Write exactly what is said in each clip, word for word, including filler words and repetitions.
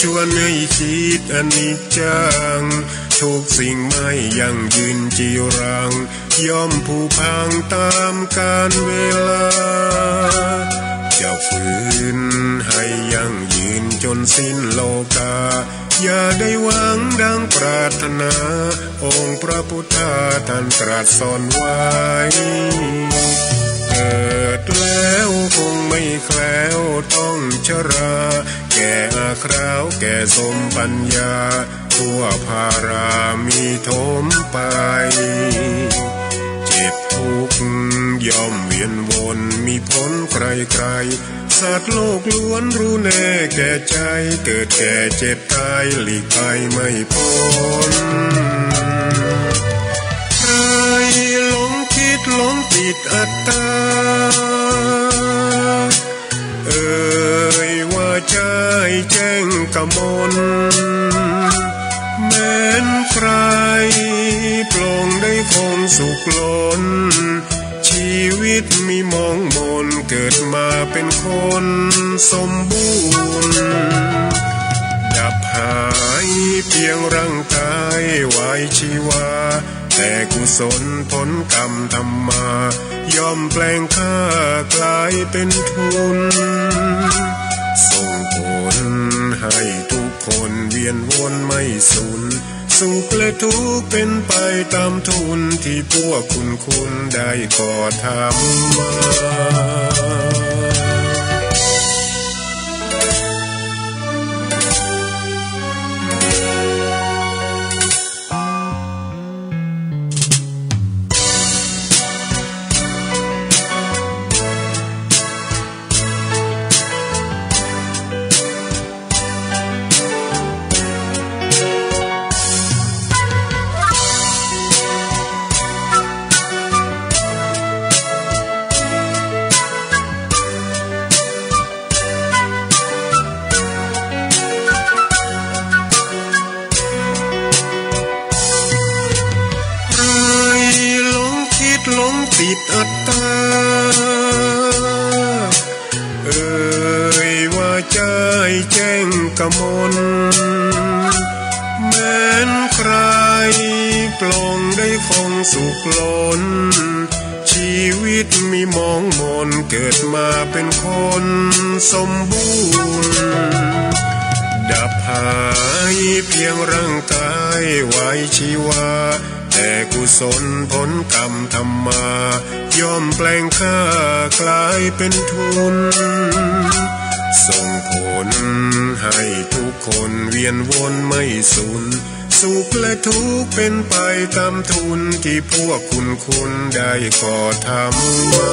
ชวนให้คิดอนิจจัง ทุกสิ่งไม่ยั่งยืนจีรัง ย่อมผุพังต๋ามกาลเวลา จะฝืนให้ยั่งยืนจ๋นสิ้นโลกา อย่าได้หวังดังปรารถนา องค์พระพุทธาท่านตรัสสอนไว้ เกิดแล้วคงไม่แคล้วต้องชรา แก่อาคราวแก่โสมปัญญา ทั่วภารามีถมไป เจ็บทุกข์ย่อมเวียนวนมีผลใครๆ สัตว์โลกล้วนรู้แน่แก่ใจ เกิดแก่เจ็บตายหลีกไปไม่พ้น ใครหลงคิดหลงติดอัตตา เอ่ยว่าใจ้แจ้งกมล แม้นใครปลงได้คงสุขล้น ชีวิตมีหมองหมน เกิดมาเป็นคนสมบูรณ์ ดับหายเพียงร่างกายไว้ชีวา แต่กุศลผลกรรมทำมา ย่อมแปลงค่ากลายเป็นทุน ส่งผลให้ทุกคนเวียนวนไม่สูญ สุขและทุกข์เป็นไปต๋ามทุน ตี้พวกคุณๆ ได้ก่อทำมา ใครหลงคิดหลงติดอัตตา เอ่ยว่าใจ้แจ้งกมล แม้นใครปลงได้คงสุขล้น ชีวิตมีหมองหมน เกิดมาเป็นคนสมบูรณ์ ดับหายเพียงร่างกายไว้ชีวา แต่กุศลผลกรรมทำมา ย่อมแปลงค่ากลายเป็นทุน ส่งผลให้ทุกคนเวียนวนไม่สูญ สุขและทุกข์เป็นไปต๋ามทุน ตี้พวกคุณๆ ได้ก่อทำมา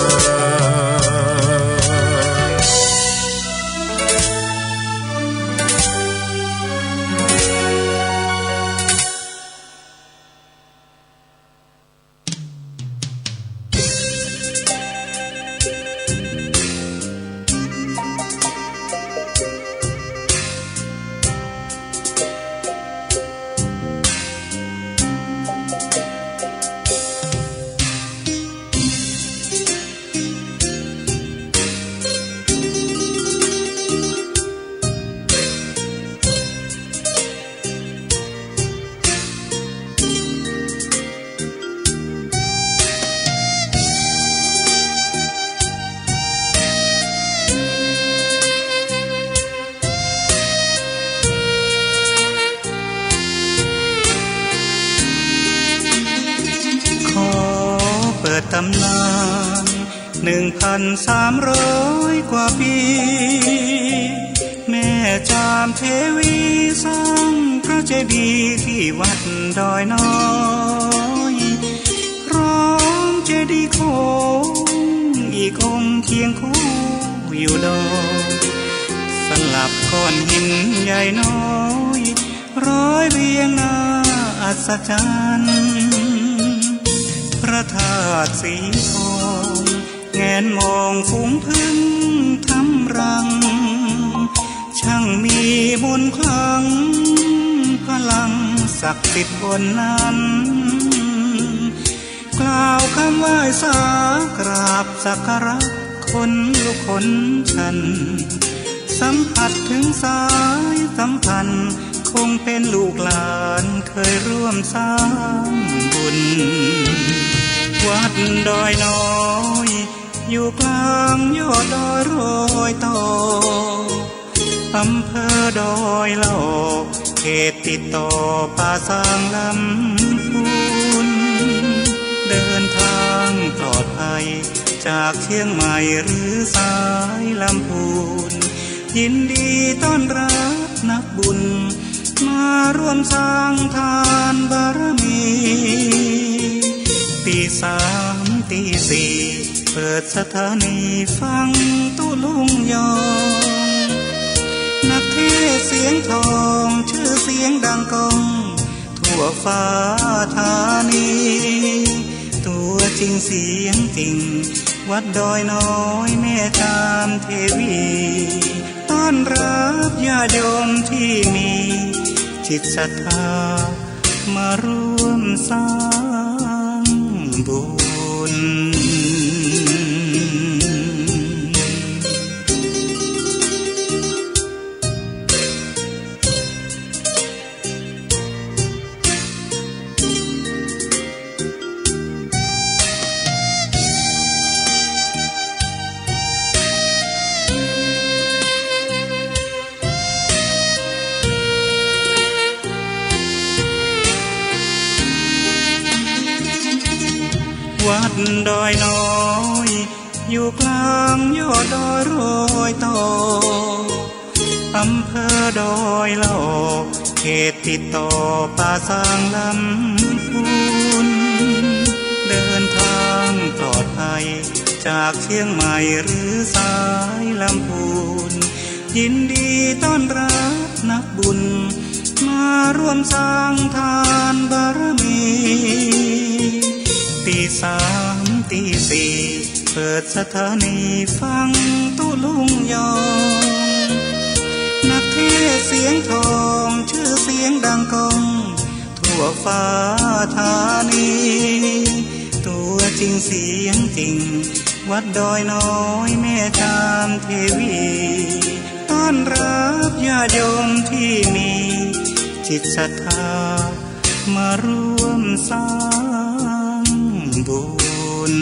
ขอเปิดต๋ำนาน หนึ่งพันสามร้อยกว่าปี แม่จามเทวีสร้างพระเจดีย์ตี้วัดดอยน้อย พร้อมเจดีย์โค้งอีกองค์เคียงคู่อยู่ดอย สลับก้อนหินใหญ่น้อย ร้อยเรียงน่าอัศจรรย์ พระธาตุสีทอง แงนมองฝูงผึ้งทำรัง ช่างมีมนต์ขลัง พลังศักดิ์สิทธิ์บนนั้น กล่าวคำไหว้สากราบสักการะ ขนลุกขนชัน ส สัมผัสเถิงสายสัมพันธ์ คงเป๋นลูกหลานเคยร่วมสร้างบุญ วัดดอยน้อย อยู่กลางยอดดอยรอยต่อ อำเภอดอยหลอก เขตติดต่อป่าซางลำพูน เดินทางปลอดภัยจากเชียงใหม่หรือสายลำพูน ยินดีต้อนรับนักบุญ มาร่วมสร้างทานบารมี ตีสามตีสี่ เปิดสถานีฟังตุ๊ลุงยอง นักเทศน์เสียงทอง ชื่อเสียงดังก้อง ทั่วฟ้าธานี ตัวจริงเสียงจริง วัดดอยน้อยแม่จามเทวี ต้อนรับญาติโยมที่มีจิตศรัทธา มาร่วมสร้างบุญ วัดดอยน้อย อยู่กลางยอดดอยรอยต่อ อำเภอดอยหลอก เขตติดต่อป่าซางลำพูน เดินทางปลอดภัยจากเชียงใหม่หรือสายลำพูน ยินดีต้อนรับนักบุญ มาร่วมสร้างทานบารมี ตีสามตีสี่ เปิดสถานีฟังตุ๊ลุงยอง นักเทศน์เสียงทอง ชื่อเสียงดังก้อง ทั่วฟ้าธานี ตัวจริงเสียงจริง วัดดอยน้อยแม่จามเทวี ต้อนรับญาติโยมที่มีจิตศรัทธา มาร่วมสร้างบุญ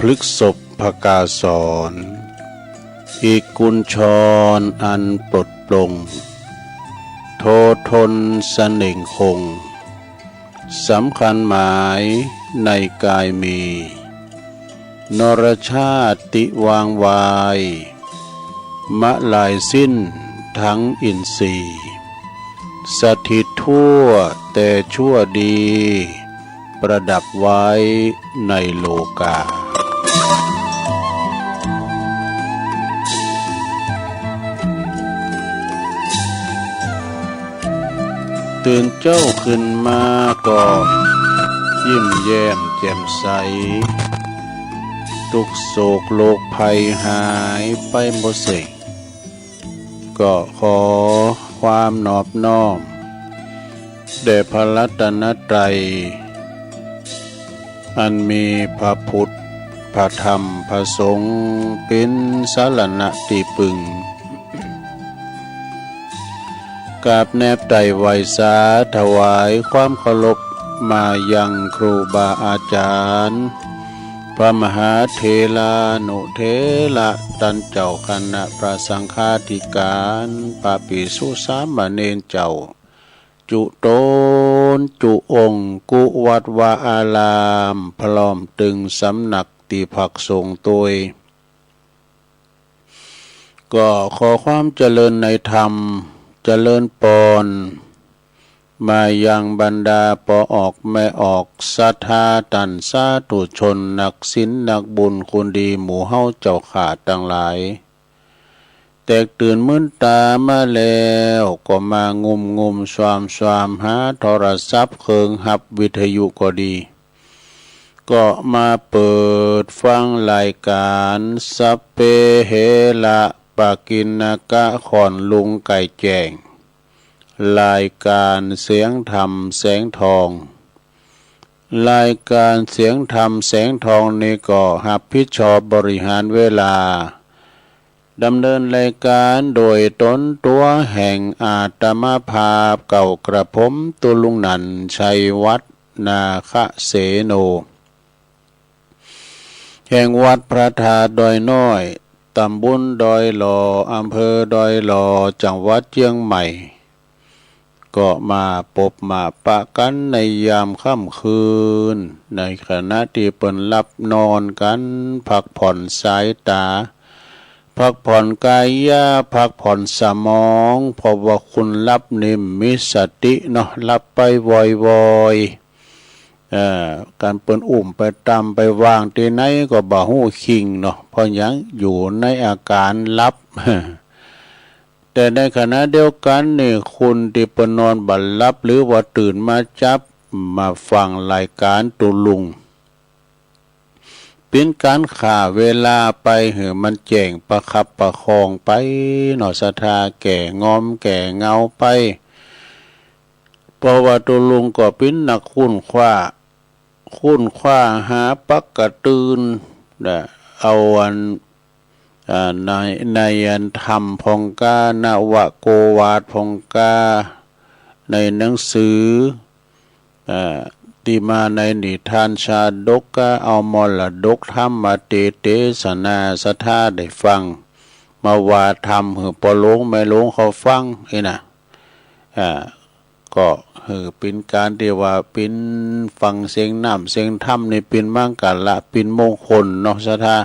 พฤกษภกาสร อีกกุญชรอันปลดปลง โททนเสน่งคง สำคัญหมายในกายมี นรชาติวางวาย มะลายสิ้นทั้งอินทรีย์ สถิตทั่วแต่ชั่วดี ประดับไว้ในโลกา ตื่นเจ๊าขึ้นมาก็ยิ้มแย้มแจ่มใส ทุกข์โศกโรคภัยหายไปหมดสิ้น ก็ขอความนอบน้อมแด่พระรัตนตรัย อันมีพระพุทธ พระธรรม พระสงฆ์ เป๋นสรณะตี้พึ่ง กราบแนบไต่ไหว้สาถวายความเคารพมายังครูบาอาจ๋ารย์ พระมหาเถรานุเถระ ต้านเจ้าคณะพระสังฆาธิการ พระภิกษุสามเณรเจ้า จุต๋นจุองค์ กู้วัดวาอาราม พร้อมตึงสำนักตี้พักสงฆ์ตวย ก็ขอความเจริญในธรรม เจริญปอน มายังบรรดาป้อออกแม่ออก ศรัทธาต้านสาธุชน นักศีลนักบุญคุณดีหมู่เฮาเจ้าข้าตังหลาย แตกตื่นมืนต๋ามาแล้ว ก็มางุ่มงุ่มซวามซวาม หาโทรศัพท์เคิงฮับวิทยุก็ดี ก็มาเปิดฟังรายก๋าน สัพเพเหระปะกิณณกะ ค่อนลุงไก่แจ้ง รายก๋านเสียงธรรมแสงทอง รายก๋านเสียงธรรมแสงทองนี้ก็ฮับผิดชอบบริหารเวลา ดำเนินรายก๋านโดยต๋นตั๋วแห่งอาตมาภาพเก่ากระผม ตุ๊ลุงหนั่น ชัยวัฒน์ นาคเสโน แห่งวัดพระธาตุดอยน้อย ต๋ำบลดอยหล่อ อำเภอดอยหล่อ จังหวัดเจียงใหม่ ก็มาปบมาปะกั๋นในยามค่ำคืน ในขณะตี้เปิ้นหลับนอนกั๋น พักผ่อนสายต๋า พักผ่อนก๋ายะ พักผ่อนสมอง เพราะว่าคนหลับนี่มีสติเนาะ หลับไปวอยๆ เอ่อ ก๋านเปิ้นอุ้มไปต๋ามไปวางตี้ไหนก็บ่ฮู้คิงเนาะ เพราะหยัง อยู่ในอาก๋านหลับ แต่ในขณะเดียวกั๋นนี่ คนตี้เปิ้นนอนบ่หลับ หรือว่าตื่นมาจับมาฟังรายก๋านตุ๊ลุง เป๋นก๋านฆ่าเวลาไปหื้อมันแจ้งประคับประคองไปเนาะ ศรัทธา แก้งอมแก้เหงาไป เพราะว่าตุ๊ลุงก็เป๋นนักค้นคว้า ค้นคว้าหาปักกะตื่น และเอาอัน อ่า ใน ในอันธรรมพ่องก้า นวโกวาทพ่องก้า ในหนังสือ อ่า ตี้มาในนิทานชาดก ก็เอามรดกธรรมมาเตเตสนา ศรัทธาได้ฟัง มาว่าธรรมหื้อป้อหลวงแม่หลวงเขาฟังอี้นะ อ่า ก็หื้อเป๋นก๋านตี้ว่าเป๋นฟังเสียงน้ำเสียงธรรมนี่เป๋นมังคละ เป๋นมงคลเนาะ ศรัทธา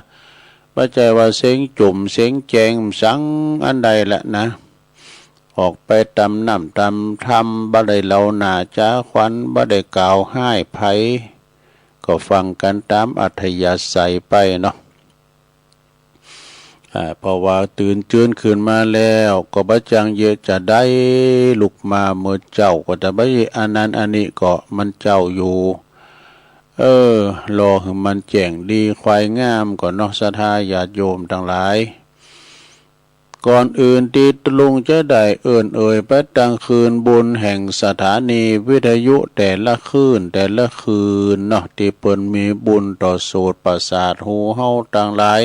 บ่ใจ้ว่าเสียงจุ่มเสียงแจงสังอันใดละนะ ออกไปต๋ามน้ำต๋ามธรรม บ่ได้เหลาหน้าจ๋าขวัญ บ่ได้กล่าวฮ้ายใผ ก็ฟังกั๋นต๋ามอัธยาศัยไปเนาะ อ่า เพราะว่าตื่นจื้นขึ้นมาแล้ว ก็บ่จั่งเยียะจะได้ ลุกมาเมื่อเจ๊าก็จะบ่เยียะอันนั้นอันนี้ ก็มันเจ๊าอยู่ เออ รอหื้อมันแจ้งดีควายงามก่อนเนาะ ศรัทธาญาติโยมตังหลาย ก่อนอื่นตี้ตุ๊ลุงจะได้เอิ้นเอ่ยไปตังคืนบุญแห่งสถานีวิทยุแต่ละคืน แต่ละคืนเนาะ ตี้เปิ้นมีบุญต่อโสตประสาทหูเฮาตังหลาย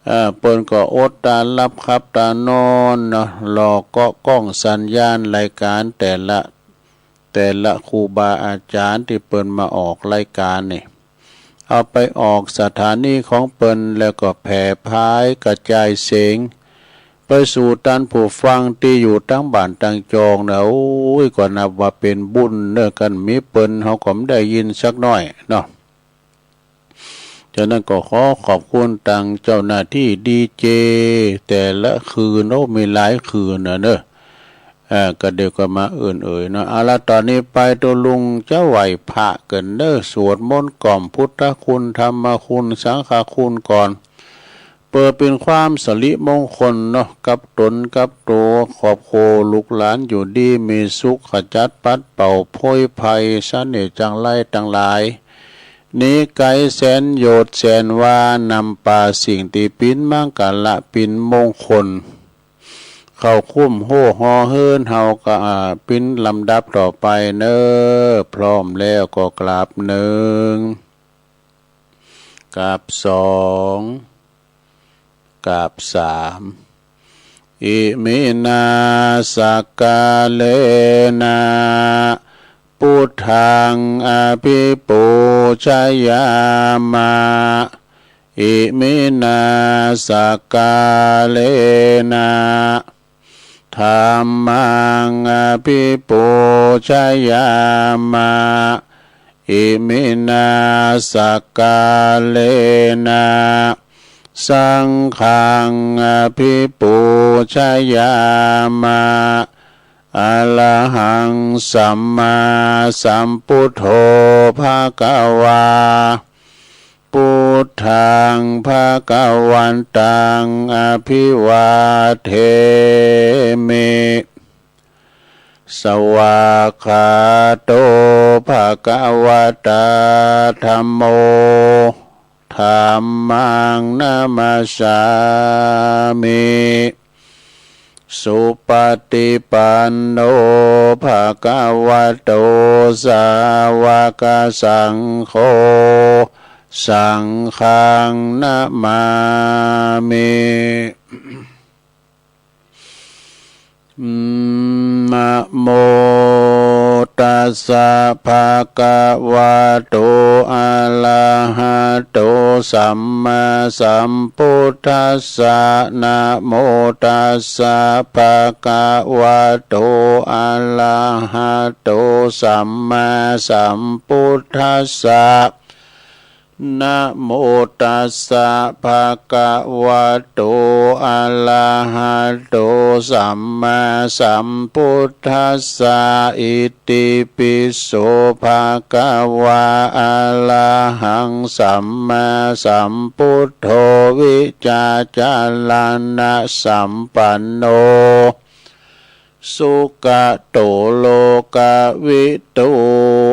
เอ่อ เปิ้นก็อดต๋าหลับขับต๋านอนเนาะ รอเกาะก้องสัญญาณรายก๋านแต่ละ แต่ละครูบาอาจ๋ารย์ตี้เปิ้นมาออกรายก๋านนี่ เอาไปออกสถานีของเปิ้น แล้วก็แผ่พายกระจายเสียง ไปสู่ต้านผู้ฟังตี้อยู่ตังบ้านตังจองนะ โอ้ย ก็นับว่าเป๋นบุญเนาะ คันมีเปิ้นเฮาก็บ่ได้ยินสักหน้อยเนาะ ฉะนั้นก็ขอขอบคุณตังเจ้าหน้าตี้ดีเจแต่ละคืน โอ้ มีหลายคืนนะเนาะ เอ่อ ก็เดี๋ยวก็มาเอิ้นเอ่ยเนาะ เอาละ ต่อนี้ไปตุ๊ลุงจะไหว้พระกั๋นเนาะ สวดมนต์กล่อมพุทธคุณ ธรรมคุณ สังฆคุณก่อน เปื้อเป๋นความสิริมงคลเนาะ กับต๋นกับตั๋ว ครอบครัว ลูกหลานอยู่ดีมีสุข ขจัดปัดเป่าโพยภัย เสน่ห์จังไรตังหลาย หนีไก๋แสนโยชน์แสนวา นำปาสิ่งตี้เป๋นมังคละเป๋นมงคล เข้าคุ้มโฮ่ฮอเฮือนเฮาก็ อ่า เป๋นลำดับต่อไปเนาะ พร้อมแล้วก็กราบหนึ่ง กราบสอง กราบสาม Iminā sakkārena buddhaṃ abhipūjayāma. Iminā sakkārena dhammaṃ abhipūjayāma. Iminā sakkārena saṅghaṃ abhipūjayāma. Arahaṃ sammāsambuddho bhagavā. Buddhaṃ bhagavantaṃ abhivādemi. Svākkhāto bhagavatā dhammo. Dhammaṃ namassāmi. Supaṭipanno bhagavato sāvakasaṅgho. Saṅghaṃ namāmi. Namo tassa bhagavato arahato sammāsambuddhassa. Namo tassa bhagavato arahato sammāsambuddhassa. Namo tassa bhagavato arahato sammāsambuddhassa. Itipi so bhagavā arahaṃ sammāsambuddho vijjācaraṇasampanno sugato lokavidū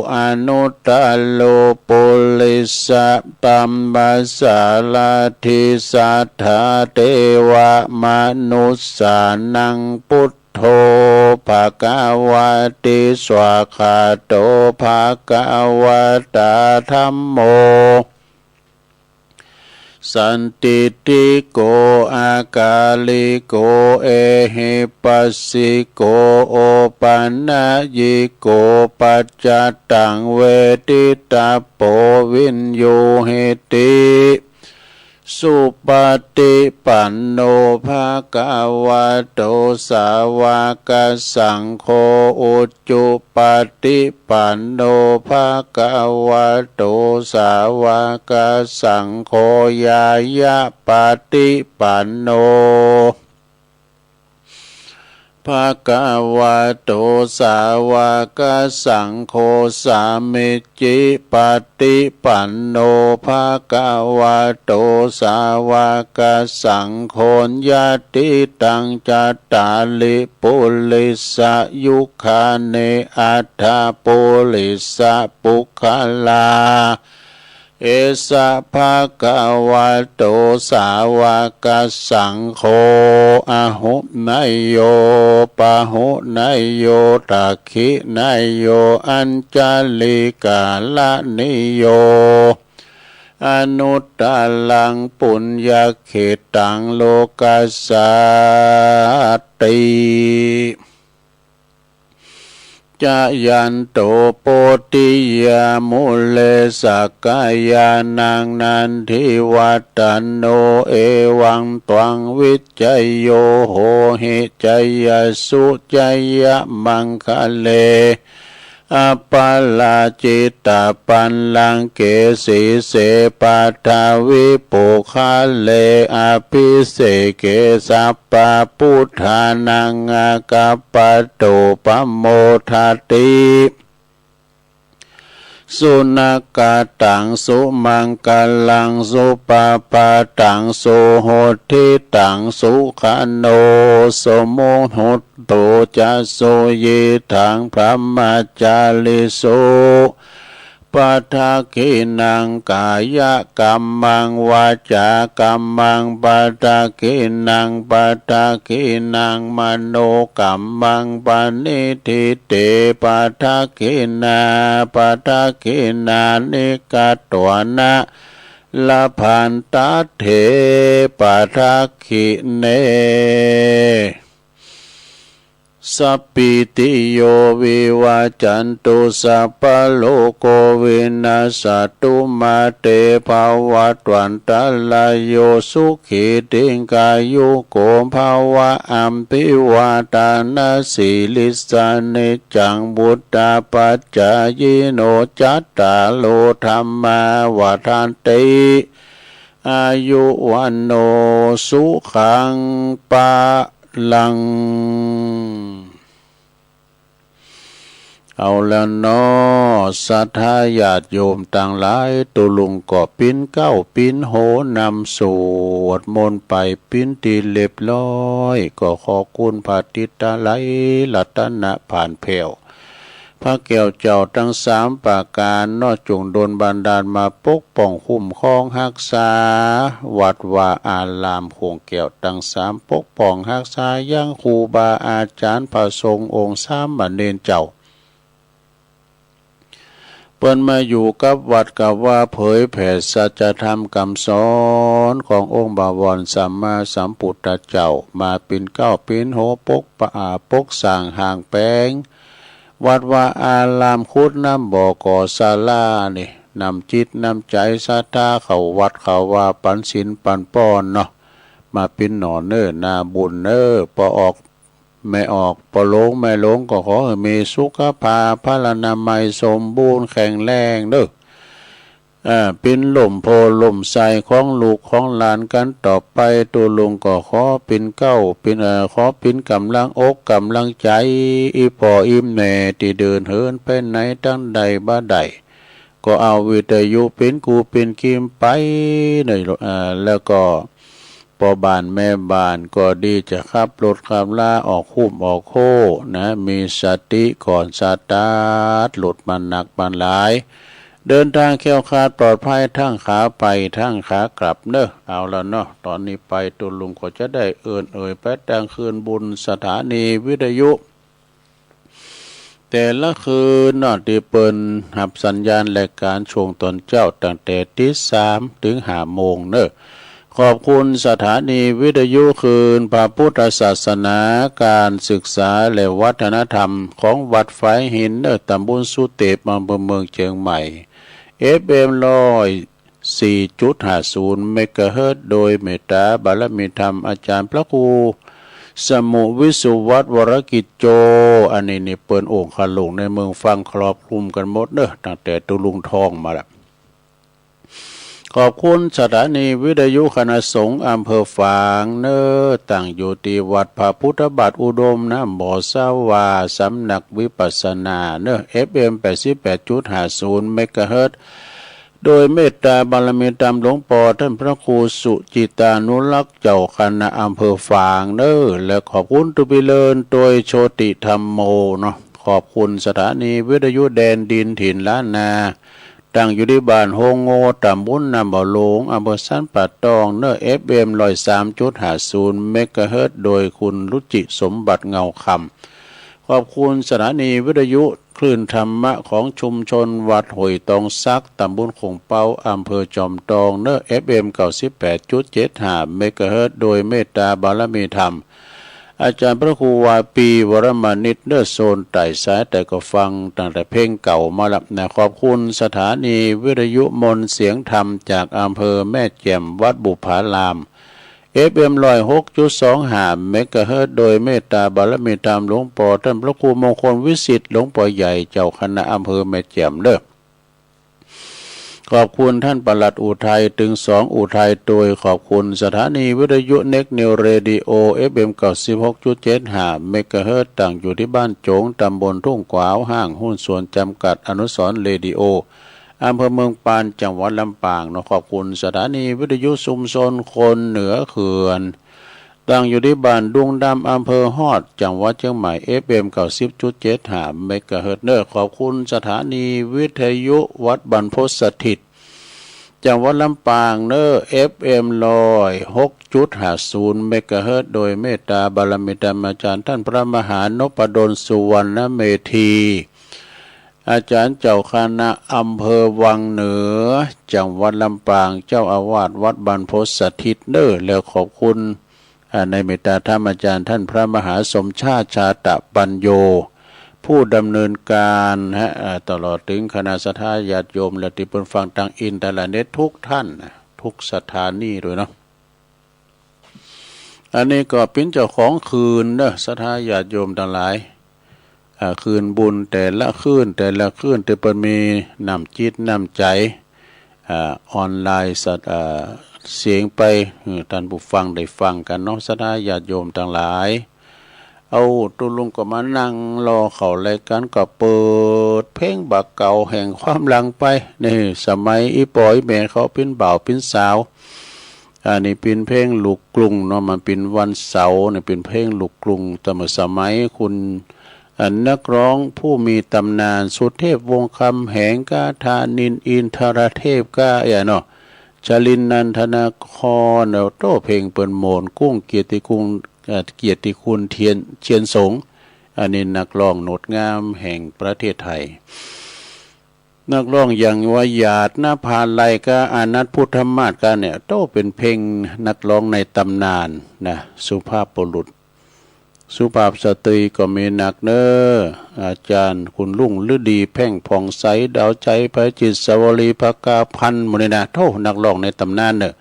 anuttaro purisadammasārathi satthā devamanussānaṃ buddho bhagavāti. Svākkhāto bhagavatā dhammo sandiṭṭhiko akāliko ehipassiko opanayiko paccattaṃ veditabbo viññūhīti. Supaṭipanno bhagavato sāvakasaṅgho, ujupaṭipanno bhagavato sāvakasaṅgho, ñāyapaṭipanno bhagavato sāvakasaṅgho, sāmīcipaṭipanno bhagavato sāvakasaṅgho, yadidaṃ cattāri purisayugāni aṭṭha purisapuggalā, esa bhagavato sāvakasaṅgho, āhuneyyo pāhuneyyo dakkhiṇeyyo añjalikaraṇīyo, anuttaraṃ puññakkhettaṃ lokassāti. Jayanto bodhiyā mūle sakyānaṃ nandivaḍḍhano, evaṃ tvaṃ vijayo hohi jayassu jayamaṅgale, aparājitapallaṅke sīse paṭhavipokkhare, abhiseke sabbabuddhānaṃ aggappatto pamodati. Sunakkhattaṃ sumaṅgalaṃ supabhātaṃ suhuṭṭhitaṃ, sukhaṇo sumuhutto ca suyiṭṭhaṃ brahmacārisu. Padakkhiṇaṃ kāyakammaṃ vācākammaṃ padakkhiṇaṃ, padakkhiṇaṃ manokammaṃ paṇidhī te padakkhiṇā, padakkhiṇāni katvāna ลพันตัตเถ ปะทักขิเณ สัปปีติโย วิวัจจันตุ สัพพะโลโก วินัสสะตุ มา เต ภะวัตวันตะราโย สุขี ดีฆายุโก ภะวะ อะภิวาทะนะสีลิสสะ นิจจัง วุฑฒาปะจายิโน จัตตาโร ธัมมา วัฑฒันติ อายุ วัณโณ สุขัง พะลัง เอาแล้วเนาะ ศรัทธาญาติโยมตังหลาย ตุ๊ลุงก็ปิ๊นเก๊าปิ๊นโหนำสวดมนต์ไปปิ๊นตี้เรียบร้อย ก็ขอคุณพระติตะไลยรัตนะผ่านแผ้ว พระแก้วเจ้าตังสามประก๋านเนาะ จงดลบันดาลมาปกป้องคุ้มครองฮักษา วัดวาอารามโขงแก้วตังสาม ปกป้องฮักษายังครูบาอาจ๋ารย์ พระสงฆ์องค์สามเณรเจ้า เปิ้นมาอยู่กับวัดกับวา เผยแผ่สัจธรรมกำสอนขององค์บวรสัมมาสัมพุทธเจ้า มาปิ๊นเก๊าปิ๊นโหนปกปะ อ่า ปกสร้างห้างแป๋ง วัดวาอาราม ขุดน้ำบ่อก่อศาลานี่ น้ำจิตน้ำใจ๋ศรัทธาเข้าวัดเข้าวา ปันศีลปันป้อนเนาะ มาปิ๊นหน่อเน้อ นาบุญเน้อ ป้อออก แม่ออก ป้อหลงแม่หลง ก็ขอหื้อมีสุขภาพพลานามัยสมบูรณ์แข็งแรงเน้อ อ่า ปิ๊นล่มโพธิ์ล่มไทรของลูกของหลานกั๋นต่อไป ตุ๊ลุงก็ขอปิ๊นเก๊าปิ๊น เอ่อ ขอปิ๊นก๋ำลังอกก๋ำลังใจ๋ อี่ป้ออี่แม่ตี้เดินเหินไปไหนตังใดบ่ได้ ก็เอาวิทยุปิ๊นกู้ปิ๊นกีมไปเน้อ เอ่อ แล้วก็ ป้อบ้านแม่บ้านก็ดี จะขับรถขับลาออกคุ้มออกโค้งนะ มีสติก่อนสตาร์ทรถ บ่หนักบ่หลาย เดินตางแคล้วคลาดปลอดภัย ตึงขาไปตึงขากลับเน้อ เอาละเนาะ ต๋อนนี้ไปตุ๊ลุงก็จะได้เอิ้นเอ่ยไปตางคลื่นบุญสถานีวิทยุ แต่ละคลื่นเนาะ ตี้เปิ้นฮับสัญญาณรายก๋านช่วงต๋อนเจ๊า ตั้งแต่ตีสามเถิงห้าโมงเน้อ ขอบคุณสถานีวิทยุคลื่นพระพุทธศาสนา ก๋านศึกษาและวัฒนธรรมของวัดฝายหินเน้อ ต๋ำบลสุเตป อำเภอเมืองเจียงใหม่ เอฟเอ็ม ร้อยสี่จุดห้าศูนย์ เมกะเฮิรตซ์ โดยเมตตาบารมีธรรมอาจ๋ารย์พระครูสมุห์ วิสุวัฒน์ วรกิจโจ อันนี้นี่เปิ้นโอ่งคาหลงในเมืองฝาง ครอบคลุมกั๋นหมดเน้อ ตั้งแต่ตุ๊ลุงท้องมาละ ขอบคุณสถานีวิทยุคณะสงฆ์อำเภอฝางเน้อ ตั้งอยู่ตี้วัดพระพุทธบาทอุดม น้ำบ่อสาวา สำนักวิปัสสนาเน้อ เอฟเอ็ม แปดสิบแปดจุดห้าศูนย์ เมกะเฮิรตซ์ โดยเมตตาบารมีธรรมหลวงป้อต้านพระครูสุจิตานุรักษ์ เจ้าคณะอำเภอฝางเน้อ และขอบคุณตุ๊ปี้เลิน โตยโชติธัมโมเนาะ ขอบคุณสถานีวิทยุแดนดินถิ่นล้านนา ตั้งอยู่ตี้บ้านโฮงโง่ ต๋ำบลน้ำบ่อหลง อำเภอสันป่าตองเน้อ เอฟเอ็ม ร้อยสามจุดห้าศูนย์ เมกะเฮิรตซ์ โดยคุณรุจิสมบัติเงาคำ ขอบคุณสถานีวิทยุคลื่นธรรมะของชุมชนวัดห้วยตองสัก ต๋ำบลโข่งเป๊า อำเภอจอมตองเน้อ เอฟเอ็ม เก้าสิบแปดจุดเจ็ดห้า เมกะเฮิรตซ์ โดยเมตตาบารมีธรรม อาจ๋ารย์พระครูวาปี วรมณิตร เน้อ โซนใต้ สายใต้ก็ฟังตั้งแต่เพลงเก่ามาละนะ ขอบคุณสถานีวิทยุมนต์เสียงธรรมจากอำเภอแม่แจ่ม วัดบุปผาราม เอฟเอ็ม ร้อยหกจุดสองห้า เมกะเฮิรตซ์ โดยเมตตาบารมีธรรมหลวงป้อต้านพระครูมงคลวิสิทธิ์ หลวงป้อใหญ่ เจ้าคณะอำเภอแม่แจ่มเน้อ ขอบคุณต้านปลัดอุทัย ตึงสองอุทัย โตยขอบคุณสถานีวิทยุเน็กนิวเรดิโอ เอฟเอ็ม เก้าสิบหกจุดเจ็ดห้า เมกะเฮิรตซ์ ตั้งอยู่ตี้บ้านโจ๋ง ต๋ำบลทุ่งขวาว ห้างหุ้นส่วนจำกัดอนุสรณ์เรดิโอ อำเภอเมืองปาน จังหวัดลำปางเนาะ ขอบคุณสถานีวิทยุชุมชนคนเหนือเขื่อน ตั้งอยู่ตี้บ้านดุงดำ อำเภอฮอด จังหวัดเจียงใหม่ เอฟเอ็ม เก้าสิบจุดเจ็ดห้า เมกะเฮิรตซ์เน้อ ขอบคุณสถานีวิทยุวัดบรรพตสถิต จังหวัดลำปางเน้อ เอฟเอ็ม ร้อยหกจุดห้าศูนย์ เมกะเฮิรตซ์ โดยเมตตาบารมีธรรมอาจ๋ารย์ต้านพระมหานพดล สุวรรณเมธี อาจ๋ารย์เจ้าคณะอำเภอวังเหนือ จังหวัดลำปาง เจ้าอาวาสวัดบรรพตสถิตเน้อ แล้วขอบคุณ อ่า ในเมตตาธรรมอาจ๋ารย์ท่านพระมหาสมชาติ ชาตะปัญโญ ผู้ดำเนินการฮะ อ่า ตลอดเถิงคณะศรัทธาญาติโยม และตี้เปิ้นฟังตางอินเทอร์เน็ตทุกท่านนะ ทุกสถานีด้วยเนาะ อันนี้ก็เป๋นเจ้าของคืนเน้อ ศรัทธาญาติโยมตังหลาย อ่า คืนบุญแต่ละคืน แต่ละคืน ตี้เปิ้นมีน้ำจิตน้ำใจ๋ อ่า ออนไลน์สัตว์ อ่า เสียงไป หื้อต้านผู้ฟังได้ฟังกั๋นเนาะ ศรัทธาญาติโยมตังหลาย เอา ตุ๊ลุงก็มานั่งรอเข้ารายก๋าน ก็เปิดเพลงบ่าเก่าแห่งความหลังไป นี่ สมัยอี่ป้ออี่แม่เขาเป๋นบ่าวเป๋นสาว อันนี้เป๋นเพลงลูกกรุงเนาะ มันเป๋นวันเสาร์นี่ เป๋นเพลงลูกกรุง แต่เมื่อสมัยคุณ อ่า นักร้องผู้มีตำนาน สุเทพวงศ์คำแหงก้า ธานินทร์อินทรเทพก้า เอ้ยเนาะ ชลินทร์นันทนคร แล้วโต้ เพลงเปิ้นโหมน กุ้ง เกียรติกุล เอ่อ เกียรติคุณเทียน เชียนสง อันนี้นักร้องโหนดงามแห่งประเทศไทย นักร้องอย่างว่าหยาดนภาลัยก้า อานัทพุทธมาศก้าเนี่ย โต้ เป๋นเพลงนักร้องในตำนานนะ สุภาพบุรุษ สุภาพสตรีก็มีนักเน้อ อาจ๋ารย์คุณรุ่งฤดี แพ่งผ่องใส ดาวใจ ไพจิตร สวรี ภกาพันธ์ หมู่นี้นะ โต้ นักร้องในตำนานเน้อ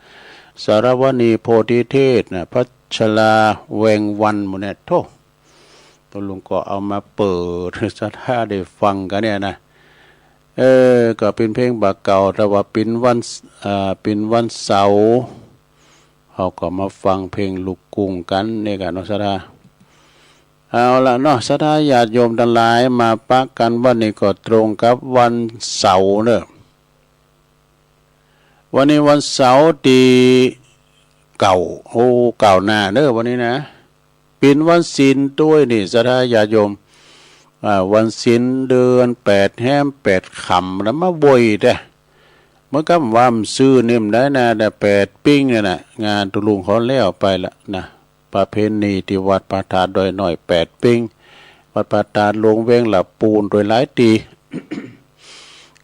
สารวณี โพธิเทศนะ พัชรา แวงวัน หมู่นี้ โต้ ตุ๊ลุงก็เอามาเปิด ศรัทธาได้ฟังกั๋นเนี่ยนะ เออ ก็เป๋นเพลงบ่าเก่า แต่ว่าเป๋นวัน อ่า เป๋นวันเสาร์ เฮาก็มาฟังเพลงลูกกรุงกั๋นเนี่ยกั๋นเนาะ ศรัทธา เอาละเนาะ ศรัทธาญาติโยมตังหลาย มาปะกั๋นวันนี้ก็ตรงกับวันเสาร์เน้อ วันนี้วันเสาร์ตี้เก้า โอ้ ก้าวหน้าเน้อ วันนี้นะ เป๋นวันศีลตวยนี่ ศรัทธาญาติโยม อ่า วันศีลเดือนแปดแฮมแปดค่ำ แล้วมาบ่อยแต๊ เมื่อก่อนว่ามันซื่อนี่มันได้นะ แต่แปดปิ้งเนี่ยนะ งานตุ๊ลุงเขาแล้วไปละนะ ประเพณีตี้วัดพระธาตุดอยน้อยแปดปิ้ง วัดพระธาตุหลวงแวงละปูนโดยหลายตี้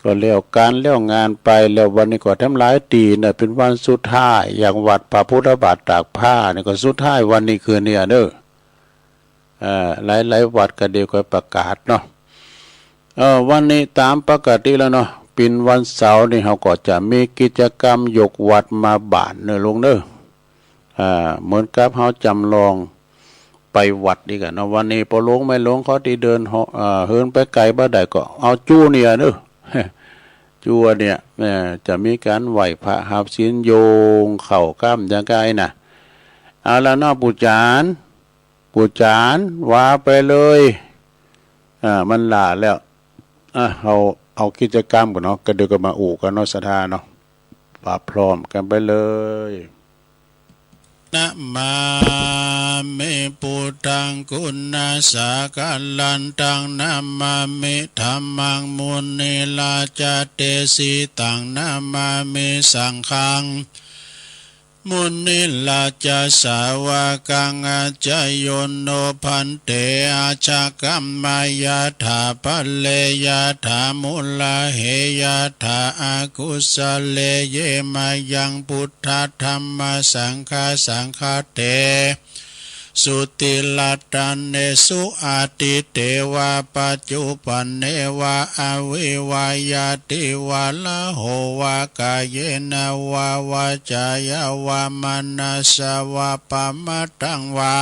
ก็แล้วก๋านแล้วงานไป แล้ววันนี้ก็แถมหลายตี้นะ เป๋นวันสุดท้าย อย่างวัดพระพุทธบาทตากผ้านี่ก็สุดท้ายวันนี้คืนนี้เน้อ เอ่อ หลายๆ วัดก็เดี๋ยวก็ประกาศเนาะ เอ่อ วันนี้ต๋ามปกติแล้วเนาะ เป๋นวันเสาร์นี่ เฮาก็จะมีกิจกรรมยกวัตรมาบ้านเน้อลุงเน้อ อ่า เหมือนกับเฮาจ๋ำลองไปวัดอีกอะเนาะ วันนี้ป้อหลวงแม่หลวงเขาตี้เดินเหาะ เอ่อ เหินไปไกลบ่ได้ก็เอาจู๊เนี่ยเน้อ จู๊เนี่ย เอ่อ จะมีก๋านไหว้พระฮับศีลโยงเข้าก้ำอย่างใก้นะ เอาละเนาะ ปู่จ๋ารย์ ปู่จ๋ารย์ ว่าไปเลย อ่า มันหล้าแล้ว อ่ะ เอา เอากิจกรรมก่อนเนาะ ก็เดี๋ยวก็มาอู้กั๋นเนาะ ศรัทธาเนาะ ปะพร้อมกั๋นไปเลย นะมามิ พุทธัง กุณาสาคะรันตัง นะมามิ ธัมมัง มุนิราชาเตสิตัง นะมามิ สังฆัง มุนิราชาสาวกัง อาจาโยโน ภันเต อาชากัมมายาถา พะเรยาถา มุลาเหยาถา อากุสะเล เย มายัง พุทธะ ธัมมะ สังฆะ สังฆะเต สุ ติรัตเนสุ อาทิเตวะ ปัจจุปันเนวะ อวิวา ยาติวะ ละโหวะ กาเยนะวะ วาจายาวะ มะนะสสะวะ ปะมะทังวะ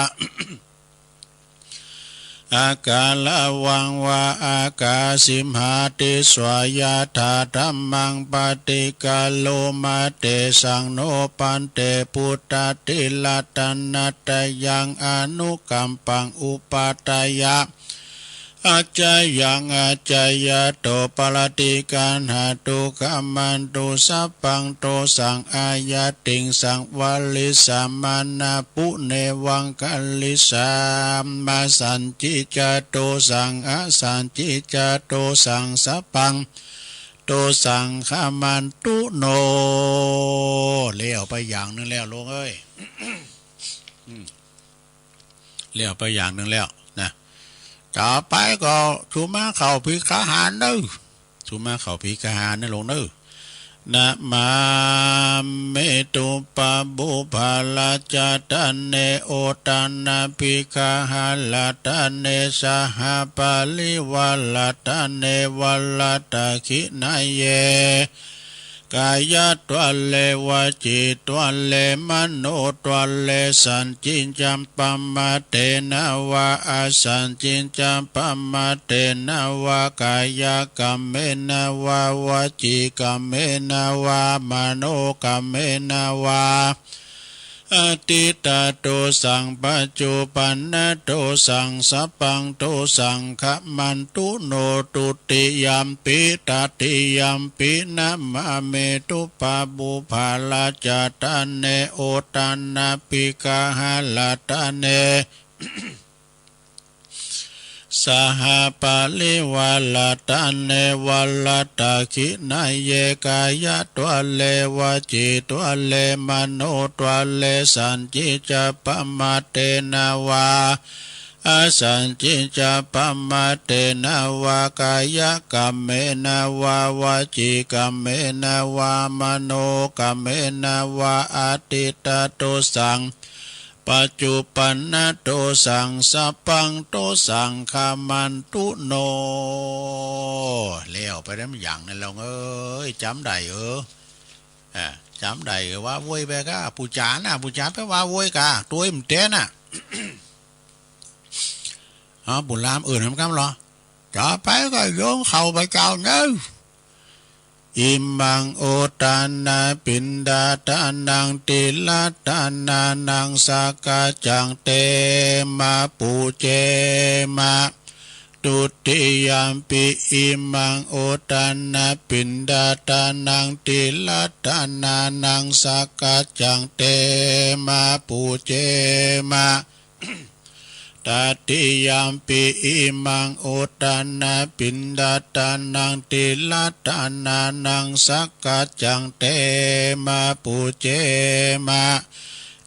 อาการะวังวะ อากาสิมหา ติสสะ ยาถา ธัมมัง ปะฏิคาโรมา เตสัง โน ภันเต พุทธะ ติรัตนะตะยัง อนุกัมปัง อุปาทายะ อาจายัง อาจายะโต ปะระติกัณหะตุ ขะมันตุ สัพพัง โตสัง อายัตติงสัง วะริสสะ มานะปุ เนวัง คะริสสามา สันติจา โตสัง อสันติจา โตสัง สัพพัง โตสัง ขะมันตุ โน แล้วไปอย่างนึ่งแล้ว โยมเอ้ย อืม แล้วไปอย่างนึ่งแล้วนะ ต่อไปก็สุมาเข้าภิกขาหารเน่อ สุมาเข้าภิกขาหารเน่อโลมเน่อ นะมามิ ตุปะปุพพะรัจจตะเน อุตตะนะภิกขาหะรัตเน สหปะริวารัตเน วะรัตตะขิณะเย กายะตะเล วจีตะเล มโนตะเล สัจจิจจะปะมะเตนะวา อสัจจิจจะปะมะเตนะวา กายะกัมเมนะวา วจีกัมเมนะวา มโนกัมเมนะวา อะทิฏฐะโตสัง ปัจจุปันนะโตสัง สัพพังโตสัง ขะมันตุโน ตุติยัมปิ ตติยัมปิ นะมามิ ตุปะปุพพะรัจจตะเน อุตตะนะภิกขาหะรัตเน สหปะริวารัตเน วะรัตตะขิณะเย กายะตะเล วจีตะเล มโนตะเล สัจจิจจะปะมะเตนะวา อสัจจิจจะปะมะเตนะวา กายะกัมเมนะวา วจีกัมเมนะวา มโนกัมเมนะวา อะทิฏฐะโตสัง ปัจจุปันนะโตสัง สัพพังโตสัง ขะมันตุโน แล้วไปแล้วอย่างนั้นแล้วเอ้ย จ๋ำได้เออ อ่า จ๋ำได้เออ ว่าโวยไปก้า ปู๋จ๋าน่ะ ปู๋จ๋าไปว่าโวยก้า ตวยมันแต๊น่ะ อ๋อ บุญลามเอิ้นนำกำเหรอ ต่อไปก็โยงเข้าพระเจ้าเน่อ อิมัง อุตตะนะ ปิณฑะตานัง ติละตะนานัง สักกัจจัง เตมะ ปูเจมะ ตุติยัมปิ อิมัง อุตตะนะ ปิณฑะตานัง ติละตะนานัง สักกัจจัง เตมะ ปูเจมะ ตติยัมปิ อิมัง อุตตะนะ ปิณฑะตานัง ติละตะนานัง สักกัจจัง เตมะ ปูเจมะ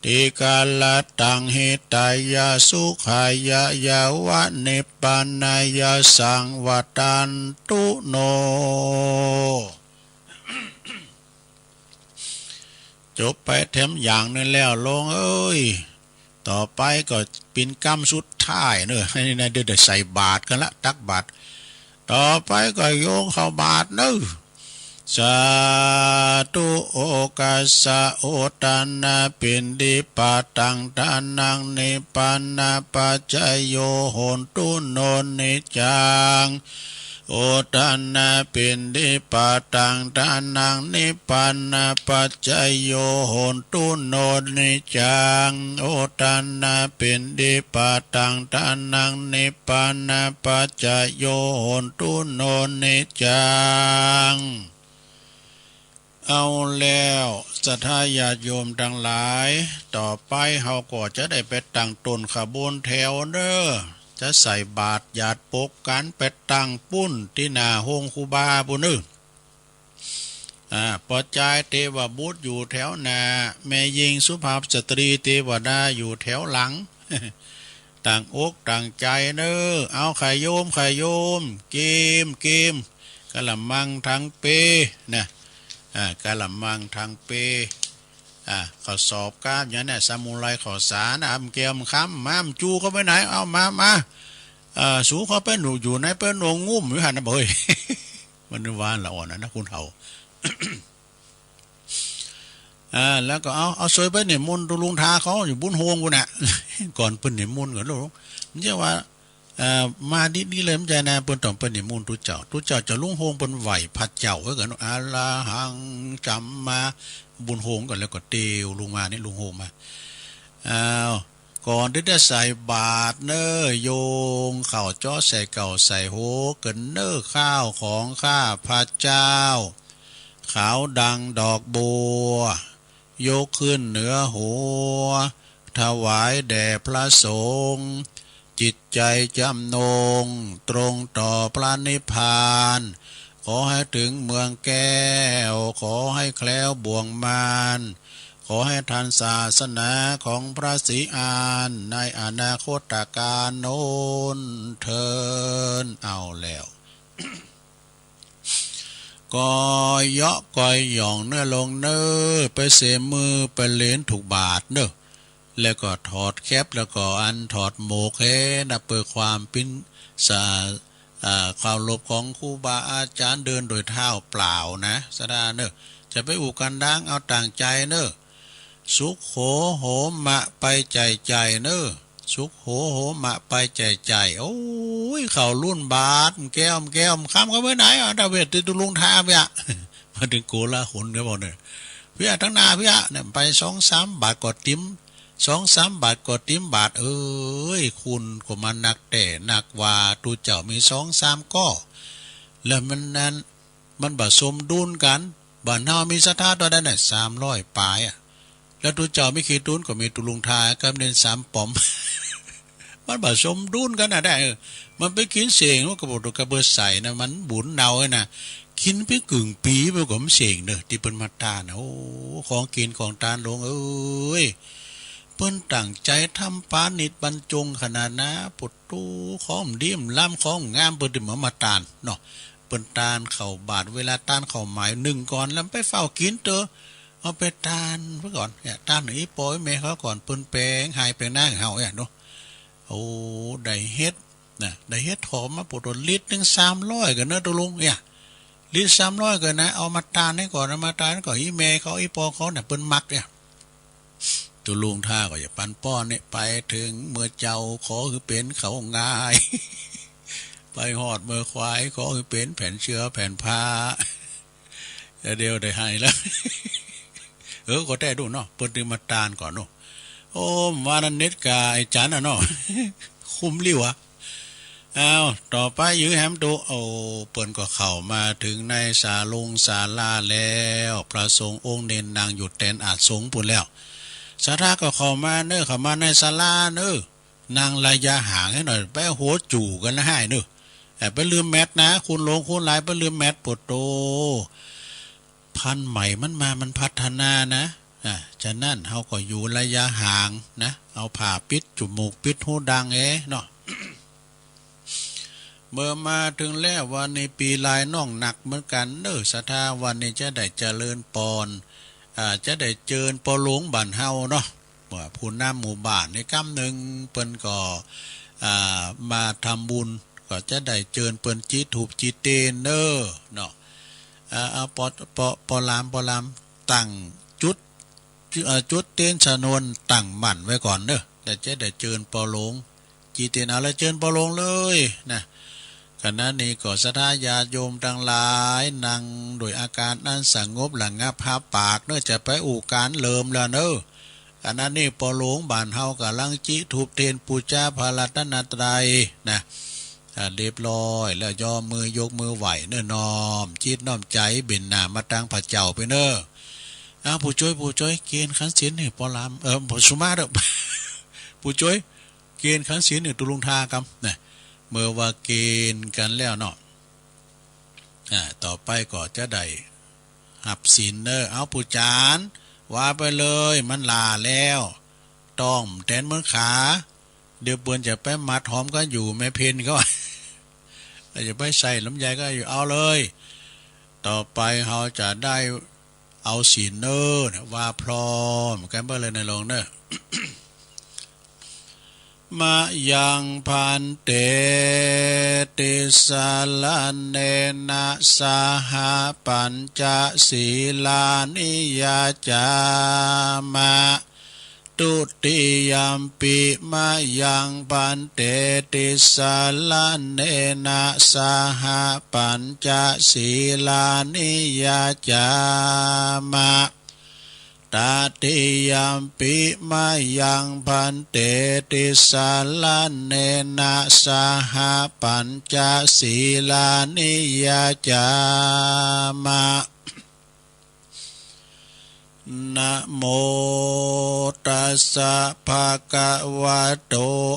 ติกะละตัง หิตายะ สุขายะ ยาวะ นิพพานายะ สัง วัตตันตุโน จ๋บไปแถมอย่างนั้นแล้ว โลมเอ้ย ต่อไปก็เป๋นกำสุดท้ายเน่อ นี่นะ เดี๋ยวได้ใส่บาตรกั๋นละ ตักบาตร ต่อไปก็โยงเข้าบาตรเน่อ สาธุ โอกัสสะ อุตตะนะ ปิณฑิปาตัง ทานัง นิพพานะปัจจโย โหนตุ โน นิจจัง อุตตะนะ ปิณฑิปาตัง ทานัง นิพพานะปัจจโย โหนตุ โน นิจจัง อุตตะนะ ปิณฑิปาตัง ทานัง นิพพานะปัจจโย โหนตุ โน นิจจัง เอาแล้ว ศรัทธาญาติโยมตังหลาย ต่อไปเฮาก็จะได้ไปตั้งต้นขบวนแถวเน่อ จะใส่บาตรหยาดปกกั๋นไปตั้งปุ้นตี้หน้าโฮงครูบาปุ้นเน่อ อ่า ป้อจายเตวบุตรอยู่แถวหน้า แม่ญิงสุภาพสตรีเตวดาอยู่แถวหลัง ตั้งอกตั้งใจ๋เน่อ เอา ใค่โยม ใค่โยม เกม เกม กะละมังทั้งเปนะ อ่า กะละมังทั้งเป อ่า ข้อสอบก้ามอย่างเนี้ย สมุไรข้าวสาร อ่ะ แก้วคำ มา มันจูเข้าไปไหน เอา มา มา อ่า สูเข้าไปหนูอยู่ในไปหนวงงุ่มอยู่หั่นนะ เฮ้ย มันว่าละอ่อนนะ คนเฒ่า อ่า แล้วก็เอา เอาซวยไปนิมนต์ตุ๊ลุงทาเขาอยู่บุญโฮงปุ้นน่ะ ก่อนเปิ้นนิมนต์ก่อนลูก มันจะว่า เอ่อ มาดีๆ เลย มันจะนะ เปิ้นต้องไปนิมนต์ตุ๊เจ้า ตุ๊เจ้า เจ้าลุงโฮงเปิ้นไหว้พระเจ้าไว้ก่อน อะระหังสัมมา บุญโฮงก่อน แล้วก็เตียวลงมานี่ ลุงโฮงมา อ้าว ก่อนตี้จะใส่บาตรเน่อ โยงเข้าเจ้าใส่เก้าใส่โฮกั๋นเน่อ ข้าวของข้าพระเจ้า ขาวดังดอกบัว ยกขึ้นเหนือหัว ถวายแด่พระสงฆ์ จิตใจจำนง ตรงต่อพระนิพพาน ขอให้ถึงเมืองแก้ว ขอให้แคล้วบ่วงมาร ข ขอให้ทันศาสนาของพระศรีอานในอนาคตกาลโน้นเทอญ เอาแล้ว ก็เยาะก็หย่องเน่อโลงเน่อ ไปเสมือไปเหลนถูกบาตรเน่อ แล้วก็ถอดแคป แล้วก็อันถอดหมวกแหนะ เปื้อความปิ๊นสา อ่า เคารพของครูบาอาจารย์ เดินโดยเท้าเปล่านะ สะดาเน่อ จะไปอู้กันดัง เอาตั้งใจ๋เน่อ สุโข โหมะ ไปใจ๋ใจ๋เน่อ สุโข โหมะ ไปใจ๋ใจ๋ โอ้ย เข้ารุ่นบาตร แก้ว แก้ว ค่ำก็ไปไหนอ่ะ ตะเวท ติดตุลุงทาเปียะ มาเถิงโกลาหลก็บอกเน่อ เปียะ ตังหน้าเปียะเนี่ย ไปสองสามบาทก็ติ๋ม สองสามบาทก็ติ๋มบาตร เอ้ย คุณก็มานักแต๊นักว่า ตุ๊เจ้ามีสองสามก้อ แล้วมันนั้น มันบ่สมดุลกั๋น บ้านเฮามีศรัทธาเต้าใดน่ะ สามร้อยป๋ายอะ แล้วตุ๊เจ้ามีกี่ตุ๊น ก็มีตุลุงทากับเณรสามป๋อม มันบ่สมดุลกั๋นน่ะได้ เออ มันไปกิ๋นเส้ง มันก็บ่ตกกระเบือใส่นะ มันบุญเนาไอ้น่ะ กิ๋นไปกึ่งปี๋ มันก็บ่เส้งเน่อ ตี้เปิ้นมาตานน่ะ โอ้ ของกิ๋นของตานหลวงเอ้ย เปิ้นตั้งใจ๋ทำปาณิตบรรจงขนาดนะ ปุต ตู้ของดีล้ำของงาม เปิ้นจะมา มาตานเนาะ เปิ้นตานข้าวบาตร เวลาตานข้าวหมายนึ่งก่อน แล้วไปเฝ้ากิ๋นเต๊อะ เอาไปตานไว้ก่อนเนี่ย ตานหื้ออี่ป้ออี่แม่เขาก่อน เปิ้นแป๋งไฮ่แป๋งนาหื้อเฮาเนี่ยเนาะ โอ้ ได้เห็ดนะ ได้เห็ดหอมมาโปะโต ลิตรนึ่งสามร้อยก่อเน่อ ตุลุงเนี่ย ลิตรสามร้อยก่อนะ เอามาตานหื้อก่อน เอามาตานหื้อก่อน อี่แม่เขา อี่ป้อเขาเนี่ย เปิ้นมักเนี่ย ตุลุงทาก็จะปันป้อนเนี่ย ไปเถิงเมื่อเจ้า ขอหื้อเป๋นข้าวงาย ไปฮอดเมื่อควาย ขอหื้อเป๋นแผ่นเจือแผ่นผ้า เดี๋ยวได้ไห้แล้ว เออ ก็แต๊ดูเนาะ เปิ้นตึงมาตานก่อนเนาะ โอ้ ว่านั้นเน็ตกับไอ้จันน่ะเนาะ คุ้มลิ่วอะ อ้าว ต่อไปยื้อแหมดู โอ้ เปิ้นก็เข้ามาเถิงในศาลงศาลาแล้ว พระสงฆ์องค์เณรนั่งอยู่แตนอาสงปุ้นแล้ว ศรัทธาก็เข้ามาเน่อ เข้ามาในศาลาเน่อ นั่งระยะห่างหื้อหน่อย ไปหัวจู๋กั๋นละไห้เน่อ เอ่อ ไปลืมแมสก์นะ คุณหลวงคุณหลาย ไปลืมแมสก์ โปะโต พันธุ์ใหม่มันมา มันพัฒนานะ อ่ะ ฉะนั้นเฮาก็อยู่ระยะห่างนะ เอาผ้าปิดจมูกปิดหูดังเอ้เนาะ เมื่อมาเถิงแล้ว วันนี้ปี๋ลายน้องหนักเหมือนกั๋นเน่อ ศรัทธา วันนี้จะได้เจริญปอน อ่า จะได้เจิญปอหลวงบ้านเฮาเนาะ ว่าผู้นำหมู่บ้านในกำนึ่งเปิ้นก็ อ่า มาทำบุญ ก็จะได้เจิญเปิ้นจีธูปจีเตียนเน่อเนาะ อ่า เอาปอ ปอ ปอหลาม ปอหลาม ตั้งจุด จุด เอ่อ จุดเตียนชนวนตั้งหมั้นไว้ก่อนเน่อ แล้วจะได้เจิญปอหลวง จีเตียน เอาละ เจิญปอหลวงเลยนะ ขณะนี้ก็ศรัทธาญาติโยมตังหลาย นั่งโดยอาก๋านอันสงบระงับ หับปากเน่อ จะไปอู้ก๋านเริ่มแล้วเน่อ ขณะนี้ปอหลวงบ้านเฮาก่ำลังจีธูปเตียนปู๋จาพระรัตนตรัยนะ อ่า เรียบร้อยแล้ว ยอมมือยกมือไหว้เน่อ น้อมจิตน้อมใจ๋เบนหน้ามาตังพระเจ้าไปเน่อ อ้าว ผู้จ้วย ผู้จ้วย เกณฑ์ขันศีลหื้อปอหลาม เออ สุมาเต๊อะ ผู้จ้วย เกณฑ์ขันศีลหื้อตุลุงทากำนะ เมื่อว่าเกณฑ์กั๋นแล้วเนาะ อ่า ต่อไปก็จะได้หับศีลเน่อ เอา ผู้จาน ว่าไปเลย มันหล้าแล้ว ต้องแตนเหมือนขา เดี๋ยวเปิ้นจะไปมัดหอมกั๋นอยู่ แม่เพนเขา อย่าไปใส่ลำไยก็อยู่ เอาเลย ต่อไปเฮาจะได้เอาศีลเน่อ ว่าพร้อมกั๋นไปเลย ในหลวงเน่อ มะยังภันเต ติสสะระเณนะ สะหะ ปัญจะ สีลานิ ยะจามะ ทุติยัมปิ มะยังภันเต ติสสะระเณนะ สะหะ ปัญจะ สีลานิ ยะจามะ ตติยัมปิ มะยังภันเต ติสสะระเณนะ สะหะ ปัญจะ สีลานิ ยะจามะ นะโมตัสสะ ภะคะวะโต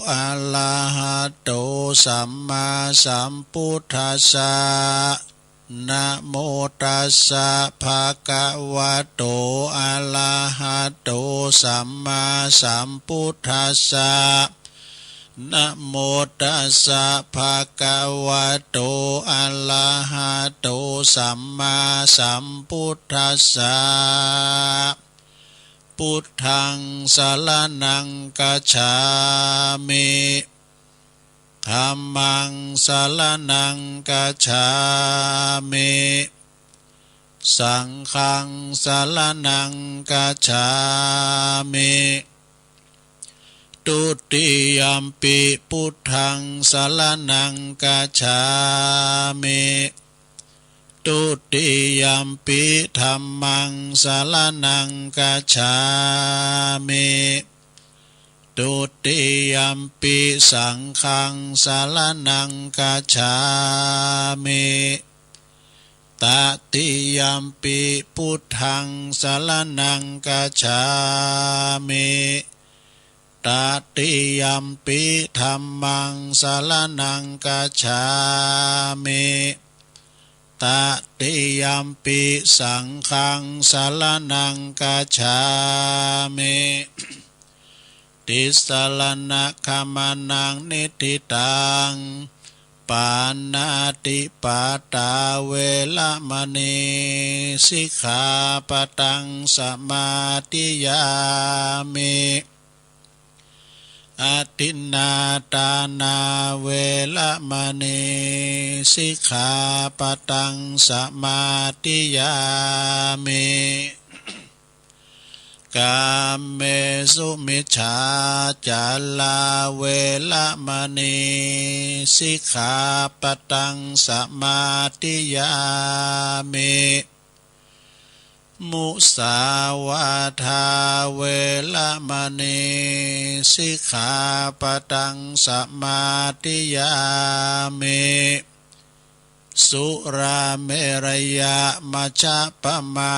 อะระหะโต สัมมาสัมพุทธัสสะ นะโมตัสสะ ภะคะวะโต อะระหะโต สัมมาสัมพุทธัสสะ นะโมตัสสะ ภะคะวะโต อะระหะโต สัมมาสัมพุทธัสสะ พุทธัง สะระณัง กัจฉามิ ธัมมัง สะระณัง กัจฉามิ สังฆัง สะระณัง กัจฉามิ ทุติยัมปิ พุทธัง สะระณัง กัจฉามิ ทุติยัมปิ ธัมมัง สะระณัง กัจฉามิ ทุติยัมปิ สังฆัง สะระณัง กัจฉามิ ตติยัมปิ พุทธัง สะระณัง กัจฉามิ ตติยัมปิ ธัมมัง สะระณัง กัจฉามิ ตติยัมปิ สังฆัง สะระณัง กัจฉามิ ติสะระณะขะมะนะ นิฏฐิตัง ปาณาติปาตา เวระมะณี สิกขาปะตัง สะมาธิยามิ อะทินนาทานา เวระมะณี สิกขาปะตัง สะมาธิยามิ กาเมสุมิจฉาจารา เวระมะณี สิกขาปะตัง สะมาธิยามิ มุสาวาทา เวระมะณี สิกขาปะตัง สะมาธิยามิ สุราเมรยะมัชฌะปะมา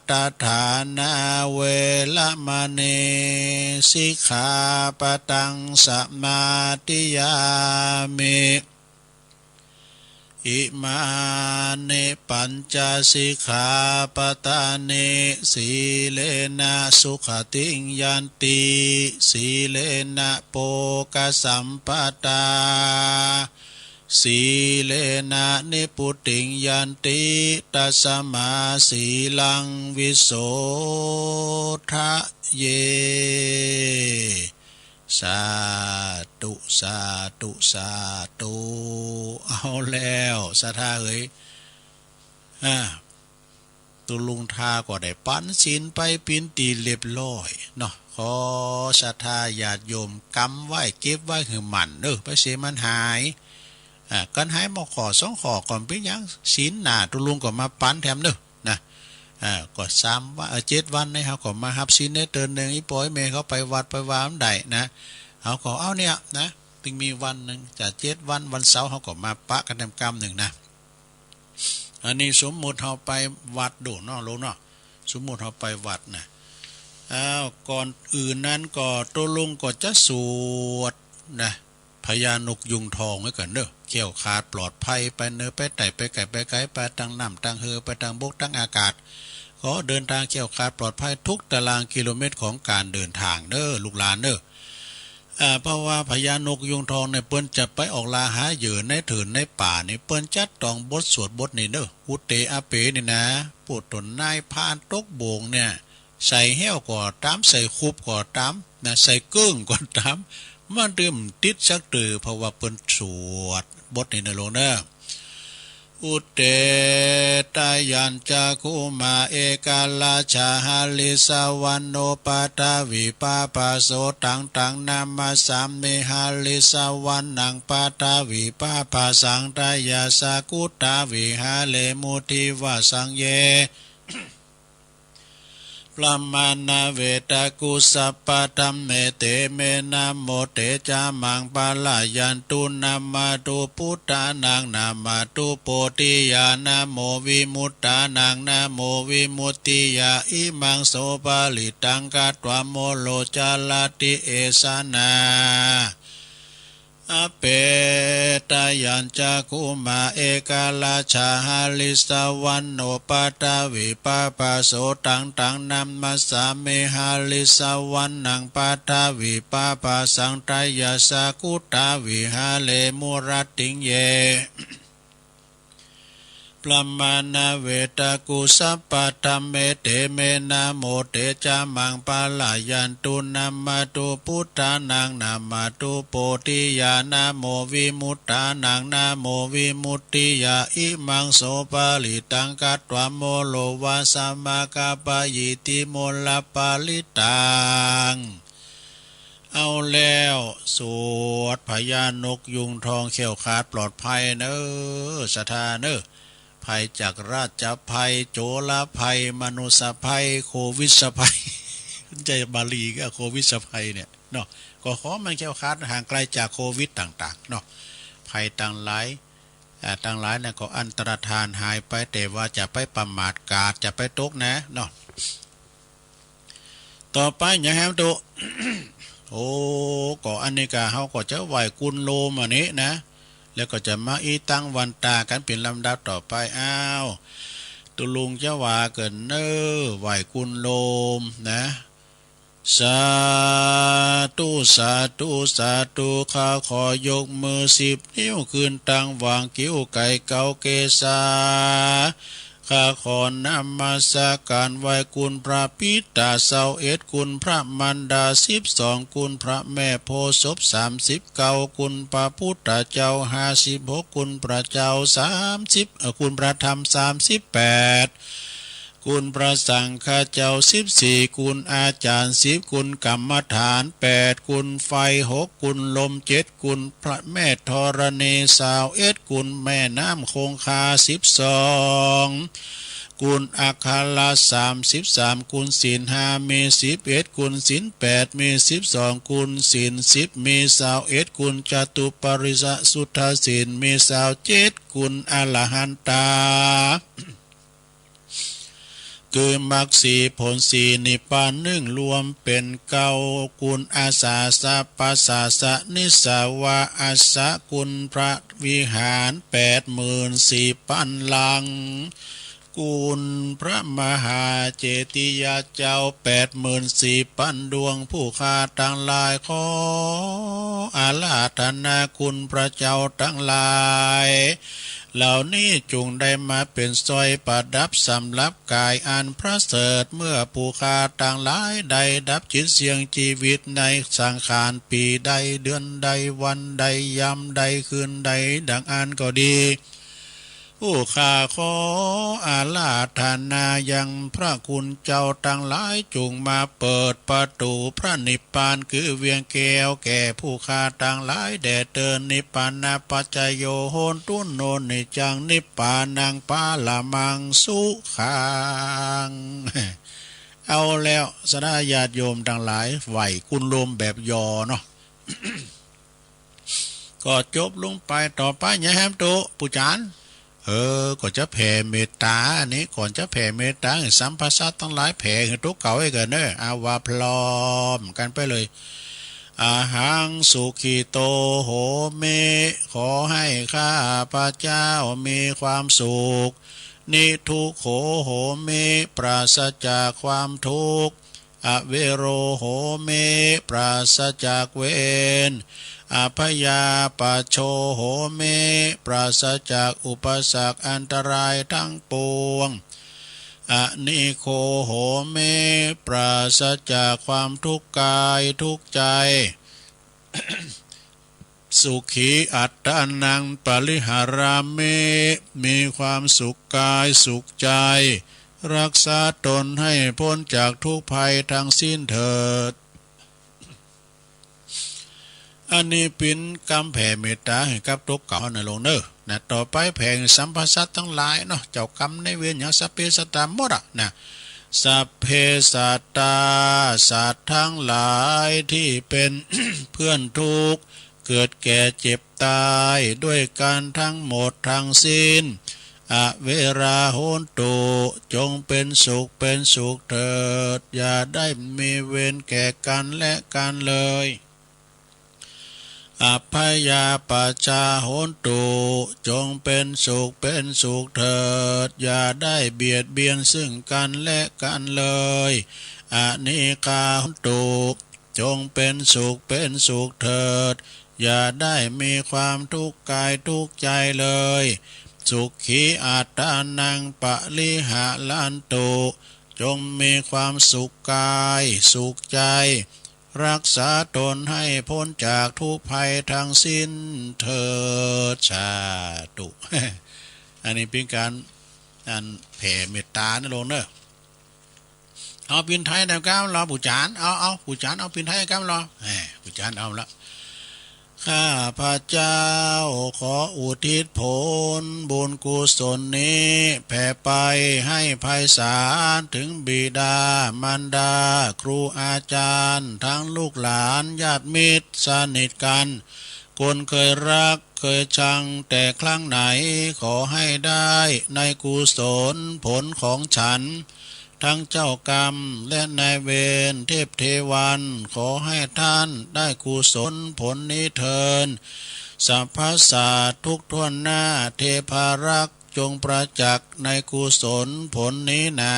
ทฐานา เวระมะณี สิกขาปะตัง สะมาธิยามิ อิมานิปัญจสิกขาปะทานิ สีเลนะสุขะติงยันติ สีเลนะโภคะสัมปะทา สีเลนะนิพพุติงยันติ ตัสสะมาสีลังวิโสทะเย สาธุ สาธุ สาธุ เอาแล้ว ศรัทธาเอ๋ย อ่า ตุ๊ลุงทาก็ได้ปั๋นศีลไปเป๋นตี้เรียบร้อยเนาะ ขอศรัทธาญาติโยมกำไว้ เก็บไว้หื้อหมั้นเน่อ ไปเสียมันหาย อ่า กันหายมาข้อสองข้อก็บ่เป๋นหยัง ศีลหน้าตุ๊ลุงก็มาปั๋นแถมเน่อ นะ อ่า ก็สามวัน เอ่อ เจ็ดวันนี้เฮาก็มาฮับศีลได้เติ่นนึ่ง อี่ป้ออี่แม่เขาไปวัดไปวาบ่ได้นะ เฮาก็เอาเนี่ยนะ ตึงมีวันนึ่ง จะเจ็ดวัน วันเสาร์เฮาก็มาปะกั๋นแถมกำนึ่งนะ อันนี้สมมุติเฮาไปวัดดูเนาะ ลุงเนาะ สมมุติเฮาไปวัดนะ อ้าว ก่อนอื่นนั้นก็ตุ๊ลุงก็จะสวดนะ พญานกยูงทองไว้ก่อนเน่อ แคล้วคลาดปลอดภัย ไปเหนือไปใต้ ไปใก้ไปไก๋ ไปตางน้ำตางเฮือ ไปตางบกตางอากาศ ขอเดินทางแคล้วคลาดปลอดภัยทุกตารางกิโลเมตรของการเดินทางเน่อ ลูกหลานเน่อ อ่า เพราะว่าพญานกยูงทองเนี่ย เปิ้นจะไปออกล่าหาเหยื่อในเถินในป่านี่ เปิ้นจะต้องบทสวดบทนี้เน่อ อุเตอะเปะนี่นะ ผู้ตนนายพรานตกโบ่งเนี่ย ใส่แห้วก็ต๋าม ใส่คุบก็ต๋ามนะ ใส่เกิ้งก็ต๋าม มันตึงบ่ติดสักเตื้อ เพราะว่าเปิ้นสวดบทนี้เน่อ ลุงเน่อ อุเตอะเตยัญจักขุมา เอการาชาหะริสสะวะโน ปะทะวีปะผะโส ตังตังนามัสสามิ หะริสสะวะนัง ปะทะวีปะผะสัง ทะยะสะกุตาวิหะเร มุทิวาสังเย พะมาณาเวตะกุสสะปะธัมเม เตเม นะโม เตจะมัง ปะระยันตุ นะมะตุ พุทธานัง นะมะตุ โพธิยา นะโม วิมุตตานัง นะโม วิมุตติยา อิมัง โส ปะริตตัง ฆัตวา โมโร จะระติ เอสะ นะ อเปตายัญจะ คุมา เอกราชา หริสสวรรณโณ ปัทวิปปะโส ตัง ตัง นะมัสสามิ หริสสวรรณัง ปัทวิปปะสัง ทะยัสสะ กุฏา วิหาเร มุรัตติง เย พรหมานาเวตะกุ สัพพะธัมเม เต เม นะโม เต จะ มัง ปะละยันตุ นะมะตุ ปุทธานัง นะมะตุ โพธิยา นะโม วิมุตตานัง นะโม วิมุตติยา อิมัง โส ปะริตตัง กัตถวา โม โร วา สะ มะ กะ ปะ ยิ ติ โม ละ ปะริตตัง เอาแล้ว สวดพญานกยูงทองแคล้วคลาดปลอดภัยเน่อ ศรัทธาเน่อ ภัยจากราชภัย โจรภัย มนุษยภัย โควิดภัย ใจ้บาลีก็โควิดภัยเนี่ยเนาะ ก็ขอมันแคล้วคลาดห่างไกลจากโควิดต่างๆ เนาะ ภัยตังหลาย อ่า ตังหลายนั้นก็อันตรธานหายไป แต่ว่าจะไปประมาทกาด จะไปตกนะเนาะ ต่อไปหยังแหมตุ๊ โอ้ ก็อันนี้ก็เฮาก็จะไหว้กุลโลมอันนี้นะ แล้วก็จะมาอิตัง วันตากั๋นเป๋นลำดับต่อไป อ้าว ตุ๊ลุงจะว่าเกิ๋นเน่อ ไหว้กุลโลมนะ สาธุ สาธุ สาธุ ข้าขอยกมือสิบนิ้วขึ้นตังหว่างคิ้วไก๋เกาเกศา ข้าขอนมัสก๋านไหว้กุลพระปิตาซาวเอ็ด กุลพระมารดาสิบสอง กุลพระแม่โพธิ์ศพสามสิบเก้า กุลพระพุทธเจ้าห้าสิบหก กุลพระเจ้าสามสิบ เอ่อ กุลพระธรรมสามสิบแปด กุลพระสังฆเจ้าสิบสี่ กุลอาจารย์สิบ กุลกรรมฐานแปด กุลไฟหก กุลลมเจ็ด กุลพระแม่ธรณีซาวเอ็ด กุลแม่น้ำคงคาสิบสอง กุลอักขระสามสิบสาม กุลศีลห้ามีสิบเอ็ด กุลศีลแปดมีสิบสอง กุลศีลสิบมีซาวเอ็ด กุลจตุปริสสุทธศีลมีซาวเจ็ด กุลอรหันตา คือมรรคสี่ผลสี่นิพพานหนึ่งรวมเป๋นเก้า กุลอาสาสะปะสาสะนิสสาวาสสะ กุลพระวิหารแปดหมื่นสี่ปันหลัง กุลพระมหาเจติยาเจ้าแปดหมื่นสี่ปันดวง ผู้ข้าตังหลายขออาราธนากุลพระเจ้าตังหลาย เหล่านี้จุ่งได้มาเป๋นสร้อยประดับสำหรับก๋ายอันประเสริฐ เมื่อผู้ข้าตังหลายได้ดับจิตเสี่ยงจีวิตในสังขารปีใดเดือนใดวันใดยามใดคืนใดดังอั้นก็ดี ผู้ข้าขออาราธนายังพระคุณเจ้าตังหลายจุ่งมาเปิดประตู๋พระนิพพานคือเวียงแก้วแก่ผู้ข้าตังหลายแด่เตอ นิพพานะปัจจโย โหนตุ โน นิจจัง นิพพานัง ปะระมัง สุขัง เอาแล้ว ศรัทธาญาติโยมตังหลาย ไหว้กุลโลมแบบยอเนาะ ก็จบลงไป ต่อไปหยังแหมตุ๊ ปู่จ๋ารย์ เออ ก็จะแผ่เมตต๋า อันนี้ก่อนจะแผ่เมตต๋า สัมภสัตตังหลายแผ่หื้อตุ๊เก่าไว้ก่อนเน่อ เอาว่าพร้อมกั๋นไปเลย อะหัง สุขิโต โหมิ ขอให้ข้าพเจ้ามีความสุข นิทุกโข โหมิ ปราศจากความทุกข์ อเวโร โหมิ ปราศจากเวร อภยาปัชโช โหมิ ปราศจากอุปสรรคอันตรายทั้งปวง อนิโค โหมิ ปราศจากความทุกข์กายทุกข์ใจ สุขีอัตตานัง ปริหารามิ มีความสุขกายสุขใจ รักษาตนให้พ้นจากทุกข์ภัยทั้งสิ้นเถิด อันนี้เป๋นกำแผ่เมตต๋าหื้อกับตุ๊เก่านะโยมเน่อ นะ ต่อไปแผ่หื้อสัมภสัตตังหลายเนาะ เจ้ากรรมนายเวรหยังสัพเพสัตตาหมดอะนะ สัพเพสัตตา สัตว์ทั้งหลายที่เป็น เพื่อนทุกข์ เกิดแก่เจ็บตายด้วยกันทั้งหมดทั้งสิ้น อเวราโหนตุ จงเป็นสุขเป็นสุขเถิด อย่าได้มีเวรแก่กันและกันเลย อัพพยาปัชชาโหนตุ จงเป็นสุขเป็นสุขเถิด อย่าได้เบียดเบียนซึ่งกันและกันเลย อนีฆาโหนตุ จงเป็นสุขเป็นสุขเถิด อย่าได้มีความทุกข์กายทุกข์ใจเลย สุขีอัตตานังปริหารันตุ จงมีความสุขกายสุขใจ รักษาตนให้พ้นจากทุกข์ภัยทั้งสิ้นเถิด สาธุ อันนี้เป๋นก๋าน อันแผ่เมตต๋านะหลวงเนอะ เอาปิ่นไทยแหมก้ำลอ ปู่จ๋ารย์ เอา เอา ปู่จ๋ารย์ เอาปิ่นไทยก้ำลอ แหม ปู่จ๋ารย์เอาละ ข้าพเจ้าขออุทิศผลบุญกุศลนี้แผ่ไปให้ไพศาลถึงบิดามารดา ครูอาจารย์ ทั้งลูกหลานญาติมิตรสนิทกัน คนเคยรักเคยชังแต่ครั้งไหน ขอให้ได้ในกุศลผลของฉัน ทั้งเจ้ากรรมและนายเวรเทพเทวัน ขอให้ท่านได้กุศลผลนี้เทอญ สรรพสัตว์ทุกทั่วหน้า เทพารักษ์จงประจักษ์ในกุศลผลนี้หนา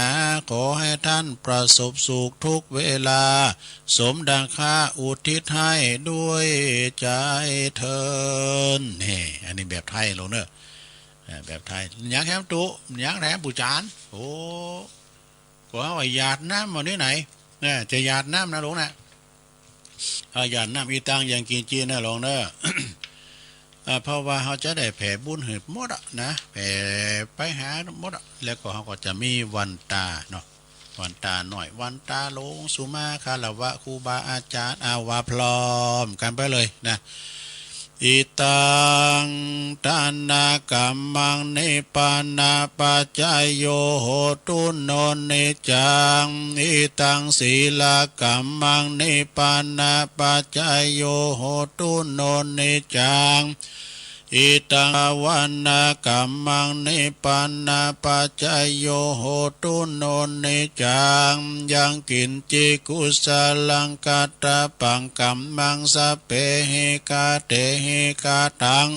ขอให้ท่านประสบสุขทุกเวลา สมดังข้าอุทิศให้ด้วยใจเทอญ นี่ อันนี้แบบไทยหลวงเนอะ อ่า แบบไทย ยังแถมตุ๊ ยังแถมปู่จ๋ารย์ โอ้ ก็เอาหยาดน้ำเอานี่ไหน นะ จะหยาดน้ำนะหลวงนะ เอาหยาดน้ำ อิตัง ยังกิญจิ นะหลวงเนอะ อ่า เพราะว่าเฮาจะได้แผ่บุญหืดหมดอะนะ แผ่ไปหาหมดอะ แล้วก็เฮาก็จะมีวันตาเนาะ วันตาน้อย วันตาหลวง สุมาคารวะครูบาอาจารย์ เอาว่าพร้อมกันไปเลยนะ อิตัง ทานกัมมัง นิพพานะปัจจโย โหตุ โน นิจจัง อิตัง สีลกัมมัง นิพพานะปัจจโย โหตุ โน นิจจัง อิตัง ภาวนากัมมัง นิพพานะปัจจโย โหตุ โน นิจจัง ยังกิญจิ กุสลัง กัตถปัง กัมมัง สัพเพ หิคา เต หิคาตัง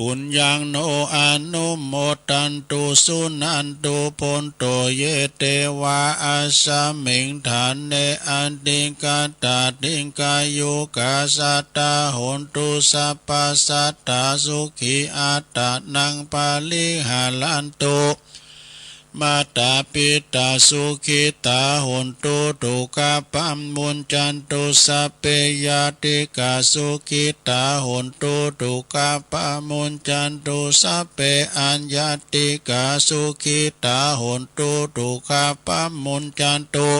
ปุญญัง โน อนุโมทันตุ สุนันตุ โพนโต เย เตวา อัสสมิง ฐาเน อธิคาตา ติกายุกา สัตตา โหนตุ สัพพะสัตตา สุขี อัตตานัง ปริหารันตุ มาตาปิตา สุขิตา โหนตุ ทุกขาปะมุญจันตุ สัพเพ ญาติกา สุขิตา โหนตุ ทุกขาปะมุญจันตุ สัพเพ อญาติกา สุขิตา โหนตุ ทุกขาปะมุญจันตุ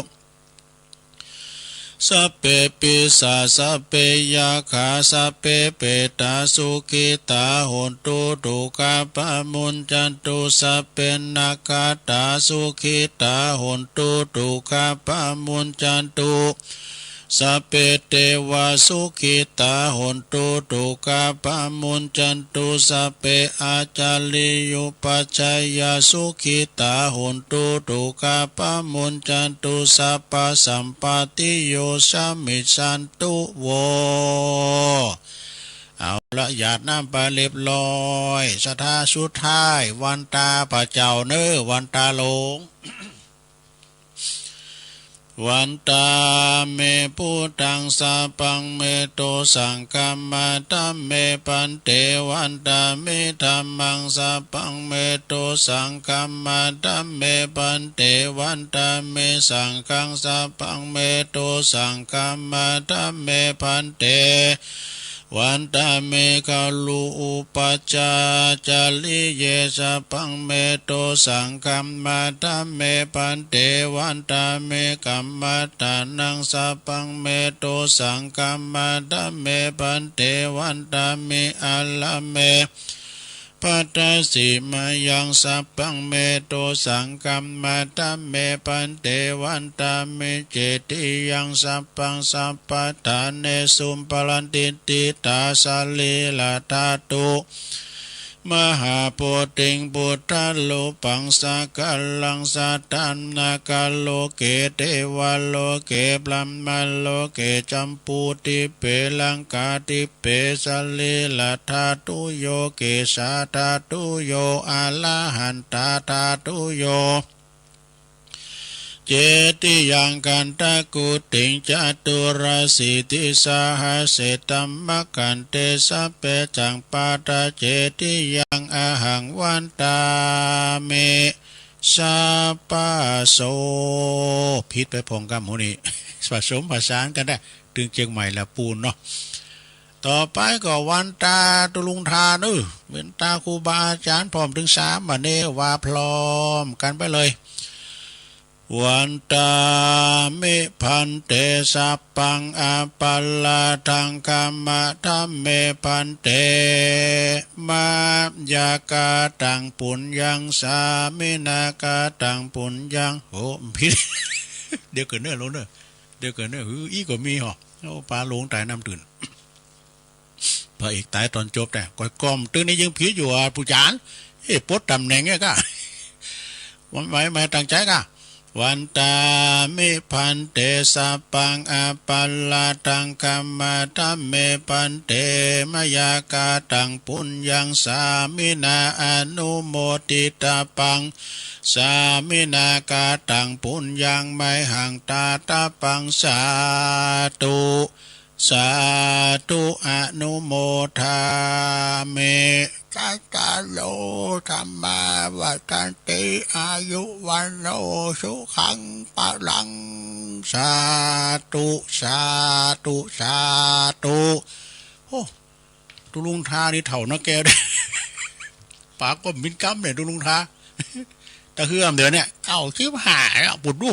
สัพเพ ปิสา สัพเพ ยักขา สัพเพ เปตา สุขิตา โหนตุ ทุกขาปะมุญจันตุ สัพเพ นักขาตา สุขิตา โหนตุ ทุกขาปะมุญจันตุ สัพเพ เตวา สุขิตา โหนตุ ทุกขาปะมุญจันตุ สัพเพ อาจาริยุปัชฌายา สุขิตา โหนตุ ทุกขาปะมุญจันตุ สัพพะสัมปตติโย สมิจฉันตุ โว เอาละ หยาดน้ำไปเรียบร้อย ศรัทธาสุดท้าย วันตาพระเจ้าเนอะ วันตาหลวง วันตาเม พุทธัง สัพพัง เม โต สังฆัมมา ธัมเม ภันเต วันตามิ ธัมมัง สัพพัง เม โต สังฆัมมา ธัมเม ภันเต วันตามิ สังฆัง สัพพัง เม โต สังฆัมมา ธัมเม ภันเต วันตามิ คารุอุปัชฌาจาริเย สัพพัง เม โต สังฆัมมา ธัมเม ภันเต วันตามิ กัมมัฏฐานัง สัพพัง เม โต สังฆัมมา ธัมเม ภันเต วันตามิ อารัมเม ภัตตสิมายัง สัพพัง เม โต สังฆัมมา ธัมเม ภันเต วันตามิ เจติยัง สัพพัง สัพพะทาเนสุ ปะระติฏฐิตา สะรีระธาตุ มหาโพธิง พุทธารูปัง สักกาลัง สะทันนะ กะโลเก เตวะโลเก บรหมะโลเก จัมปูทิปเป ลังกาทิปเป สะรีระธาตุโย เกสาธาตุโย อะระหันตาธาตุโย เจติยัง คันธะกุติง จตุรสีติสหัสสิ ธัมมะขันเต สัพเพ จัง ปาทะ เจติยัง อะหัง วันตามิ สัพพะโส ผิดไปพ่องกำหมู่นี้ ผสมผสานกั๋นได้ ตึงเจียงใหม่ละปูนเนาะ ต่อไปก็วันตาตุ๊ลุงทาเน่อ วันตาครูบาอาจ๋ารย์พร้อมตึงสาม บัดนี้ว่าพร้อมกั๋นไปเลย วันตามิ ภันเต สัพพัง อปะราธัง ขมะถะเม ภันเต มะยะกะตัง ปุญญัง สามินะ กะตัง ปุญญัง โอ้ ผิด เดี๋ยวเกิดเน่อ ลงเน่อ เดี๋ยวเกิดเน่อ หือ อี้ก็มีห่อ โอ้ ปาหลงต๋ายน้ำตื้น พระเอกต๋ายต๋อนจบ แต่ก้อยก้อมตื้นนี่ยังผิดอยู่อ่ะ ปู่จ๋ารย์ เอ๊ะ ปลดต๋ำแหน่งเนี่ยก้า วันไหวไหม ตั้งใจ๋ก้า วันตามิ ภันเต สัพพัง อปะราธัง ขมะถะเม ภันเต มะยะกะตัง ปุญญัง สามินะ อนุโมทิตะปัง สามินะ กะตัง ปุญญัง มะหัง ทาตะปัง สาธุ สาธุ อนุโมทามิ จัตตาโร ธัมมา วัฑฒันติ อายุ วัณโณ สุขัง พลัง สาธุ สาธุ สาธุ โอ้ ตุ๊ลุงทานี่เฒ่านักแก่เด้อ ปากก็เหม็นกำเนี่ย ตุ๊ลุงทา ตะเฮือมเดี๋ยวเนี่ย เก้าสิบห้าแล้ว ปุดดู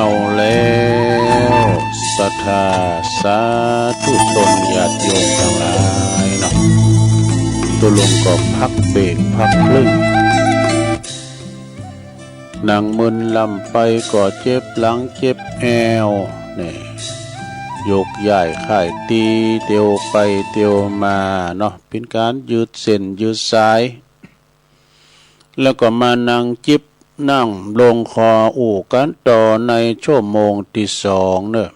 เอาแล้ว ศรัทธาสาธุชนญาติโยมตังหลายเนาะ ตุ๊ลุงก็พักเบรกพักครึ่ง นั่งมึนลำไปก็เจ็บหลังเจ็บแอว นี่ ยกย้ายค่ายตี๋ เตียวไปเตียวมาเนาะ เป๋นก๋านยืดเส้นยืดสาย แล้วก็มานั่งจิบน้ำลงคอ อู้กั๋นต่อในชั่วโมงตี้สองเนาะ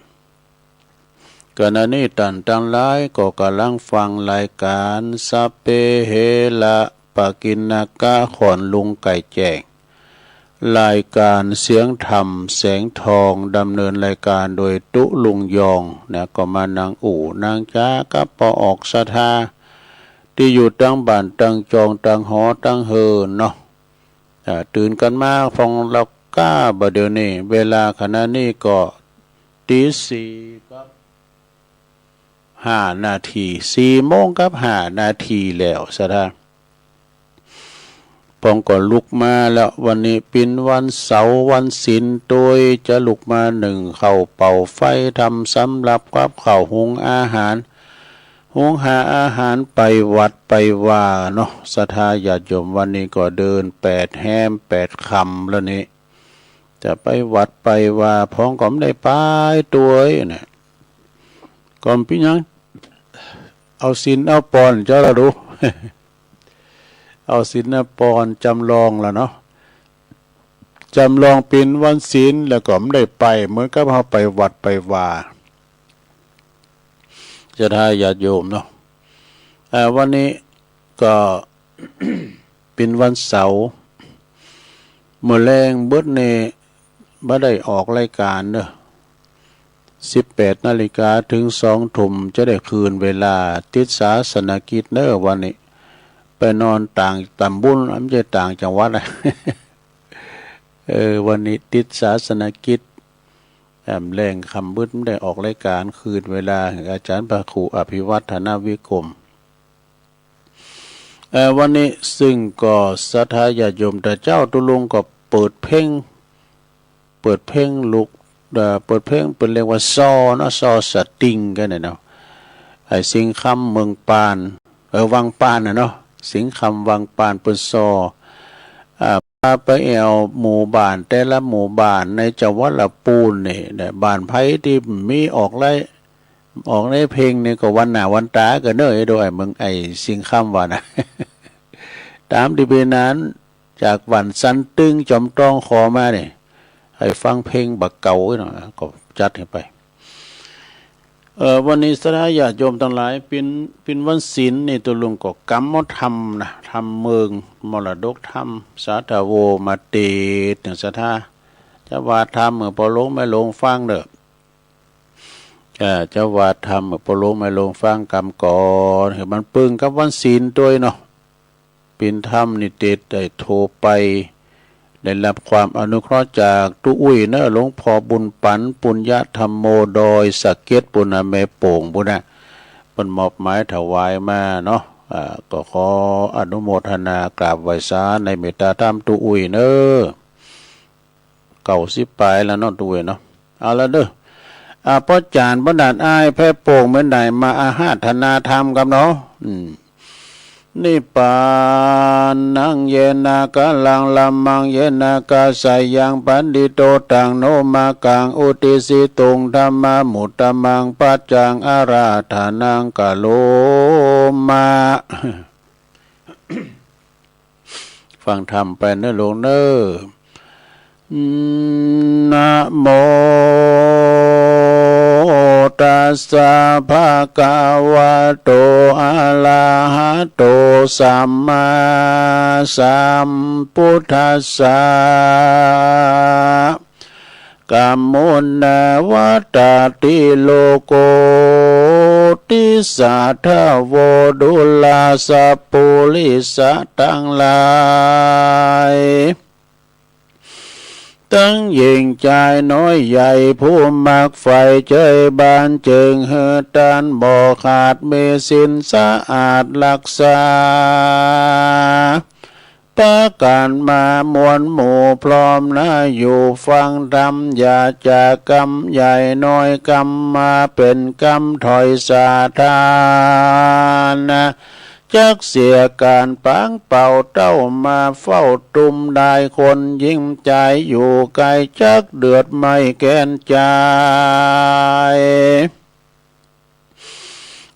ขณะนี้ต้านตังหลายก็ก่ำลังฟังรายก๋าน สัพเพ เหระ ปะกิณณกะ ขอนลุงไก่แจ้ง รายก๋านเสียงธรรมแสงทอง ดำเนินรายก๋านโดยตุ๊ลุงยองนะ ก็มานั่งอู้นั่งจ๋ากับป้อออกศรัทธา ตี้อยู่ตังบ้านตังจองตังหอตังเฮือนเนาะ อ่า ตื่นกั๋นมาพ่องละก้าบ่าเดี่ยวนี้ เวลาขณะนี้ก็ตี๋สี่กับห้านาที สี่โมงกับห้านาทีแล้ว ศรัทธา พ่องก็ลุกมาแล้ว วันนี้เป๋นวันเสาร์วันศีลตวย จะลุกมานึ่งข้าวเป่าไฟ ทำสำรับกับข้าวหุงอาหาร หุงหาอาหารไปวัดไปวาเนาะ ศรัทธาญาติโยม วันนี้ก็เดินแปดแฮมแปดค่ำแล้วนี่ จะไปวัดไปวา พ่องก็บ่ได้ไปตวยนะ ก็เป๋นหยัง เอาศีลเอาปอนเจ้าละดู เอาศีลเอาปอนจำลองละเนาะ จำลองเป๋นวันศีล แล้วก็บ่ได้ไป เหมือนกับเฮาไปวัดไปวา ศรัทธาญาติโยมเนาะ อ่า วันนี้ก็ เป๋นวันเสาร์ เมื่อแลงเบิดนี่บ่ได้ออกรายก๋านเนาะ สิบแปดนาฬิกาเถิงสองทุ่ม จะได้คืนเวลา ติดศาสนกิจเนาะ วันนี้ ไปนอนต่างต๋ำบล บ่ใจ้ต่างจังหวัดอะ เออ วันนี้ติดศาสนกิจ แอมแลงค่ำมืดบ่ได้ออกรายก๋าน คืนเวลาหื้ออาจ๋ารย์พระครูอภิวัฒนวิกรม เอ่อ วันนี้ซึ่งก็ศรัทธาญาติโยม แต่เจ๊าตุ๊ลุงก็เปิดเพลง เปิดเพลงลูก เอ่อ เปิดเพลงเปิ้นเรียกว่าซอเนาะ ซอสตริงกั๋นเนี่ยเนาะ ไอ้สิงห์คำเมืองปาน เออ วังปานน่ะเนาะ สิงห์คำวังปานเปิ้นซอ อ่า พาไปแอ่วหมู่บ้านแต่ละหมู่บ้านในจังหวัดละปูนนี่นะ บ้านใผตี้มีออกไล ออกในเพลงนี่ก็วันหน้าวันต๋ากั๋นเน่อ ไอ้โดยเมืองไอ้สิงห์คำว่านะ ต๋ามตี้เป๋นนั้น จากบ้านสันตึงจอมตองขอมานี่ หื้อฟังเพลงบ่าเก่าเนาะ ก็จัดหื้อไป เอ่อ วันนี้ศรัทธาญาติโยมตังหลาย เป๋น เป๋นวันศีลนี่ ตุ๊ลุงก็กำเอาธรรมนะ ธรรมเมือง มรดกธรรม สาธโว มาเตศน์เถิงศรัทธา จะว่าธรรมหื้อป้อหลวงแม่หลวงฟังเน่อ เอ่อ จะว่าธรรมหื้อป้อหลวงแม่หลวงฟังกำก่อน หื้อมันปึงกับวันศีลตวยเนาะ เป๋นธรรมนิเทศน์ได้โทรไป ได้ฮับความอนุเคราะห์จากตุ๊อุ้ยเน่อ หลวงพ่อบุญปั๋น ปุญญธรรมโม ดอยสะเก็ดปู้นน่ะ แม่โป่งปู้นน่ะ เปิ้นมอบหมายถวายมาเนาะ อ่า ก็ขออนุโมทนากราบไหว้สาในเมตตาธรรมตุ๊อุ้ยเน่อ เก้าสิบป๋ายแล้วเนาะตุ๊อุ้ยเนาะ เอาละเน่อ อ่า ป้อจ๋ารย์ ป้อหนานอ้าย แพร่โป่ง แม่นาย มาอาราธนาธรรมกำเนาะ อืม นิพพานัง เยนะ กะลัง ละมัง เยนะ กะสายัง ปัณฑิโต ตัง โน มะกัง อุตติสสิตุง ธัมมา มุตตะมัง ปัจจัง อาราธนัง กะโรมะ ฟังธรรมไปเน่อหลวงเน่อ นะโมตัสสะ ภะคะวะโต อะระหะโต สัมมาสัมพุทธัสสะ กัมมุนาวัตตาติโลโก ติสาทะโว ดูราสะปุริสะตังหลาย ตึงยิ่งจายน้อยใหญ่ ผู้มักใฝ่เจยบานเจิง หื้อต้านบ่ขาด มีศีลสะอาดฮักษา ปากั๋นมามวลหมู่พร้อมนา อยู่ฟังธรรม อย่าจากกำใหญ่น้อย กำมาเป๋นกำถ้อยสาธารณะ จักเสียก๋านปางเป่า เต้ามาเฝ้าตุ้มดาย คนยิ่งใจ๋อยู่ไก๋ จักเดือดไหม้แก่นใจ๋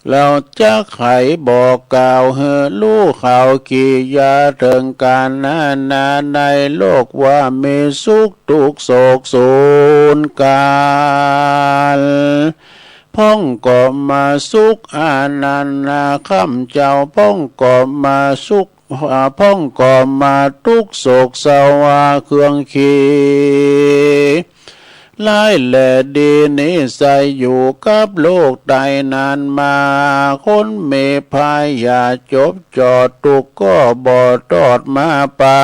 เฮาจักไขบอกกล่าว หื้อฮู้ข่าวกิริยา เถิงก๋านนานาในโลก ว่ามีสุขทุกข์โศกสูญก๋าล พ่องก็มาสุขอานันนา ข้ำเจ้า พ่องก็มาสุข อ่า พ่องก็มาตุ๊กข์โศกเศร้า ว่าเครื่องขี ร้ายและดีนี้ใส่อยู่กับโลกใต้นานมา คนมีภัยอย่าจบจ่อ ตุ๊กข์ก็บ่ตอดมาปา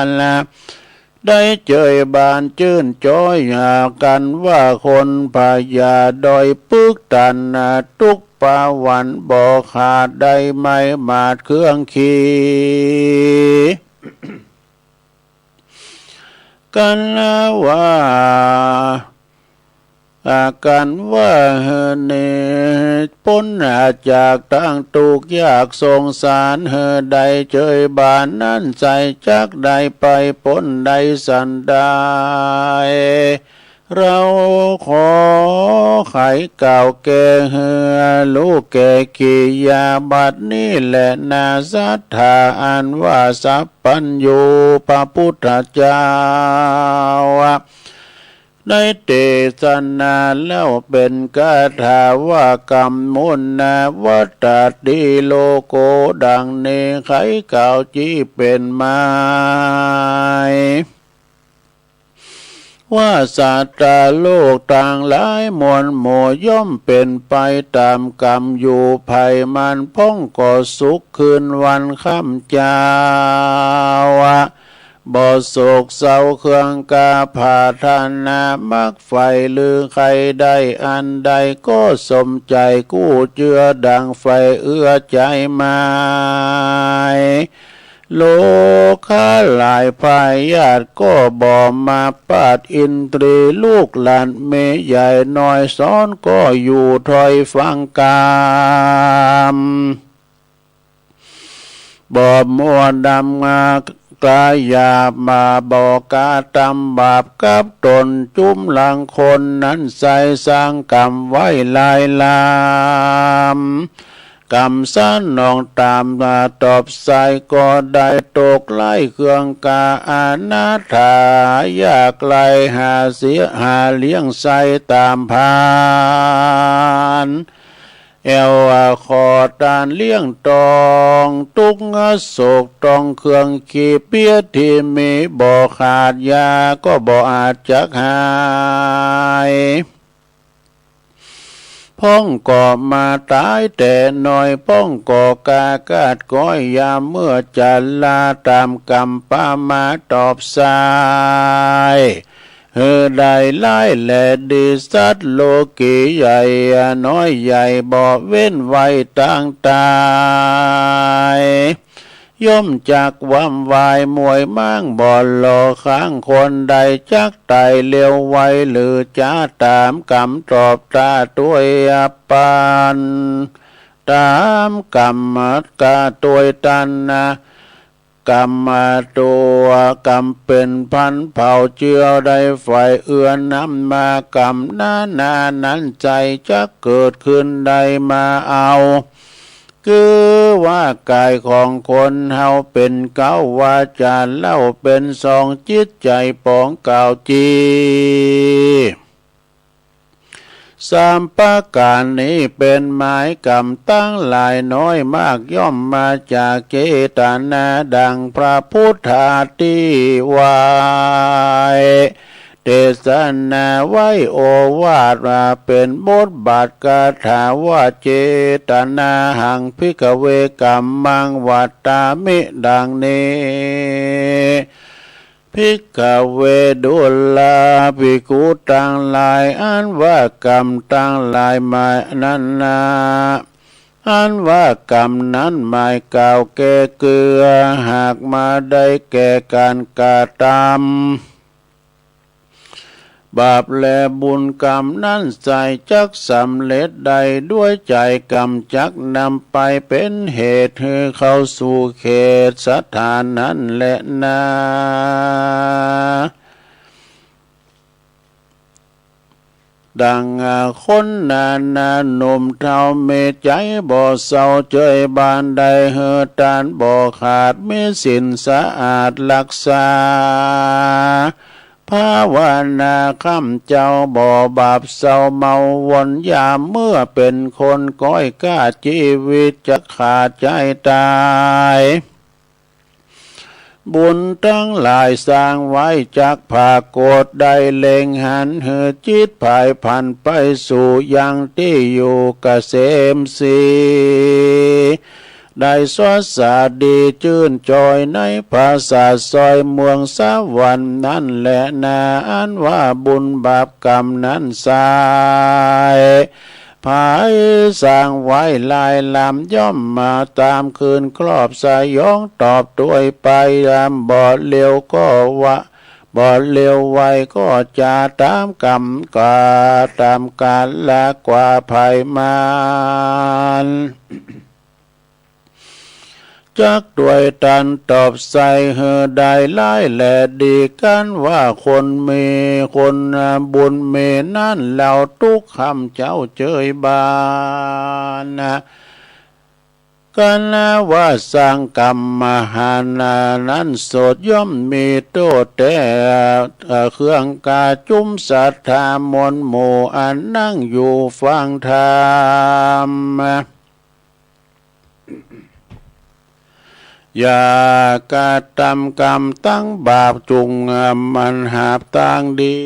น ได้เจยบานจื้นจอยหากั๋นว่าคน พยาด้อยปึกตัน ตุ๊กข์ปะวันบ่ขาด ได้ไม้หมาดเครื่องขี กั๋นว่า อากั๋นว่าหื้อนี้ป๊นจากตางตุ๊กข์ยากสงสาร หื้อได้เจยบานนั้นใส่ จักได้ไปป๊นได้สันใด เฮาขอไขกล่าวแก่หื้อฮู้แก่กิริยา บัดนี้แลนา ศรัทธาอันว่าสัพพัญญูพระพุทธเจ้า ได้เตสนาแล้วเป๋นคาถาว่า กัมมุนา วัตตาติ โลโก ดังนี้ ไขกล่าวจี้เป๋นไม้ ว่าสัตตาโลกตังหลายมวลหมู่ ย่อมเป๋นไปต๋ามกรรมอยู่ไพร่มัน พ่องก็สุขคืนวันค่ำเจ๊า บ่โศกเศร้าเครื่องกา ผาธนามักใฝ่ หรือใค่ได้อันใด ก็สมใจ๋กู้เจื้อ ดังใฝ่เอื้อใจ๋ไม้ โรคาหลายพยาธิก็บ่มาปาด อินทรีย์ลูกหลานมีใหญ่น้อย สอนก็อยู่ถ้อยฟังกำ บ่มัวดำงากายามา บ่กระตำบาปกับต๋น จุมหลังคนนั้นใส่ สร้างกรรมไว้หลายลำ กรรมสนองต๋ามมาตอบใส่ ก็ได้ตกไร้เครื่องกา อนาถา ยากไร้ หาเสียหาเลี้ยงใส่ต๋ามพาน แอ่วขอตานเลี้ยงต้อง ตุ๊กข์โศกต้องเครื่องขี เปียที่มีบ่ขาด ยาก็บ่อาจจักหาย พ่องก็มาต๋ายแต่น้อย พ่องก็กล้าคาดก้อย ยามเมื่อจะลา ต๋ามกรรมปะมาตอบใส่ หื้อได้หลายและดี สัตว์โลกีใหญ่น้อยใหญ่ บ่เว้นไว้ตางต๋าย ย่อมจักวำวายมวยม้าง บ่หล่อค้างคนใด จักต๋ายเร็วไว หรือจะต๋ามกรรมตอบตาตวยปัน ต๋ามกรรมกะตวยตันนะ กรรมตัวกรรมเป๋นพันเผ่า เจื้อได้ใฝ่เอื้อนำมา กรรมนานานั้นใส่ จักเกิดขึ้นได้มาเอา คือว่ากายของคนเฮาเป๋นเก๊า วาจ๋าเล่าเป๋นสอง จิตใจ๋ป๋องเก้า จี้สามประก๋านนี้เป๋นไม้กรรม ตังหลายน้อยมาก ย่อมมาจากเจตนา ดังพระพุทธาตี้ไว้ เตสนาไว้โอวาทว่าเป๋นบทบาทคาถาว่า เจตนาหัง ภิกขเว กัมมัง วัตตามิ ดังนี้ ภิกขเว ดูราภิกขุตังหลาย อันว่ากรรมตังหลายมานั้นนา อันว่ากรรมนั้นหมายกล่าวแก่คือ หากมาได้แก่ก๋านกระตำบาปและบุญกรรมนั้นไส้ จักสำเร็จได้ด้วยใจ๋กรรม จักนำไปเป๋นเหตุหื้อเข้าสู่เขตสถานนั้นแลนา ดังคนนานาหนุ่มเฒ่ามีใจ๋บ่เศร้า เจยบานได้หื้อตานบ่ขาด มีศีลสะอาดฮักษาภาวนา ค่ำเจ้าบ่บาปเศร้าเมาวน ยามเมื่อเป๋นคนก้อยก้า จีวิตจักขาดใจ๋ต๋าย บุญตังหลายสร้างไว้จักผากฏ ได้เล็งหันหื้อจิตผายผันไปสู่ยังตี้อยู่เกษมศรี ได้สวัสดีจื้นจอยในผาสาทซอยเมืองสวรรค์นั้นแลนา อันว่าบุญบาปกรรมนั้นไส้ ผายสร้างไว้หลายล้ำ ย่อมมาต๋ามคืนครอบสยอง ตอบตวยไปยามบ่เร็วก็ว่า บ่เร็วไวก็จะต๋ามกรรม ก็ต๋ามกาละกว่าภัยมัน จักตวยตันตอบใส่หื้อได้หลายแลดี กันว่าคนมีคนบุญมีนั้น เฮาตุ๊กค่ำเจ้าเจยบาน กันว่าสร้างกรรมมหานานั้นโสด ย่อมมีโต้ษแต๊ เอ่อ เครื่องกาจุมศรัทธามวลหมู่ อันนั่งอยู่ฟังธรรม อย่ากระตำกรรมตังบาป จุ่งมันหาบตางดี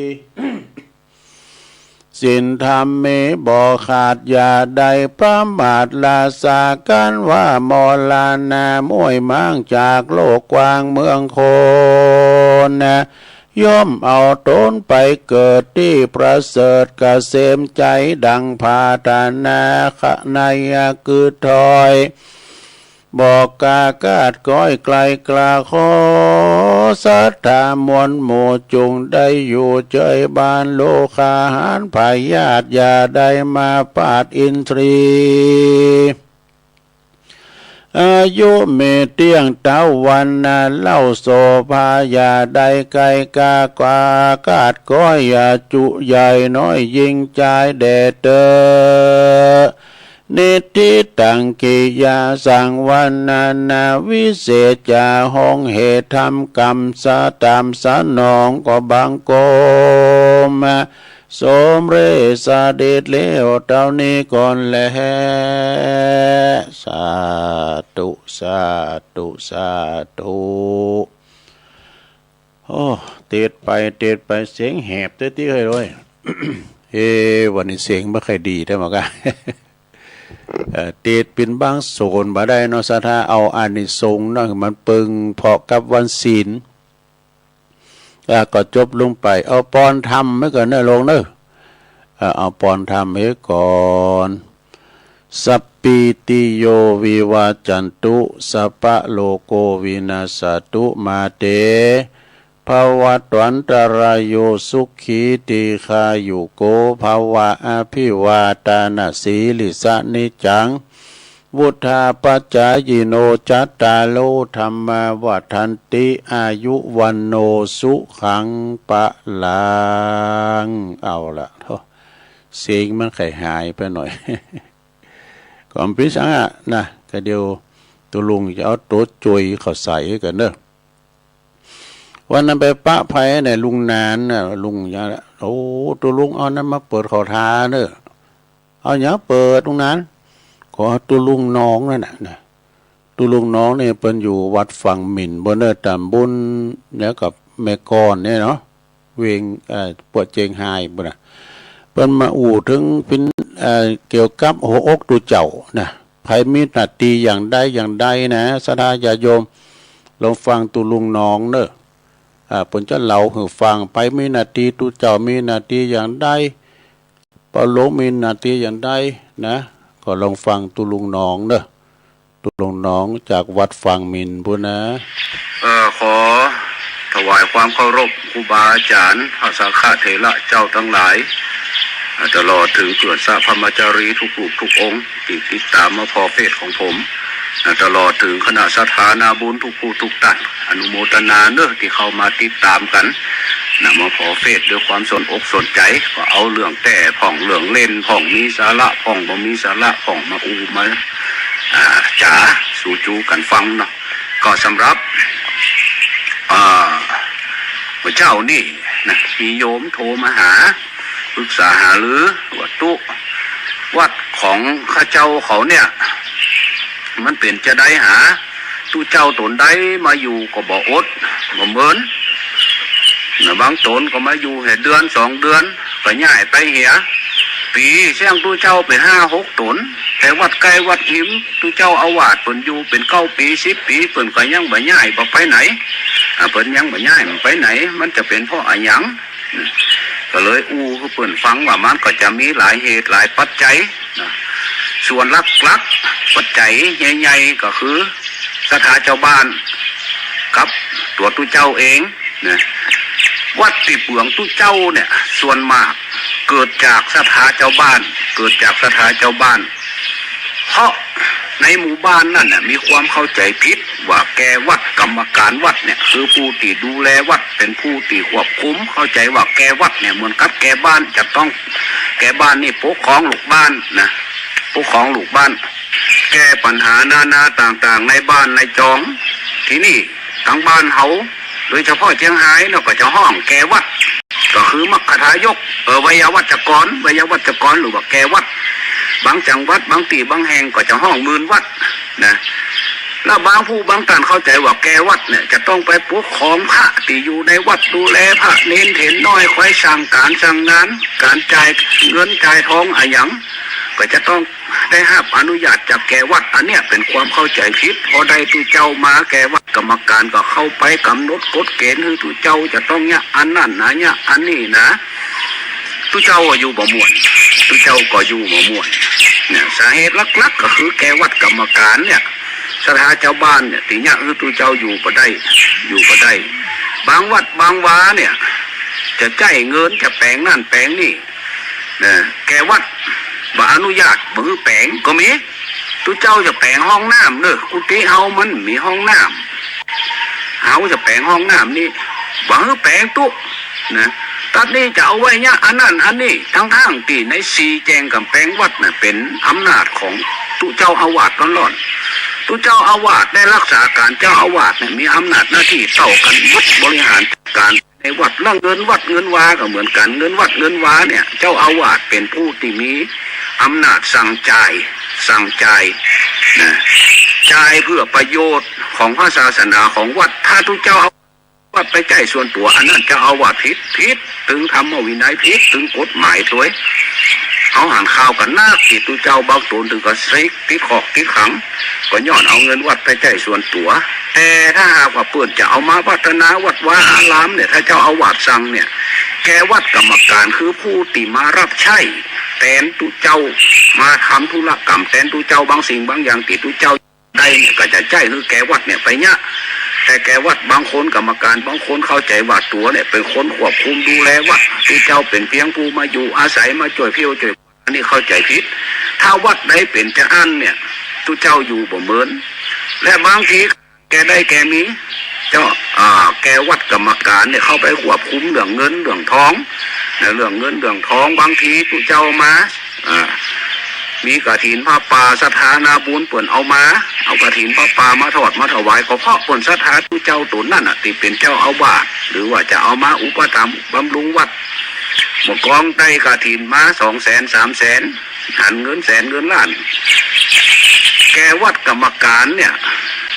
ศีลธรรมมีบ่ขาด อย่าได้ประมาท ลาสา กันว่ามรณะม้วยม้างจากโลกกว้างเมืองคน ย่อมเอาต๋นไปเกิดตี้ประเสริฐเกษมใจ๋ ดังผาถนาในคือถ้อย บอกกาคาดก้อยไกลกล้า ขอศรัทธามวลหมู่จุ่งได้อยู่เจยบาน โลคาหารพยาธิ อย่าได้มาปาดอินทรีย์ อายุมีเตี้ยงเต๊าวันนาเล่า โสภาอย่าได้ไกลกากว่า คาดก้อยอย่าจุใหญ่น้อยยิ่งจายแด่เต๊อะ นิทธิตังกิยาสังวรรณนา วิเศษจะห้องเหตุทำกรรมสะตามสนอง ก็บังคมสมเร็จสำเร็จแล้วเต้านี้ก่อนแล สาธุ สาธุ สาธุ โอ้ เตศน์ไป เตศน์ไป เสียงแหบเต๊อะตี้เฮ้ยโอ้ย เอ๊ะ วันนี้เสียงบ่ค่อยดีแต๊หมอก้า เอ่อ เตศน์เป๋นบางโสนบ่ได้เนาะ ศรัทธาเอาอานิสงส์เนาะ หื้อมันเปิง เพราะกับวันศีล อ่า ก็จบลงไป เอาปอนธรรมไว้ก่อนเน่อโลงเน่อ อ่า เอาปอนธรรมไว้ก่อน สัพพีติโยวิวัจจันตุ สัพพะโรโควินัสสะตุ มาเต ภวัตวันตรายโย สุขีทีฆายุโก ภะวะ อะภิวาทานะสีลิสสะ นิจจัง วุฑฒาปะจายิโน จัตตาโร ธัมมา วัฑฒันติ อายุ วัณโณ สุขัง พะลัง เอาละ โธ่ เสียงมันค่อยหายไปหน่อย ก็บ่เป๋นสังอะนะ ก็เดี๋ยวตุ๊ลุงจะเอาตั๋วจ่วยเข้าใส่กั๋นเน่อ วันนั้นไปปะไผในลุงหนานน่ะ ลุงหยังละ โอ้ ตุ๊ลุงเอานั้นมาเปิดเข้าตาเน่อ เอาหยังเปิดลุงหนาน ก็เอาตุ๊ลุงน้องนั่นน่ะนะ ตุ๊ลุงน้องนี่เปิ้นอยู่วัดฝั่งหมิ่น บนเน่อต๋ำบลแล้วกับแม่ก้อนเนี่ยเนาะ เวียง เอ่อ ปัวเจียงฮายปุ้นน่ะ เปิ้นมาอู้เถิงเป๋น เอ่อ เกี่ยวกับหัวอกตุ๊เจ้านะ ใผมีหน้าตี้อย่างใดอย่างใดนะ ศรัทธาญาติโยม ลองฟังตุ๊ลุงน้องเน่อ อ่า เปิ้นจะเล่าหื้อฟัง ใผมีหน้าตี้ ตุ๊เจ้ามีหน้าตี้อย่างใด ป้อหลวงมีหน้าตี้อย่างใดนะ ก็ลองฟังตุ๊ลุงหนองเนอะ ตุ๊ลุงหนองจากวัดฝั่งหมิ่นปู้นนะ เอ่อ ขอถวายความเคารพครูบาอาจ๋ารย์ พระสังฆเถระเจ้าตังหลาย อ่า ตลอดเถิงเกื้อสะพรหมจารีทุกรูปทุกองค์ ตี้ติดต๋ามมาผ่อเฟซของผม อ่า ตลอดเถิงคณะศรัทธานาบุญทุกผู้ทุกต้าน อนุโมตนาเนอะ ตี้เข้ามาติดต๋ามกั๋น นะ มาผ่อเฟซด้วยความสนอกสนใจ๋ ก็เอาเรื่องแต๊พ่อง เรื่องเล่นพ่อง มีสาระพ่อง บ่มีสาระพ่อง มาอู้มา อ่า จ๋าสู่จูกั๋นฟังเนาะ ก็สำหรับ อ่า เมื่อเจ๊านี่นะ มีโยมโทรมาหา ปรึกษาหารือว่าตุ๊วัดของข้าเจ้าเขาเนี่ย มันเป๋นจาใดหา ตุ๊เจ้าต๋นใดมาอยู่ก็บ่อดบ่เมิน นะ บางต๋นก็มาอยู่แค่เดือนสองเดือน ก็ย้ายไปเหีย ปี๋เสี้ยงตุ๊เจ้าไปห้าหกต๋น แต่วัดใก้วัดหิม ตุ๊เจ้าอาวาสเปิ้นอยู่เป๋นเก้าปี๋สิบปี๋ เปิ้นก็ยังบ่ย้ายบ่ไปไหน อ่า เปิ้นยังบ่ย้ายบ่ไปไหน มันจะเป๋นเพราะอะหยัง ก็เลยอู้หื้อเปิ้นฟังว่ามันก็จะมีหลายเหตุหลายปัจจัยนะ ส่วนหลักๆ ปัจจัยใหญ่ๆ ก็คือศรัทธาจาวบ้านกับตั๋วตุ๊เจ้าเองนะ วัดตี้เปืองตุ๊เจ้าเนี่ย ส่วนมากเกิดจากศรัทธาจาวบ้าน เกิดจากศรัทธาจาวบ้าน เพราะในหมู่บ้านนั้นน่ะ มีความเข้าใจ๋ผิดว่าแก่วัด กรรมการวัดเนี่ย คือผู้ตี้ดูแลวัด เป๋นผู้ตี้ควบคุม เข้าใจ๋ว่าแก่วัดเนี่ยเหมือนกับแก่บ้าน จะต้อง แก่บ้านนี่ปกครองลูกบ้านนะ ปกครองลูกบ้าน แก้ปัญหานานาต่างๆ ในบ้านในจอง ทีนี้ตางบ้านเฮา โดยเฉพาะเจียงฮายเนาะ ก็จะฮ้องแก่วัด ก็คือมัคคทายก เออ ไวยาวัจกร ไวยาวัจกร หรือว่าแก่วัด บางจังหวัด บางตี้ บางแห่งก็จะฮ้องหมื่นวัดนะ แล้วบางผู้บางต้านเข้าใจ๋ว่าแก่วัดเนี่ย จะต้องไปปกครองพระตี้อยู่ในวัด ดูแลพระเณรเถรน้อย คอยสั่งก๋านสั่งงาน ก๋านจ่ายเงินจ่ายทองอะหยัง ก็จะต้องได้ฮับอนุญาตจากแก่วัด อันเนี้ยเป๋นความเข้าใจ๋ผิด พอได้ตุ๊เจ้ามาแก่วัด กรรมการก็เข้าไปก๋ำหนดกฎเกณฑ์หื้อตุ๊เจ้าจะต้องเยียะอันนั้นนะ เยียะอันนี้นะ ตุ๊เจ้าก็อยู่บ่ม่วน ตุ๊เจ้าก็อยู่บ่ม่วน เนี่ย สาเหตุหลักๆ ก็คือแก่วัดกรรมการเนี่ย ศรัทธาจาวบ้านเนี่ย ตี้เยียะหื้อตุ๊เจ้าอยู่บ่ได้ อยู่บ่ได้ บางวัดบางวาเนี่ย จะใจ๊เงิน จะแป๋งนั่นแป๋งนี่ นะ แก่วัดบ่อนุญาต บ่หื้อแป๋งก็มี ตุ๊เจ้าจะแป๋งห้องน้ำเนอะ กุฏิเฮามันมีห้องน้ำ เฮาจะแป๋งห้องน้ำนี่ บ่หื้อแป๋งตุ๊นะ ตั๊ดนี้จะเอาไว้เยียะอันนั้นอันนี้ ตังๆ ตี้ในสี่แจ้งก๋ำแปงวัดน่ะ เป๋นอำนาจของตุ๊เจ้าอาวาสล้วนๆ ตุ๊เจ้าอาวาสได้ฮักษาก๋านเจ้าอาวาสเนี่ย มีอำนาจหน้าตี้เต้ากั๋นหมด บริหารจัดก๋าน ในวัด เรื่องเงินวัดเงินวาก็เหมือนกั๋น เงินวัดเงินวาเนี่ย เจ้าอาวาสเป๋นผู้ตี้มีอำนาจสั่งจ่าย สั่งจ่ายนะ จ่ายเพื่อประโยชน์ของพระศาสนาของวัด ถ้าตุ๊เจ้าเอาวัดไปใจ๊ส่วนตั๋ว อันนั้นเจ้าอาวาสผิด ผิดเถิงธรรมวินัย ผิดเถิงกฎหมายตวย เฮาหันข่าวกั๋นนักตี้ตุ๊เจ้าบางต๋นเถิงกับเสกติดคอกติดขัง ก็ย้อนเอาเงินวัดไปใจ๊ส่วนตั๋ว แต่ถ้าหากว่าเปิ้นจะเอามาพัฒนาวัดวาอารามเนี่ย ถ้าเจ้าอาวาสสั่งเนี่ย แก่วัดกรรมการคือผู้ตี้มาฮับใจ๊แตนตุ๊เจ้า มาทำธุรกรรมแตนตุ๊เจ้า บางสิ่งบางอย่างตี้ตุ๊เจ้าได้เนี่ย ก็จะใจ๊หื้อแก่วัดเนี่ยไปเยียะ แต่แก่วัดบางคน กรรมการบางคนเข้าใจ๋ว่าตั๋วเนี่ยเป๋นคนควบคุมดูแลวัด ตุ๊เจ้าเป๋นเปียงผู้มาอยู่อาศัย มาจ้วยเพี้ยวจ้วย อันนี้เข้าใจ๋ผิด ถ้าวัดใดเป๋นจาอั้นเนี่ย ตุ๊เจ้าอยู่บ่เมิน และบางทีแก่ได้แก่มี เจ้า อ่า แก่วัดกรรมการเนี่ยเข้าไปควบคุมเรื่องเงินเรื่องทอง ในเรื่องเงินเรื่องทอง บางทีตุ๊เจ้ามา อ่า มีกฐินผ้าป่า ศรัทธานาบุญเปิ้นเอามา เอากฐินผ้าป่ามาทอดมาถวาย ก็เพราะเปิ้นศรัทธาตุ๊เจ้าต๋นนั้นน่ะ ตี้เป๋นเจ้าอาวาส หรือว่าจะเอามาอุปถัมภ์บำรุงวัด เมื่อก่อนได้กฐินมาสองแสนสามแสน หันเงินแสนเงินล้าน แก่วัดกรรมการเนี่ย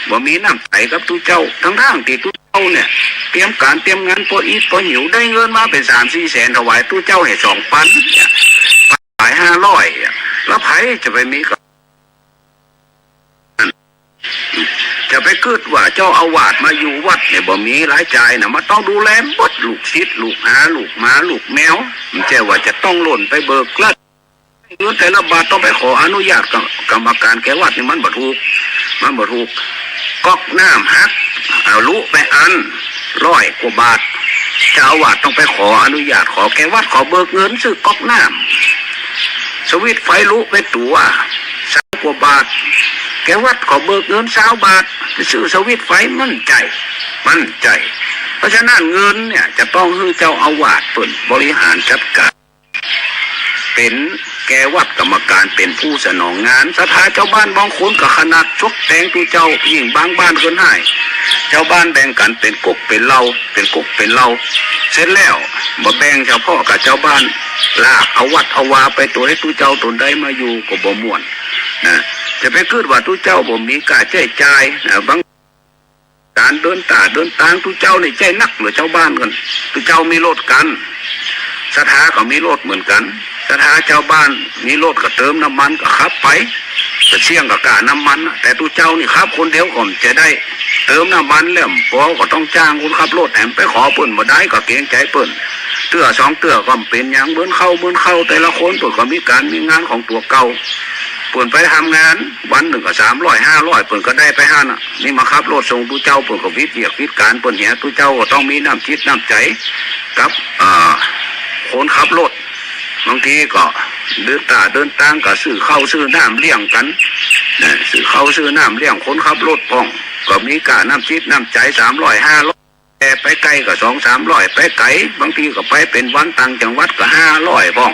บ่มีน้ำใจ๋กับตุ๊เจ้า ตังๆ ตี้ตุ๊เจ้าเนี่ย เตรียมก๋านเตรียมงานปออิดปอหิว ได้เงินมาเป๋นสามสี่แสน ถวายตุ๊เจ้าแค่สองปันเนี่ย ถวายห้าร้อยอะ แล้วใผจะไปมีกับ จะไปกึ๊ดว่าเจ้าอาวาสมาอยู่วัดเนี่ยบ่มีรายจ่ายน่ะ มันต้องดูแลหมด ลูกศิษย์ ลูกหา ลูกหมา ลูกแมว บ่ใจ้ว่าจะต้องล่นไปเบิกเงิน เงินแต่ละบาทต้องไปขออนุญาตกับกรรมการแก่วัดนี่มันบ่ถูก มันบ่ถูก ก๊อกน้ำหัก เอาลุไปอัน ร้อยกว่าบาท เจ้าอาวาสต้องไปขออนุญาต ขอแก่วัด ขอเบิกเงินซื้อก๊อกน้ำ สวิตช์ไฟลุไปตั๋ว ซาวกว่าบาท แก่วัดขอเบิกเงินซาวบาท ไปซื้อสวิตช์ไฟ มันใจ้ มันใจ้ เพราะฉะนั้นเงินเนี่ยจะต้องหื้อเจ้าอาวาสเปิ้นบริหารจัดก๋าน เป๋นแก่วัดกรรมการ เป๋นผู้สนองงาน ศรัทธาเจ้าบ้านบางคนก็ขนาดสวกแตงตุ๊เจ้า ยิ่งบางบ้านเขินฮ้าย เจ้าบ้านแบ่งกั๋นเป๋นก๊กเป๋นเหล่า เป๋นก๊กเป๋นเหล่า เสร็จแล้วบ่แบ่งเฉพาะกับเจ้าบ้าน ลากเอาวัดเอาวาไปตั๋ว หื้อตุ๊เจ้าต๋นใดมาอยู่ก็บ่ม่วนนะ จะไปกึ๊ดว่าตุ๊เจ้าบ่มีก้าใจ๊จ่ายนะ บาง ก๋านเดินต้าเดินตางตุ๊เจ้านี่ใจ๊นักเหลือเจ้าบ้านกั๋น ตุ๊เจ้ามีรถกั๋น ศรัทธาก็มีรถเหมือนกั๋น ศรัทธาเจ้าบ้านมีรถก็เติมน้ำมันก็ขับไป ก็เสี่ยงกับก้าน้ำมันนะ แต่ตุ๊เจ้านี่ขับคนเดียวก็จะได้ เติมน้ำมันแล้วปอก็ต้องจ้างคนขับรถ แถมไปขอเปิ้นบ่ได้ก็เกรงใจ๋เปิ้น เตื้อสองเตื้อก็บ่เป๋นหยัง เหมือนเฮา เหมือนเฮาแต่ละคนเปิ้นก็มีก๋านมีงานของตั๋วเก่า เปิ้นไปทำงานวันนึ่งก็สามร้อยห้าร้อย เปิ้นก็ได้ไปหั้นน่ะ นี่มาขับรถส่งตุ๊เจ้า เปิ้นก็วิดเวียกวิดก๋านเปิ้นเหีย ตุ๊เจ้าก็ต้องมีน้ำจิตน้ำใจ๋กับ เอ่อ คนขับรถ บางทีก็เดินต้าเดินตางก็ซื้อข้าวซื้อน้ำเลี้ยงกั๋นนะ ซื้อข้าวซื้อน้ำเลี้ยงคนขับรถพ่อง ก็มีก้าน้ำจิตน้ำใจ๋ สามร้อยห้าร้อย แต่ไปไก๋ก็สองสามร้อย ไปไก๋ บางทีก็ไปเป๋นวันต่างจังหวัดก็ห้าร้อยพ่อง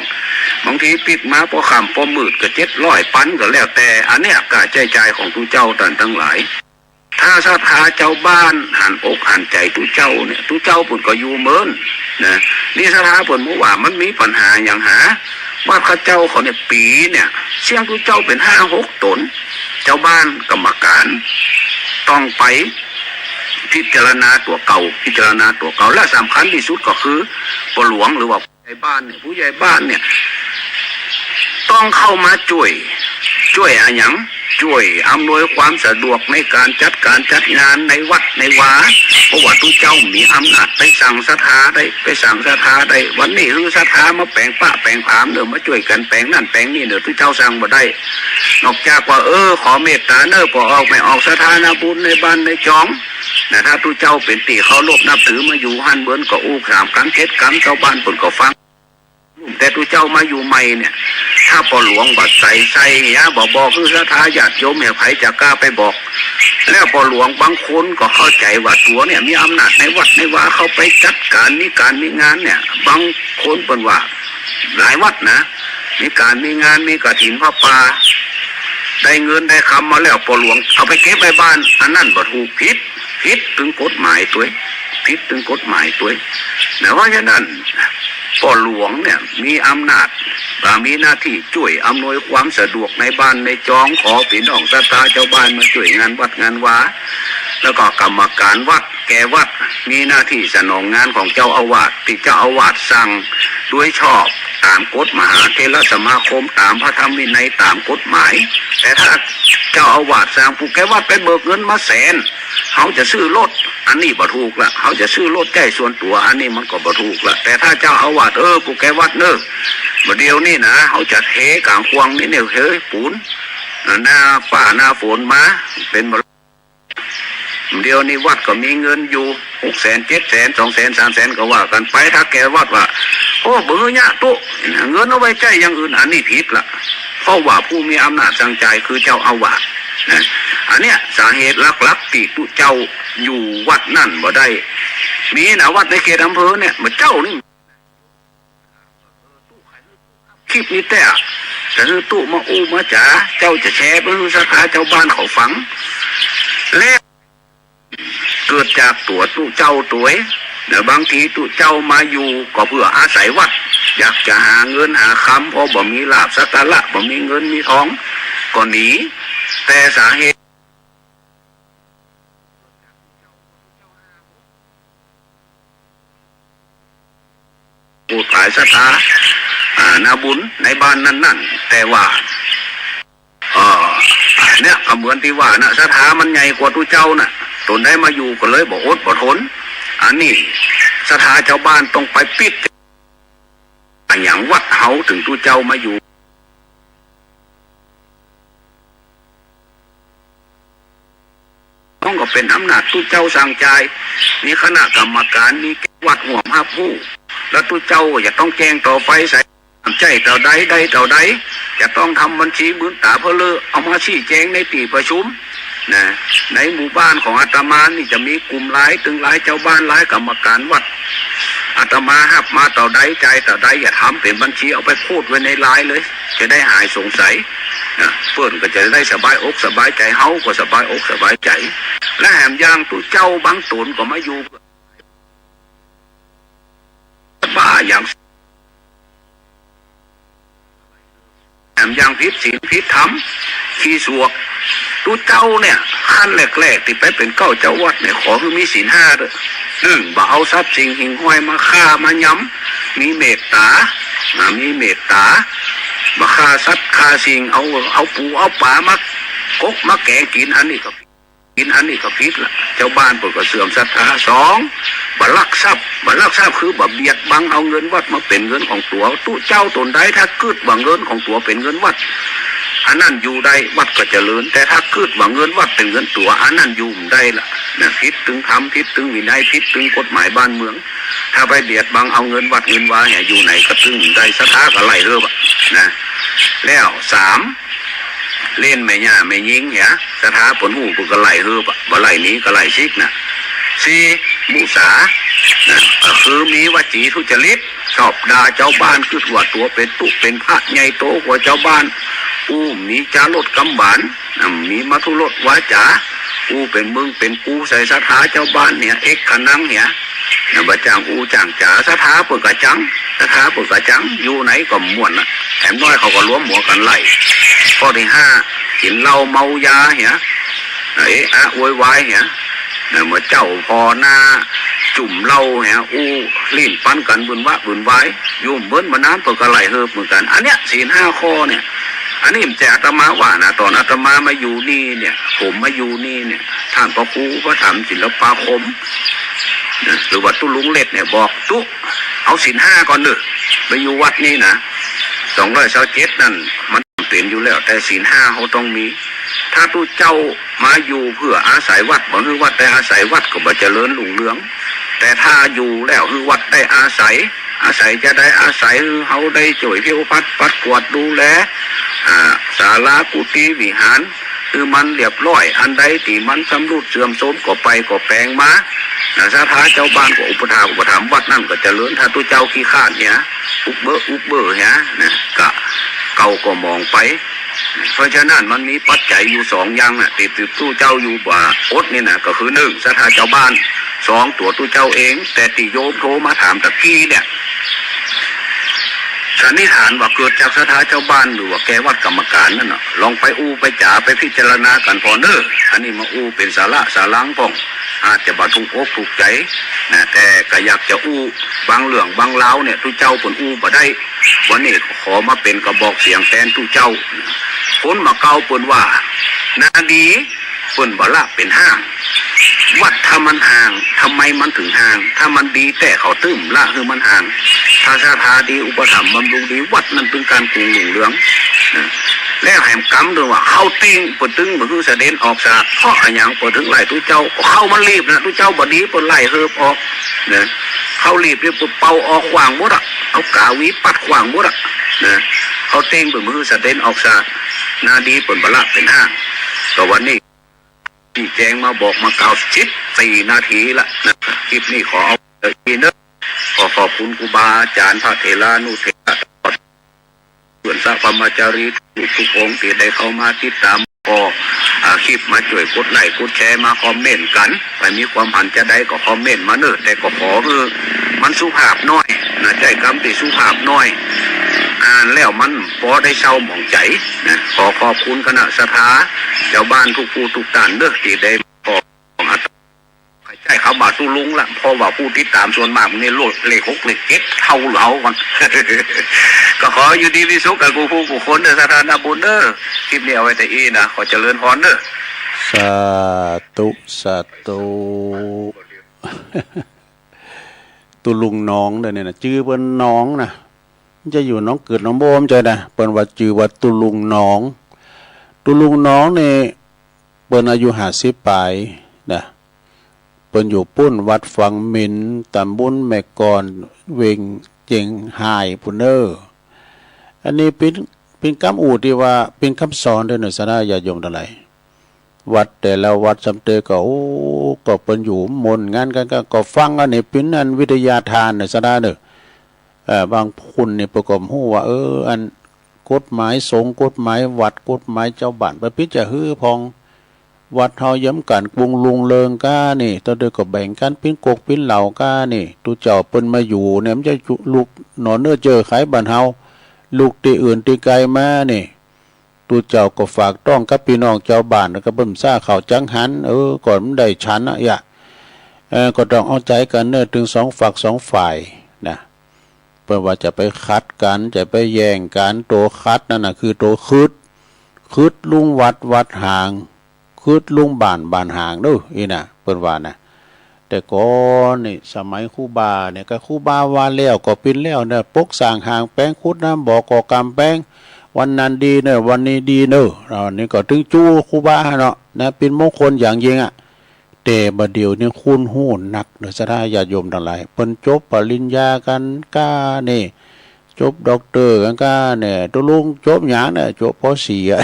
บางทีปิ๊กมาปอค่ำปอมืดก็เจ็ดร้อย ปันก็แล้วแต่ อันเนี้ยก้าใจ๊จ่ายของตุ๊เจ้าต้านตังหลาย ถ้าศรัทธาเจ้าบ้านหันอกหันใจ๋ตุ๊เจ้าเนี่ย ตุ๊เจ้าเปิ้นก็อยู่เมินนะ นี่ศรัทธาเปิ้นบ่ว่ามันมีปัญหาหยังหา วัดข้าเจ้าเขาเนี่ยปี๋เนี่ยเสี้ยงตุ๊เจ้าเป๋นห้าหกต๋น เจ้าบ้านกรรมการต้องไปพิจารณาตั๋วเก่า พิจารณาตั๋วเก่า และสำคัญตี้สุดก็คือปอหลวงหรือว่าผู้ใหญ่บ้านเนี่ย ผู้ใหญ่บ้านเนี่ยต้องเข้ามาจ้วย จ้วยอะหยัง จ้วยอำนวยความสะดวกในก๋านจัดก๋านจัดงานในวัดในวา เพราะว่าตุ๊เจ้ามีอำนาจไปสั่งศรัทธาได้ ไปสั่งศรัทธาได้ วันนี้หื้อศรัทธามาแป๋งป๊ะแป๋งผามเน่อ มาจ้วยกั๋นแป๋งนั่นแป๋งนี่เน่อ ตุ๊เจ้าสั่งบ่ได้ นอกจากว่า เออ ขอเมตต๋าเน่อ ปอออกแม่ออกศรัทธานาบุญในบ้านในจองนะ ถ้าตุ๊เจ้าเป๋นตี้เคารพนับถือมาอยู่หั้น เปิ้นก็อู้สามกำเจ็ดกำ เจ้าบ้านเปิ้นก็ฟัง แต่ตุ๊เจ้ามาอยู่ใหม่เนี่ย ถ้าปอหลวงบ่ใส่ใส่เหีย บ่บอกหื้อศรัทธาญาติโยมเหีย ใผจะก้าไปบอก แล้วปอหลวงบางคนก็เข้าใจ๋ว่าตั๋วเนี่ยมีอำนาจในวัดในวา เข้าไปจัดก๋าน มีก๋านมีงานเนี่ย บางคนเปิ้นว่าหลายวัดนะ มีก๋านมีงาน มีกฐินผ้าป่า ได้เงินได้คำมาแล้ว ปอหลวงเอาไปเก็บไว้บ้าน อันนั้นบ่ถูก ผิด ผิดตึงกฎหมายตวย ผิดตึงกฎหมายตวย นะ เพราะฉะนั้นปอหลวงเนี่ยมีอำนาจ อ่า มีหน้าตี้จ้วยอำนวยความสะดวกในบ้านในจอง ขอปี้น้องศรัทธาเจ้าบ้านมาจ้วยงานวัดงานวา แล้วก็กรรมการวัดแก่วัด มีหน้าตี้สนองงานของเจ้าอาวาส ตี้เจ้าอาวาสสั่งโดยชอบต๋ามกฎมหาเถรสมาคม ต๋ามพระธรรมวินัย ต๋ามกฎหมาย แต่ถ้าเจ้าอาวาสสั่งผู้แก่วัดไปเบิกเงินมาแสน เฮาจะซื้อรถ อันนี้บ่ถูกละ เฮาจะซื้อรถใจ๊ส่วนตั๋ว อันนี้มันก็บ่ถูกละ แต่ถ้าเจ้าอาวาส เออ ผู้แก่วัดเน่อ บ่าเดี่ยวนี้นะ เฮาจะเทก๋างข่วงนี่เนี่ย เทปูน หน้าฟ้าหน้าฝนมา เป๋นบ่ เดี๋ยวนี้วัดก็มีเงินอยู่หกแสน เจ็ดแสน สองแสน สามแสน ก็ว่ากั๋นไป ถ้าแก่วัดว่า โอ้ บ่หื้อเยียะตุ๊ เงินเอาไว้ใจ๊อย่างอื่น อันนี้ผิดละ เพราะว่าผู้มีอำนาจสั่งจ่ายคือเจ้าอาวาสนะ อันเนี้ยสาเหตุหลักๆ ตี้ตุ๊เจ้าอยู่วัดนั้นบ่ได้ มีนะ วัดในเขตอำเภอเนี่ย บ่าเจ้านี่ คลิปนี้แต๊ จะหื้อตุ๊มาอู้มาจ๋า เจ้าจะแชร์ไปหื้อศรัทธาเจ้าบ้านเขาฟัง และเกิดจากตั๋วตุ๊เจ้าตวย และบางทีตุ๊เจ้ามาอยู่ก็เพื่ออาศัยวัด อยากจะหาเงินหาคำ เพราะบ่มีลาภสักการะ บ่มีเงินมีทอง ก็หนี แต่สาเหตุ ผู้ขายศรัทธา อ่า นาบุญในบ้านนั้นๆ แต่ว่า เอ่อ เนี่ย ก็เหมือนตี้ว่านะ ศรัทธามันใหญ่กว่าตุ๊เจ้าน่ะ ต๋นได้มาอยู่ก็เลยบ่อดบ่ทน อันนี้ศรัทธาเจ้าบ้านต้องไปปิ๊ก อะหยังวัดเฮาเถิงตุ๊เจ้ามาอยู่ เป๋นอำนาจตุ๊เจ้าสั่งจ่าย มีคณะกรรมก๋าน มีวัดฮ่วมฮับฮู้ แล้วตุ๊เจ้าจะต้องแจ้งต่อไปใส่ ใจ๊เต้าใด ได้เต้าใด จะต้องทำบัญชีหมื่นต๋าเพื่อเลือกเอามาชี้แจงในตี้ประชุม นะ ในหมู่บ้านของอาตมานี่จะมีกลุ่มไลน์ ตึงไลน์จาวบ้าน ไลน์กรรมก๋านวัด อาตมาฮับมาเต้าใด จ่ายเต้าใด จะทำเป๋นบัญชี เอาไปโพสต์ไว้ในไลน์เลย จะได้หายสงสัย นะ เปิ้นก็จะได้สบายอกสบายใจ๋ เฮาก็สบายอกสบายใจ๋ และแหมอย่างตุ๊เจ้าบางต๋นก็มาอยู่ บ้าอย่าง แหมอย่างผิดศีลผิดธรรม ขี้สวก ตุ๊เจ้าเนี่ย ขั้นแรกๆ ตี้ไปเป๋นเก๊าเจ้าวัดเนี่ย ขอหื้อมีศีลห้าเต๊อะ นึ่ง บ่เอาทรัพย์สินหิ่งห้อยมาฆ่ามายำ มีเมตต๋า นะ มีเมตต๋า บ่ฆ่าสัตว์ฆ่าสิ่ง เอา เอาปูเอาป๋ามากกมาแก๋งกิ๋น อันนี้ก็ กิ๋นอันนี้ก็ผิดละ จาวบ้านเปิ้นก็เสื่อมศรัทธา สอง บ่ลักทรัพย์ บ่ลักทรัพย์คือบ่เบียดบังเอาเงินวัดมาเป๋นเงินของตั๋ว ตุ๊เจ้าต๋นใดถ้ากึ๊ดว่าเงินของตั๋วเป๋นเงินวัด อันนั้นอยู่ได้ วัดก็เจริญ แต่ถ้ากึ๊ดว่าเงินวัดเป๋นเงินตั๋ว อันนั้นอยู่บ่ได้ละ นะ ผิดตึงธรรม ผิดตึงวินัย ผิดตึงกฎหมายบ้านเมือง ถ้าไปเบียดบังเอาเงินวัดเงินวาเหีย อยู่ไหนก็ตึงบ่ได้ ศรัทธาก็ไล่เฮอะ นะ แล้วสาม เล่นแม่หญ้าแม่ญิงเหีย ศรัทธาเปิ้นฮู้เปิ้นก็ไล่เฮอะ บ่ไล่หนีก็ไล่สิกนะ สี่ มุสา นะ ก็คือมีวจีทุจริต ชอบด่าจาวบ้าน กึ๊ดว่าตั๋วเป๋นตุ๊เป๋นพระใหญ่โตกว่าจาวบ้าน อู้มีจารสกำหวาน นะ มีมทุรสวาจา อู้เป๋นมึงเป๋นกูใส่ศรัทธาจาวบ้านเหีย เอกขนังเหีย นะ บ่จ้างอู้จ้างจ๋า ศรัทธาเปิ้นก็จัง ศรัทธาเปิ้นก็จัง อยู่ไหนก็ม่วนนะ แถมน้อยเขาก็รวมหัวกั๋นไล่ ข้อตี้ห้า กิ๋นเหล้าเมายาเหีย เอะอะโวยวายเหีย นะ เมื่อเจ๊าผ่อหน้าจุ่มเหล้าเหีย อู้ลิ้นปันกั๋นวุ่นวะวุ่นวาย อยู่บ่เมินบ่นานเปิ้นก็ไล่เฮอะเหมือนกั๋น อันเนี้ยศีลห้าข้อเนี่ย อันนี้บ่ใจ้อาตมาว่านะ ต๋อนอาตมามาอยู่นี่เนี่ย ผมมาอยู่นี่เนี่ย ต้านพระครูอุปถัมภ์ศิลปาคม นะ หรือว่าตุ๊ลุงเล็ดเนี่ยบอกตุ๊ เอาศีลห้าก่อนเน่อ ไปอยู่วัดนี่นะ สองร้อยซาวเจ็ดนั่นมันเป๋นอยู่แล้ว แต่ศีลห้าเฮาต้องมี ถ้าตุ๊เจ้ามาอยู่เพื่ออาศัยวัด บ่หื้อวัดได้อาศัย วัดก็บ่เจริญรุ่งเรือง แต่ถ้าอยู่แล้วหื้อวัดได้อาศัย อาศัยจาใด อาศัยหื้อเฮาได้จ้วยเผียวพัดปัดกวาดดูแล อ่า ศาลากุฏิวิหาร หื้อมันเรียบร้อย อันใดตี้มันชำรุดเสื่อมโทรมก็ไปก็แป๋งมา นะ ศรัทธาจาวบ้านก็อุปถากอุปถัมภ์ วัดนั้นก็เจริญ ถ้าตุ๊เจ้าขี้คร้านเหีย อุบเบ้ออุบเบ้อเหีย นะ ก็เก่าก็หมองไป เพราะฉะนั้นมันมีปัจจัยอยู่สองอย่างนะ ตี้ตุ๊เจ้าอยู่บ่อดนี่นะ ก็คือนึ่ง ศรัทธาจาวบ้าน สอง ตั๋วตุ๊เจ้าเอง แต่ตี้โยมโทรมาถามตะกี้เนี่ย สันนิษฐานว่าเกิดจากศรัทธาจาวบ้านหรือว่าแก่วัดกรรมก๋านนั่นน่ะ ลองไปอู้ไปจ๋าไปพิจารณากั๋นผ่อเน่อ อันนี้มาอู้เป๋นสาระสารังพ่อง อาจจะบ่ถูกอกถูกใจ๋นะ แต่ก็อยากจะอู้บางเรื่องบางราวเนี่ย ตุ๊เจ้าเปิ้นอู้บ่ได้ วันนี้ขอมาเป๋นกระบอกเสียงแตนตุ๊เจ้า คนบ่าเก่าเปิ้นว่า นาดี เปิ้นบ่ละเป๋นฮ้าง วัดถ้ามันฮ้าง ทำไมมันถึงฮ้าง ถ้ามันดีแต๊เขาตึงบ่ละหื้อมันฮ้าง ถ้าศรัทธาดีอุปถัมภ์บำรุงดี วัดนั้นเป๋นก๋านกุ่งรุ่งเรือง นะ แล้วแหมกำด้วยว่า เฮาเต็งเปิ้นตึงบ่หื้อเสด็จออกจาก เพราะอะหยังเปิ้นถึงไล่ตุ๊เจ้า เฮามันรีบนะ ตุ๊เจ้าบ่ดีเปิ้นไล่เฮอะออก นะ เฮารีบนี่เปิ้นเป่าออกขว้างหมดอะ เอาก๋าหวีปัดขว้างหมดอะ นะ เฮาเต็งเปิ้นบ่หื้อเสด็จออกจาก นาดีเปิ้นบ่ละเป๋นฮ้าง ก็วันนี้ ชี้แจ๋งมาบอกมากล่าวสิบสี่นาทีละนะ คลิปนี้ขอเอาเต้าอี้เน่อ ขอขอบคุณครูบาอาจ๋ารย์พระเถรานุเถระตลอด เปื้อนสักพรหมจารีทุกๆองค์ตี้ได้เข้ามาติดต๋าม ก็ อ่า คลิปมาจ้วยกดไลก์กดแชร์มาคอมเมนต์กั๋น ใผมีความหันจาใดก็คอมเมนต์มาเน่อ แต่ก็ขอหื้อมันสุภาพหน้อยนะ ใจ๊กำตี้สุภาพหน้อย อ่านแล้วมันปอได้เซาหมองใจ๋นะ ขอขอบคุณคณะศรัทธาจาวบ้านทุกผู้ทุกต้านเน่อ ตี้ได้ ของอาตมา ใจ๊กำว่าตุ๊ลุงละ เพราะว่าผู้ติดต๋ามส่วนมากมันนี่เลขหกเลขเจ็ดเต้าเหล่ามัน ก็ขออยู่ดีมีสุขกั๋นกู้ผู้กู้คนเน่อ สาธารณบุญเน่อ คลิปนี้เอาไว้เต้าอี้นะ ขอเจริญพรเน่อ สาธุ สาธุ ตุ๊ลุงน้องเด้อเนี่ยนะ จื้อเปิ้นน้องนะ จะอยู่หนองเกิดหนองโบ้มใจ้นะ เปิ้นว่าจื้อว่าตุ๊ลุงน้อง ตุ๊ลุงน้องนี่ เปิ้นอายุห้าสิบป๋าย นะ เปิ้นอยู่ปู้นวัดฝังหมิน ตำบลแม่ก่อน เวียงเจียงฮายปู้นเน่อ อันนี้เป๋น เป๋นกำอู้ตี้ว่าเป๋นกำสอนเต๊อะเน่อ ศรัทธาญาติโยมตังหลาย วัดแต่ละวัดซ้ำเต๊อะก็ โอ้ ก็เปิ้นอยู่มนต์งานกั๋นก็ ก็ฟังอันนี้เป๋นอันวิทยาทานเน่อ ศรัทธาเน่อ เอ่อ บางคนนี่เปิ้นก็ฮู้ว่า เออ อันกฎหมายสงฆ์ กฎหมายวัด กฎหมายจาวบ้าน เปิ้นเป๋นจะหื้อพ่อง วัดเฮาเยียมกั๋นกุงลุงเริงก้านี่ ตะเดิกก็แบ่งกั๋นปิ้นกกปิ้นเหล้าก้านี่ ตุ๊เจ้าเปิ้นมาอยู่เนี่ย มันจะลุกหนอเน่อเจ้อใครบ้านเฮา ลุกตี้อื่นตี้ไกลมานี่ ตุ๊เจ้าก็ฝากต้องกับปี้น้องจาวบ้าน แล้วก็เปิ้นบ่าเข้าจังหัน เออ ก็บ่ได้ฉันนะยะ เออ ก็ต้องเอาใจ๋กั๋นเน่อ ตึงสองฝักสองฝ่ายนะ เปิ้นว่าจะไปขัดกั๋น จะไปแย่งกั๋น ตั๋วขัดนั่นน่ะคือตั๋วขึด ขึดลุงวัด วัดหาง ขึดลุงบ้าน บ้านหางเน่อ อี้น่ะ เปิ้นว่านะ แต่ก่อนนี่สมัยครูบาเนี่ย ก็ครูบาว่าแล้วก็เป๋นแล้วเน่อ ปกสร้างห้างแป๋ง ขุดน้ำบ่อก่อกำแป๋ง วันนั้นดีเน่อ วันนี้ดีเน่อ อันนี้ก็ตึงจู๊ครูบาเนาะนะ เป๋นมงคลอย่างยิ่งอะ แต่บ่าเดี่ยวนี้คนฮู้นักเน่อ ศรัทธาญาติโยมตังหลาย เปิ้นจบปริญญากั๋นก้านี่ จบด็อกเตอร์กั๋นก้าเนี่ย ตุ๊ลุงจบหยังเนี่ย จบ ป.สี่ อะ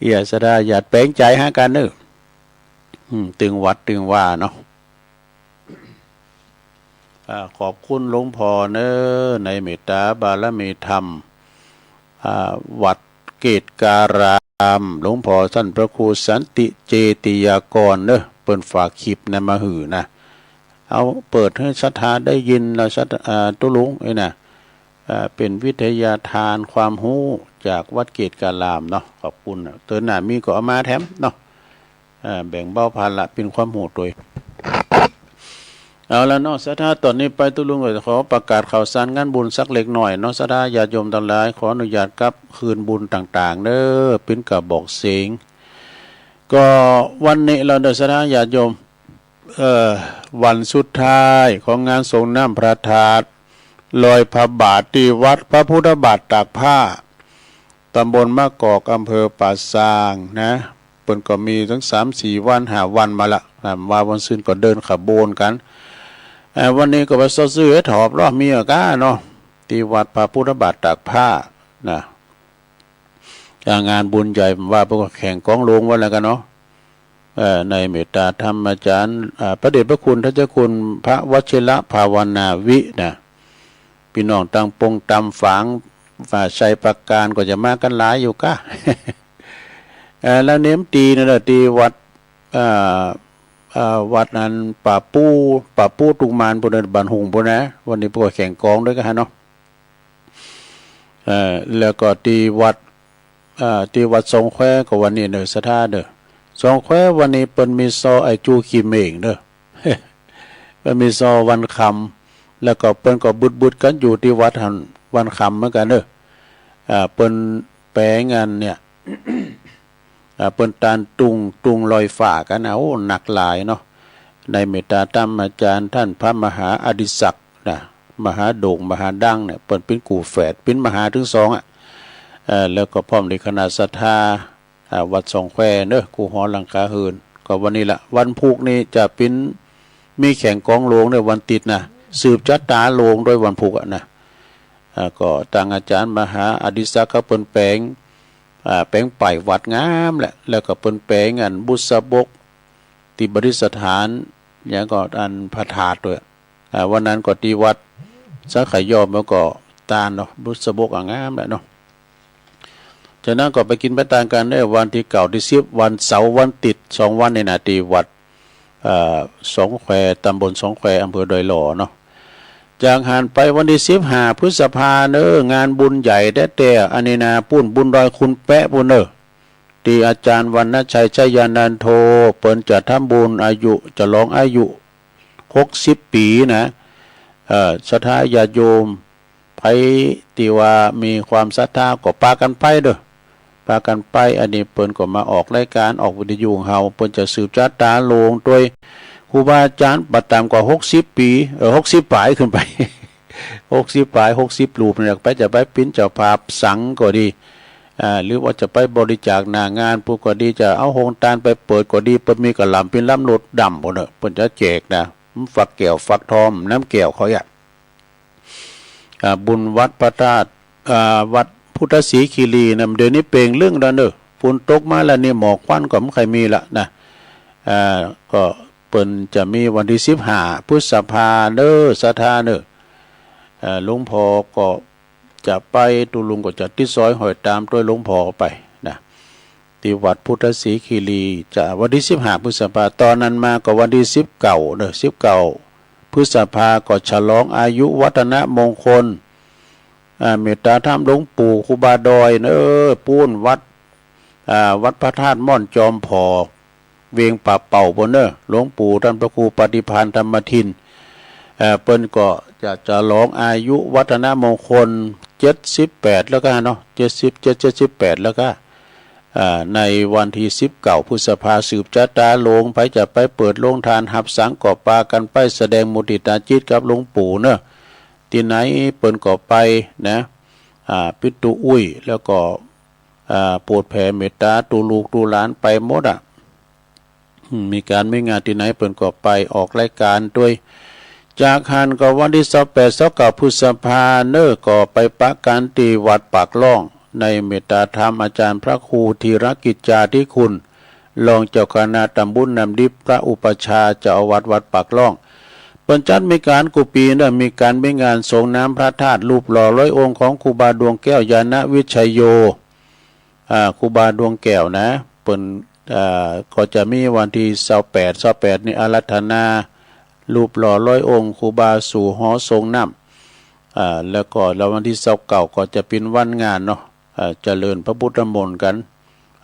เอี้ย ศรัทธาญาติแป๋งใจ๋หากั๋นเน่อ อืม ตึงวัดตึงวาเนาะ อ่า ขอบคุณหลวงพ่อเน่อ ในเมตตาบารมีธรรม อ่า วัดเกตการาม หลวงพ่อต้านพระครูสันติเจติยากรเน่อ เปิ้นฝากคลิปนั้นมาหื้อนะ เอาเปิดหื้อศรัทธาได้ยินนะ ศรัทธา อ่า ตุ๊ลุง เอ้ยนะ อ่า เป๋นวิทยาทานความฮู้จากวัดเกตการามเนาะ ขอบคุณนะ เตื้อหน้ามีก็เอามาแถมเนาะ อ่า แบ่งเบาภาระเป๋นความฮู้ตวย เอาละเนาะ ศรัทธา ต๋อนนี้ไปตุ๊ลุงก็ขอประกาศข่าวสารงานบุญสักเล็กน้อยเนาะ ศรัทธาญาติโยมตังหลาย ขออนุญาตกลับคืนบุญต่างๆ เน่อ เป๋นกระบอกเสียง ก็วันนี้ลาวเน่อ ศรัทธาญาติโยม เอ่อ วันสุดท้ายของงานสรงน้ำพระธาตุ ลอยพระบาทตี้วัดพระพุทธบาทตากผ้า ตำบลมะกอก อำเภอป่าซางนะ เปิ้นก็มีตึงสามสี่วันห้าวันมาละนะ ว่าวันซืนก็เดินขบวนกั๋น เอ่อ วันนี้ก็ไปซอดซื้อเห็ดหอมเนาะ มีอะก้าเนาะ ตี้วัดพระพุทธบาทตากผ้านะ อ่า งานบุญใหญ่ ว่าเปิ้นก็แข่งกองโลงว่าแล้วกั๋นเนาะ เอ่อ ในเมตตาธรรมาจารย์ อ่า พระเดชพระคุณท่านเจ้าคุณพระวชิรภาวนาวินะ ปี้น้องตางปงตางฝาง ฝ่ายชัยปราการก็จะมากั๋นหลายอยู่ก้า เอ่อ แล้วเน้นตี้นั่นแหละ ตี้วัด เอ่อ เอ่อ วัดนั้นป่าปู้ ป่าปู้ตุงมานปู้นน่ะ บ้านหุ่งปู้นนะ วันนี้เปิ้นก็แข่งกองตวยกั๋นเนาะ เอ่อ แล้วก็ตี้วัด เอ่อ ตี้วัดสองแควก็วันนี้เน่อ ศรัทธาเน่อ สองแคววันนี้เปิ้นมีซอไอ้จูขี้เม่งเน่อ เปิ้นมีซอวันคำ แล้วก็เปิ้นก็บึดๆ กั๋นอยู่ตี้วัดหั้นวันคำเหมือนกั๋นเน่อ อ่า เปิ้นแป๋งอันเนี่ย อ่า เปิ้นตานตุง ตุงลอยฟ้ากั๋นนะ โอ้ นักหลายเนาะ ในเมตตาธรรมาจารย์ท่านพระมหาอดิศักดิ์นะ มหาโด่ง มหาดังเนี่ย เปิ้นเป๋นกู่แฝด เป๋นมหาตึงสองอะ เอ่อ แล้วก็พร้อมด้วยคณะศรัทธา อ่า วัดสองแควเน่อ กู้หอหลังคาเฮือน ก็วันนี้ละ วันพูกนี้จะเป๋น มีแข่งกองโลงเน่อ วันติ๊ดนะ สืบจะต๋าโลงตวยวันพูกอะนะ อ่า ก็ตางอาจ๋ารย์มหาอดิศักดิ์เขาเปิ้นแป๋ง อ่า แป๋งป้ายวัดงามแหละ แล้วก็เปิ้นแป๋งอันบุษบก ตี้ประดิษฐาน หยังก็อันพระธาตุตวย อ่า วันนั้นก็ตี้วัดสาขายอม แล้วก็ตานเนาะ บุษบกอะงามแหละเนาะ จากนั้นก็ไปกิ๋นไปตานกั๋นเน่อ วันตี้เก้าตี้สิบ วันเสาร์วันติ๊ด สองวันนี้นะ ตี้วัด เอ่อ สองแคว ตำบลสองแคว อำเภอดอยหล่อเนาะ จากหั้นไปวันตี้สิบห้าพฤษภาเน่อ งานบุญใหญ่แต๊ๆ อันนี้นะ ปู้นบุญดอยคุณแป๊ะปู้นเน่อ ตี้อาจ๋ารย์วรรณชัย ชัยยานันโท เปิ้นจะทำบุญอายุ ฉลองอายุหกสิบปี๋นะ เอ่อ ศรัทธาญาติโยม ใผตี้ว่ามีความศรัทธาก็ปากั๋นไปเน่อ ปากั๋นไป อันนี้เปิ้นก็มาออกรายก๋าน ออกวิทยุของเฮา เปิ้นจะสืบจะต๋าโลงตวยครูบาอาจ๋ารย์บ่ต่ำกว่าหกสิบปี๋ เอ่อ หกสิบป๋ายขึ้นไป หกสิบป๋าย หกสิบรูปเนี่ย ไปจะไปเป๋นเจ้าภาพสังฆ์ก็ดี อ่า หรือว่าจะไปบริจาคหน้างานปู้นก็ดี จะเอาโฮงตานไปเปิดก็ดี เปิ้นมีกะหล่ำปี๋ลำรถดำปู้นเน่อ เปิ้นจะแจกนะ มันฝักแก้วฝักทอง น้ำแก้วเขาอะ อ่า บุญวัดพระธาตุ อ่า วัดพุทธศรีคีรีนะ เดี๋ยวนี้เป่งลึ่งแล้วเน่อ ฝนตกมาแล้วนี่หมอกควันก็บ่ใค่มีละนะ อ่า ก็เปิ้นจะมีวันตี้สิบห้าพฤษภาเน่อ ศรัทธาเน่อ เอ่อ หลวงพ่อก็จะไป ตุ๊ลุงก็จะติดสอยห้อยต๋ามตวยหลวงพ่อไปนะ ตี้วัดพุทธศรีคีรี จะวันตี้สิบห้าพฤษภา ต่อนั้นมาก็วันตี้สิบเก้าเน่อ สิบเก้าพฤษภาก็ฉลองอายุวัฒนมงคล อ่า เมตตาธรรมหลวงปู่ครูบาดอยเน่อ ปู๊นวัด อ่า วัดพระธาตุม่อนจอมผอ เวียงป่าเป่าปู้นเน่อ หลวงปู่ต้านพระครูปฏิภาณธรรมทิน เอ่อ เปิ้นก็จะฉลองอายุวัฒนมงคลเจ็ดสิบแปดแล้วก้าเนาะ เจ็ดสิบเจ็ด เจ็ดสิบแปดแล้วก้า อ่า ในวันตี้สิบเก้าพฤษภา สืบจะต๋าโลง ใผจะไปเปิดโฮงตานหับสังก็ปากั๋นไปแสดงมุติตาจิตกับหลวงปู่เน่อ ตี้ไหนเปิ้นก็ไปนะ อ่า ปิดตู้อุ้ย แล้วก็ อ่า โผดแผ่เมตตาตุ๊ลูกตุ๊หลานไปหมดอะ อืม มีก๋านมีงานตี้ไหนเปิ้นก็ไปออกรายก๋านตวย จากหั้นก็วันตี้ซาวแปด ซาวเก้าพฤษภาเน่อ ก็ไปปะกั๋นตี้วัดปากล่อง ในเมตตาธรรมอาจ๋ารย์พระครูธีรกิจจาธิคุณ รองเจ้าคณะต๋ำบุญน้ำดิบ พระอุปัชฌาย์เจ้าอาวาสวัดปากล่อง เปิ้นจัดมีก๋านกู้ปี๋เน่อ มีก๋านมีงานสรงน้ำพระธาตุ รูปหล่อร้อยองค์ของครูบาดวงแก้วญาณวิชโย อ่า ครูบาดวงแก้วนะ เปิ้น อ่า ก็จะมีวันตี้ซาวแปด ซาวแปดนี่อาราธนา รูปหล่อร้อยองค์ครูบาสู่หอสรงน้ำ อ่า แล้วก็ แล้ววันตี้ซาวเก้าก็จะเป๋นวันงานเนาะ อ่า เจริญพระพุทธมนต์กั๋น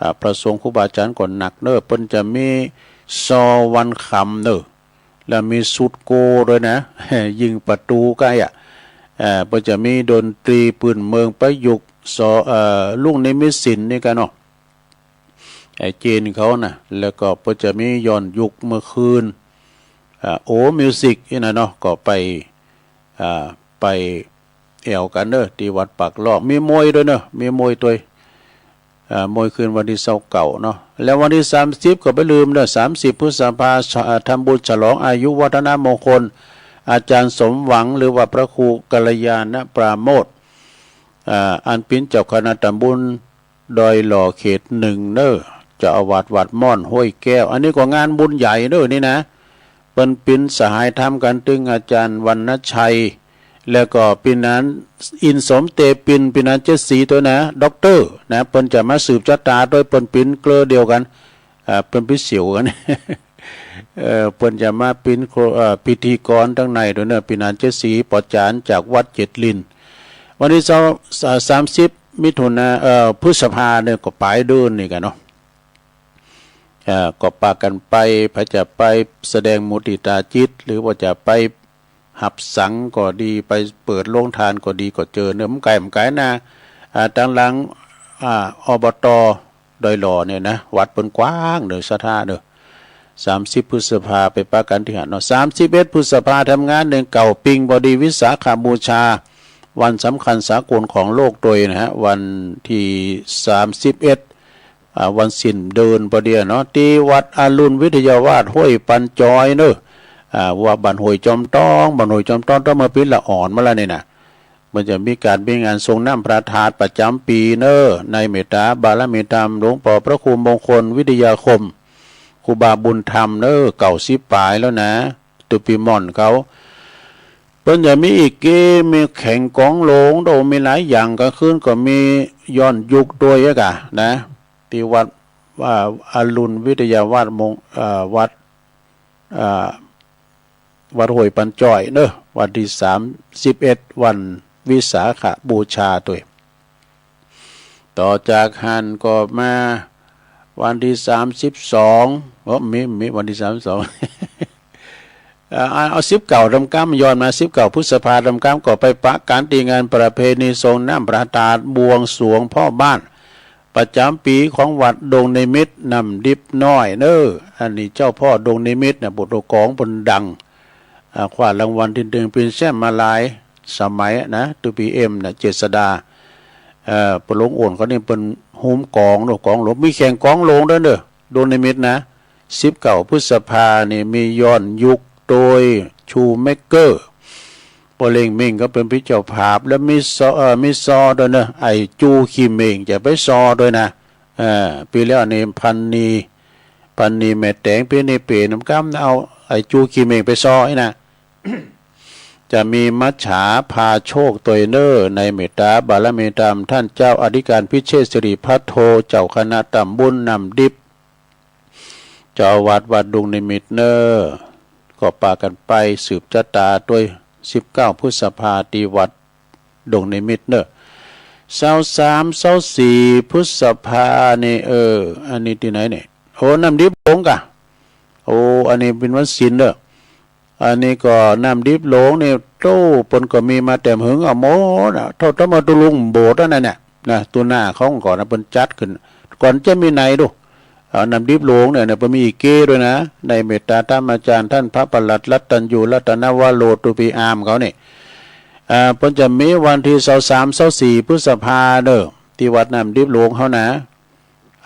อ่า พระสงฆ์ครูบาอาจ๋ารย์ก็หนักเน่อ เปิ้นจะมีซอวันคำเน่อ แล้วมีสุดโกตวยนะ ยิงประตู๋ใก้อะ เอ่อ เปิ้นจะมีดนตรีปื้นเมืองประยุกต์ ซอ เอ่อ ลุงนิมิตศิลป์นี่ก้าเนาะ ไอ้เจนเขานะ แล้วก็เปิ้นจะมีย้อนยุคเมื่อคืน อ่า โอมิวสิกนี่นะเนาะ ก็ไป อ่า ไปแอ่วกั๋นเน่อ ตี้วัดปากล่อง มีมวยตวยเน่อ มีมวยตวย อ่า มวยคืนวันตี้ซาวเก้าเนาะ แล้ววันตี้สามสิบก็บ่าลืมเน่อ สามสิบพฤษภา อ่า ทำบุญฉลองอายุวัฒนมงคล อาจ๋ารย์สมหวัง หรือว่าพระครูกัลยาณปราโมทย์ อ่า อันเป๋นเจ้าคณะต๋ำบุญดอยหล่อเขตหนึ่งเน่อ เจ้าอาวาสวัดม่อนห้วยแก้ว อันนี้ก็งานบุญใหญ่เน่อนี่นะ เปิ้นเป๋นสหายธรรมกั๋นตึงอาจ๋ารย์วรรณชัย แล้วก็ปี๋นั้นอินสมเตปิน ปี๋นั้นเจ็ดสีตวยนะ ด็อกเตอร์นะ เปิ้นจะมาสืบจะต๋าตวย เปิ้นเป๋นเกลอเดียวกั๋น อ่า เปิ้นเป๋นเสี่ยวกั๋น เอ่อ เปิ้นจะมาเป๋นโค เอ่อ พิธีกรตังในตวยเน่อ ปี๋นั้นเจ็ดสี ปอจ๋ารย์จากวัดเจ็ดลิน วันตี้ซาว อ่า สามสิบมิถุนา เอ่อ พฤษภาเน่อ ก็ป๋ายเดือนนี่ก้าเนาะ เอ่อ ก็ปากั๋นไป ใผจะไปแสดงมุติตาจิต หรือว่าจะไปหับสังก็ดี ไปเปิดโฮงตานก็ดี ก็เจิญเน่อ บ่ไก๋ บ่ไก๋นะ อ่า ตางหลัง อ่า อบต.ดอยหล่อเนี่ยนะ วัดเปิ้นกว้างเน่อ ศรัทธาเน่อ สามสิบพฤษภาไปปะกั๋นตี้หั้นเนาะ สามสิบเอ็ดพฤษภาทำงานเน่อ เก้าปิง พอดีวิสาขบูชา วันสำคัญสากลของโลกตวยนะฮะ วันตี้สามสิบเอ็ด อ่า วันสิ้นเดือนพอดีเนาะ ตี้วัดอรุณวิทยาวาสห้วยปันจอยเน่อ อ่า ว่าบ้านห้วยจอมตอง บ้านห้วยจอมตอง ต้องมาปิดละอ่อนมาแล้วนี่นะ มันจะมีก๋านมีงานสรงน้ำพระธาตุประจ๋ำปี๋เน่อ ในเมตตาบารมีธรรมหลวงป้อพระครูมงคลวิทยาคม ครูบาบุญธรรมเน่อ เก้าสิบป๋ายแล้วนะ ตุ๊ปี๋ม่อนเขา เปิ้นจะมีอีกเก้ มีแข่งกองหลง โด มีหลายอย่าง ก๋างคืนก็มีย้อนยุคตวยอะก้านะ ตี้วัด ว่า อรุณวิทยาวาสมง เอ่อ วัด เอ่อ วัดห้วยปันจอยเน่อ วันตี้สามสิบเอ็ด วันวิสาขบูชาตวย ต่อจากหั้นก็มาวันตี้สามสิบสอง โอ้ มี มีวันตี้สามสิบสอง เอ่อ เอา เอาสิบเก้าตำกำ ย้อนมาสิบเก้าพฤษภาตำกำ ก็ไปปะกั๋นตี้งานประเพณีสรงน้ำพระธาตุบวงสรวงพ่อบ้าน ประจ๋ำปี๋ของวัดดงนิมิตรน้ำดิบน้อยเน่อ อันนี้เจ้าพ่อดงนิมิตรนะ บทกลอนเปิ้นดัง อ่า คว้ารางวัลตี้หนึ่งเป๋นแชมป์มาหลายสมัยนะ ตุ๊ปี๋เอ็มนะ เจษฎา เอ่อ ป้อหลวงโอนเขานี่เปิ้น โฮมก๋องเนาะ ก๋องหลวง มีแข่งก๋องหลวงตวยเนาะ ดวงนิมิตนะ สิบเก้าพฤษภานี่มีย้อนยุคโดยชูเมกเกอร์ ป้อเล็งเม่งก็เป๋นปี้เจ้าภาพ แล้วมีซอ เอ่อ มีซอตวยเนาะ ไอ้จูขี้เม่งจะไปซอตวยนะ เอ่อ ปี๋แล้วนี่พันนี พันนีแม่แต๋ง ปี๋นี้เป๋นนำกำเอาไอ้จูขี้เม่งไปซอไอ้นะ จะมีมัจฉาพาโชคตวยเนาะ ในเมตตาบารมีธรรม ต้านเจ้าอธิการพิเชษฐสิริภัทโท เจ้าคณะต๋ำบลน้ำดิบ เจ้าอาวาสวัดดงนิมิตเนาะ ก็ปากั๋นไปสืบจะต๋าตวย สิบเก้าพฤษภา ตี้วัดดงนิมิตเนาะ ซาวสาม ซาวสี่พฤษภานี่ เออ อันนี้ตี้ไหนเนี่ย โอ้ น้ำดิบหลวงก่ะ โอ้ อันนี้เป๋นวันศีลเนาะ อันนี้ก็น้ำดิบหลวงนี่ โต้ เปิ้นก็มีมาแต้มหึงอะหมดอะ เต้า เต้ามาตุลุงโบสถ์อันนั้นน่ะ นะ ตุหน้าเขาก่อนนะ เปิ้นจัดขึ้น ก่อนจะมีไหนดู เอาน้ำดิบหลวงเนี่ย เนี่ย เปิ้นมีอีเก้ตวยนะ ในเมตตาธรรมาจารย์ต้านพระประหลัดรัตตัญญูรัตนวโรตุปีอามเขาเนี่ย อ่า เปิ้นจะมีวันตี้ซาวสาม ซาวสี่พฤษภาเนาะ ตี้วัดน้ำดิบหลวงเขานะ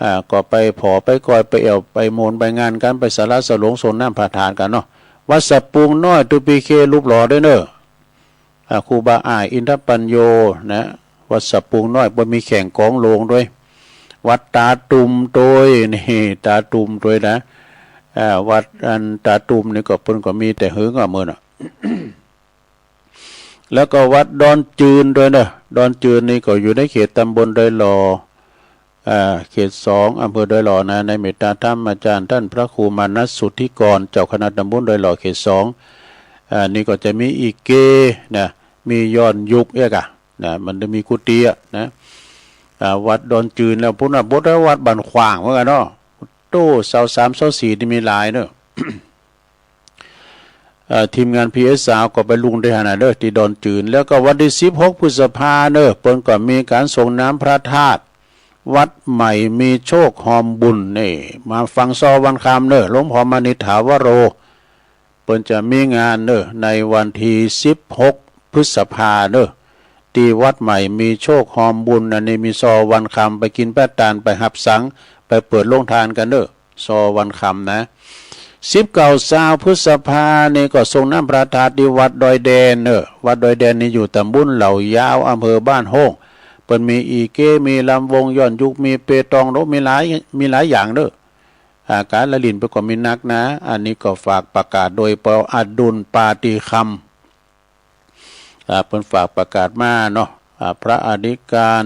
อ่า ก็ไปผอไปก้อย ไปแอ่ว ไปโมน ไปงานกั๋น ไปสละสลง สรงน้ำพระธาตุกั๋นเนาะ วัดสะปุงน้อย ตุ๊ปีเค รูปหล่อตวยเนาะ อ่า ครูบาอ่าย อินทปัญโญ นะ วัดสะปุงน้อย เปิ้นมีแข่งก๋องหลวงตวย วัดต๋าตุ่มตวย นี่ ต๋าตุ่มตวยนะ อ่า วัดอันต๋าตุ่มนี่ก็เปิ้นก็มีแต่หึงอะเมินอะ แล้วก็วัดดอนจืนตวยเนาะ ดอนจืนนี่ก็อยู่ในเขตต๋ำบลดอยหล่อ อ่า เขตสอง อำเภอดอยหล่อนะ ในเมตตาธรรมาจารย์ต้านพระครูมานัสสุทธิกร เจ้าคณะต๋ำบลดอยหล่อเขตสอง อ่า นี่ก็จะมีอีเก้นะ มีย้อนยุคเอี้ยก่ะนะ มันจะมีกุฏิอะนะ อ่า วัดดอนจืน แล้วปู๊นน่ะ บดวัดบ้านขว้างเหมือนกั๋นเนาะ โต้ ซาวสาม ซาวสี่นี่มีหลายเนาะ เอ่อ ทีมงานพีเอสซาวก็ไปลุงได้หั้นน่ะเด้อ ตี้ดอนจืน แล้วก็วันตี้สิบหกพฤษภาเนาะ เปิ้นก็มีก๋านสรงน้ำพระธาตุ วัดใหม่มีโชคฮอมบุญนี่ มาฟังซอวันคำเนาะ หลวงพ่อมณิษฐาวโร เปิ้นจะมีงานเนาะ ในวันตี้สิบหกพฤษภาเนาะ ตี้วัดใหม่มีโชคฮอมบุญ อันนี้มีซอวันคำ ไปกิ๋นแป๊ะตาน ไปหับสัง ไปเปิดโฮงตานกั๋นเนาะ ซอวันคำนะ สิบเก้า ซาวพฤษภานี่ก็สรงน้ำพระธาตุตี้วัดดอยแดนเนาะ วัดดอยแดนนี่อยู่ต๋ำบลเหล่ายาว อำเภอบ้านโฮ่ง เปิ้นมีอีเก้ มีลำวงย้อนยุค มีเปตอง โอ้ มีหลาย มีหลายอย่างเนาะ อ่า ก๋านละหลิ้นเปิ้นก็มีนักนะ อันนี้ก็ฝากประกาศโดยปออดุล ปาฏิคำ อ่า เปิ้นฝากประกาศมาเนาะ อ่า พระอธิการ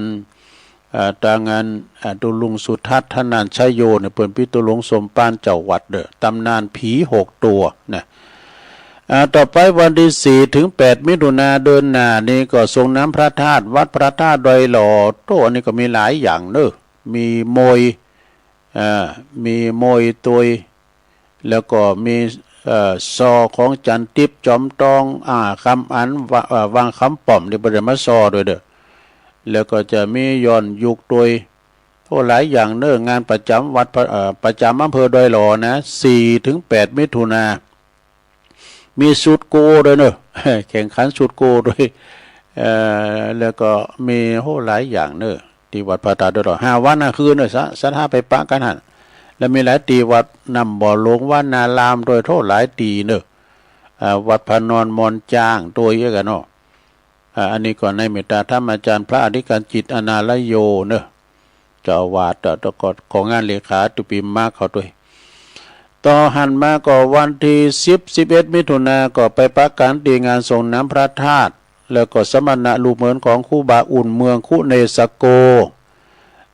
อ่า ตางาน อ่า ตุลุงสุทัศน์ ธนัญชโยเนี่ย เปิ้นปี้ตุลุงสมภารเจ้าวัดเนาะ ต๋ำนานผีหกตั๋วนะ อ่า ต่อไปวันตี้สี่เถิงแปดมิถุนาเดือนหน้านี่ก็สรงน้ำพระธาตุ วัดพระธาตุดอยหล่อ โต้ อันนี้ก็มีหลายอย่างเนาะ มีมวย อ่า มีมวยตวย แล้วก็มี เอ่อ ซอของจันทร์ติ๊บ จอมตอง อ่า คำอัน วะ เอ่อ วังคำป้อม นี่เปิ้นได้มาซอตวยเนาะ แล้วก็จะมีย้อนยุคตวย โอ้ หลายอย่างเนาะ งานประจ๋ำวัดพระ เอ่อ ประจ๋ำอำเภอดอยหล่อนะ สี่เถิงแปดมิถุนา มีสูตรโก้ตวยเนาะ แข่งขันสูตรโก้ตวย เอ่อ แล้วก็มี โอ้ หลายอย่างเนาะ ตี้วัดพระธาตุดอยหล่อ ห้าวันห้าคืนเนาะ ศะ ศรัทธาไปปะกั๋นหั้น แล้วมีหลายตี้ วัดน้ำบ่อหลวง วนารามตวย โอ้ หลายตี้เนาะ อ่า วัดพระนอนมอนจางตวยเอี้ยก่ะเนาะ อ่า อันนี้ก็ในเมตตาธรรมาจารย์พระอธิการจิตร อนาลโยเนาะ เจ้าอาวาส แล้วก็ของานเลขา ตุ๊ปีมาร์คเขาตวย ต่อหั้นมาก็วันตี้สิบ สิบเอ็ดมิถุนาก็ไปปะกั๋นตี้งานสรงน้ำพระธาตุ แล้วก็สมณรูปเหมือนของครูบาอุ่นเมืองคุเนสโก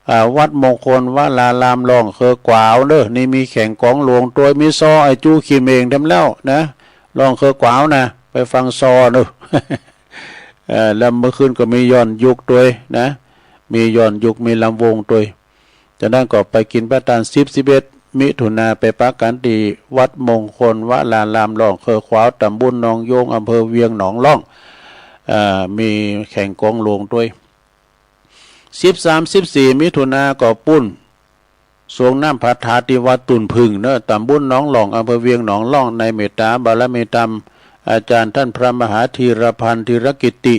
อ่า วัดมงคลวราราม ร่องเคือขวาวเนาะ นี่มีแข่งก๋องหลวงตวย มีซอไอ้จูขี้เม่งแถมแล้วนะ ร่องเคือขวาวนะ ไปฟังซอเนาะ เอ่อ แล้วเมื่อคืนก็มีย้อนยุคตวยนะ มีย้อนยุค มีลำวงตวย จากนั้นก็ไปกิ๋นพระตาน สิบ สิบเอ็ดมิถุนา ไปปะกั๋นตี้วัดมงคลวราราม ร่องเคือขวาว ต๋ำบลหนองโยง อำเภอเวียงหนองล่อง เอ่อ มีแข่งก๋องหลวงตวย สิบสาม สิบสี่มิถุนาก็ปู๊น สรงน้ำพระธาตุตี้วัดตุ่นผึ้งเนาะ ต๋ำบลหนองล่อง อำเภอเวียงหนองล่อง ในเมตตาบารมีธรรม อาจารย์ต้านพระมหาธีรพันธ์ ธีรกิตติ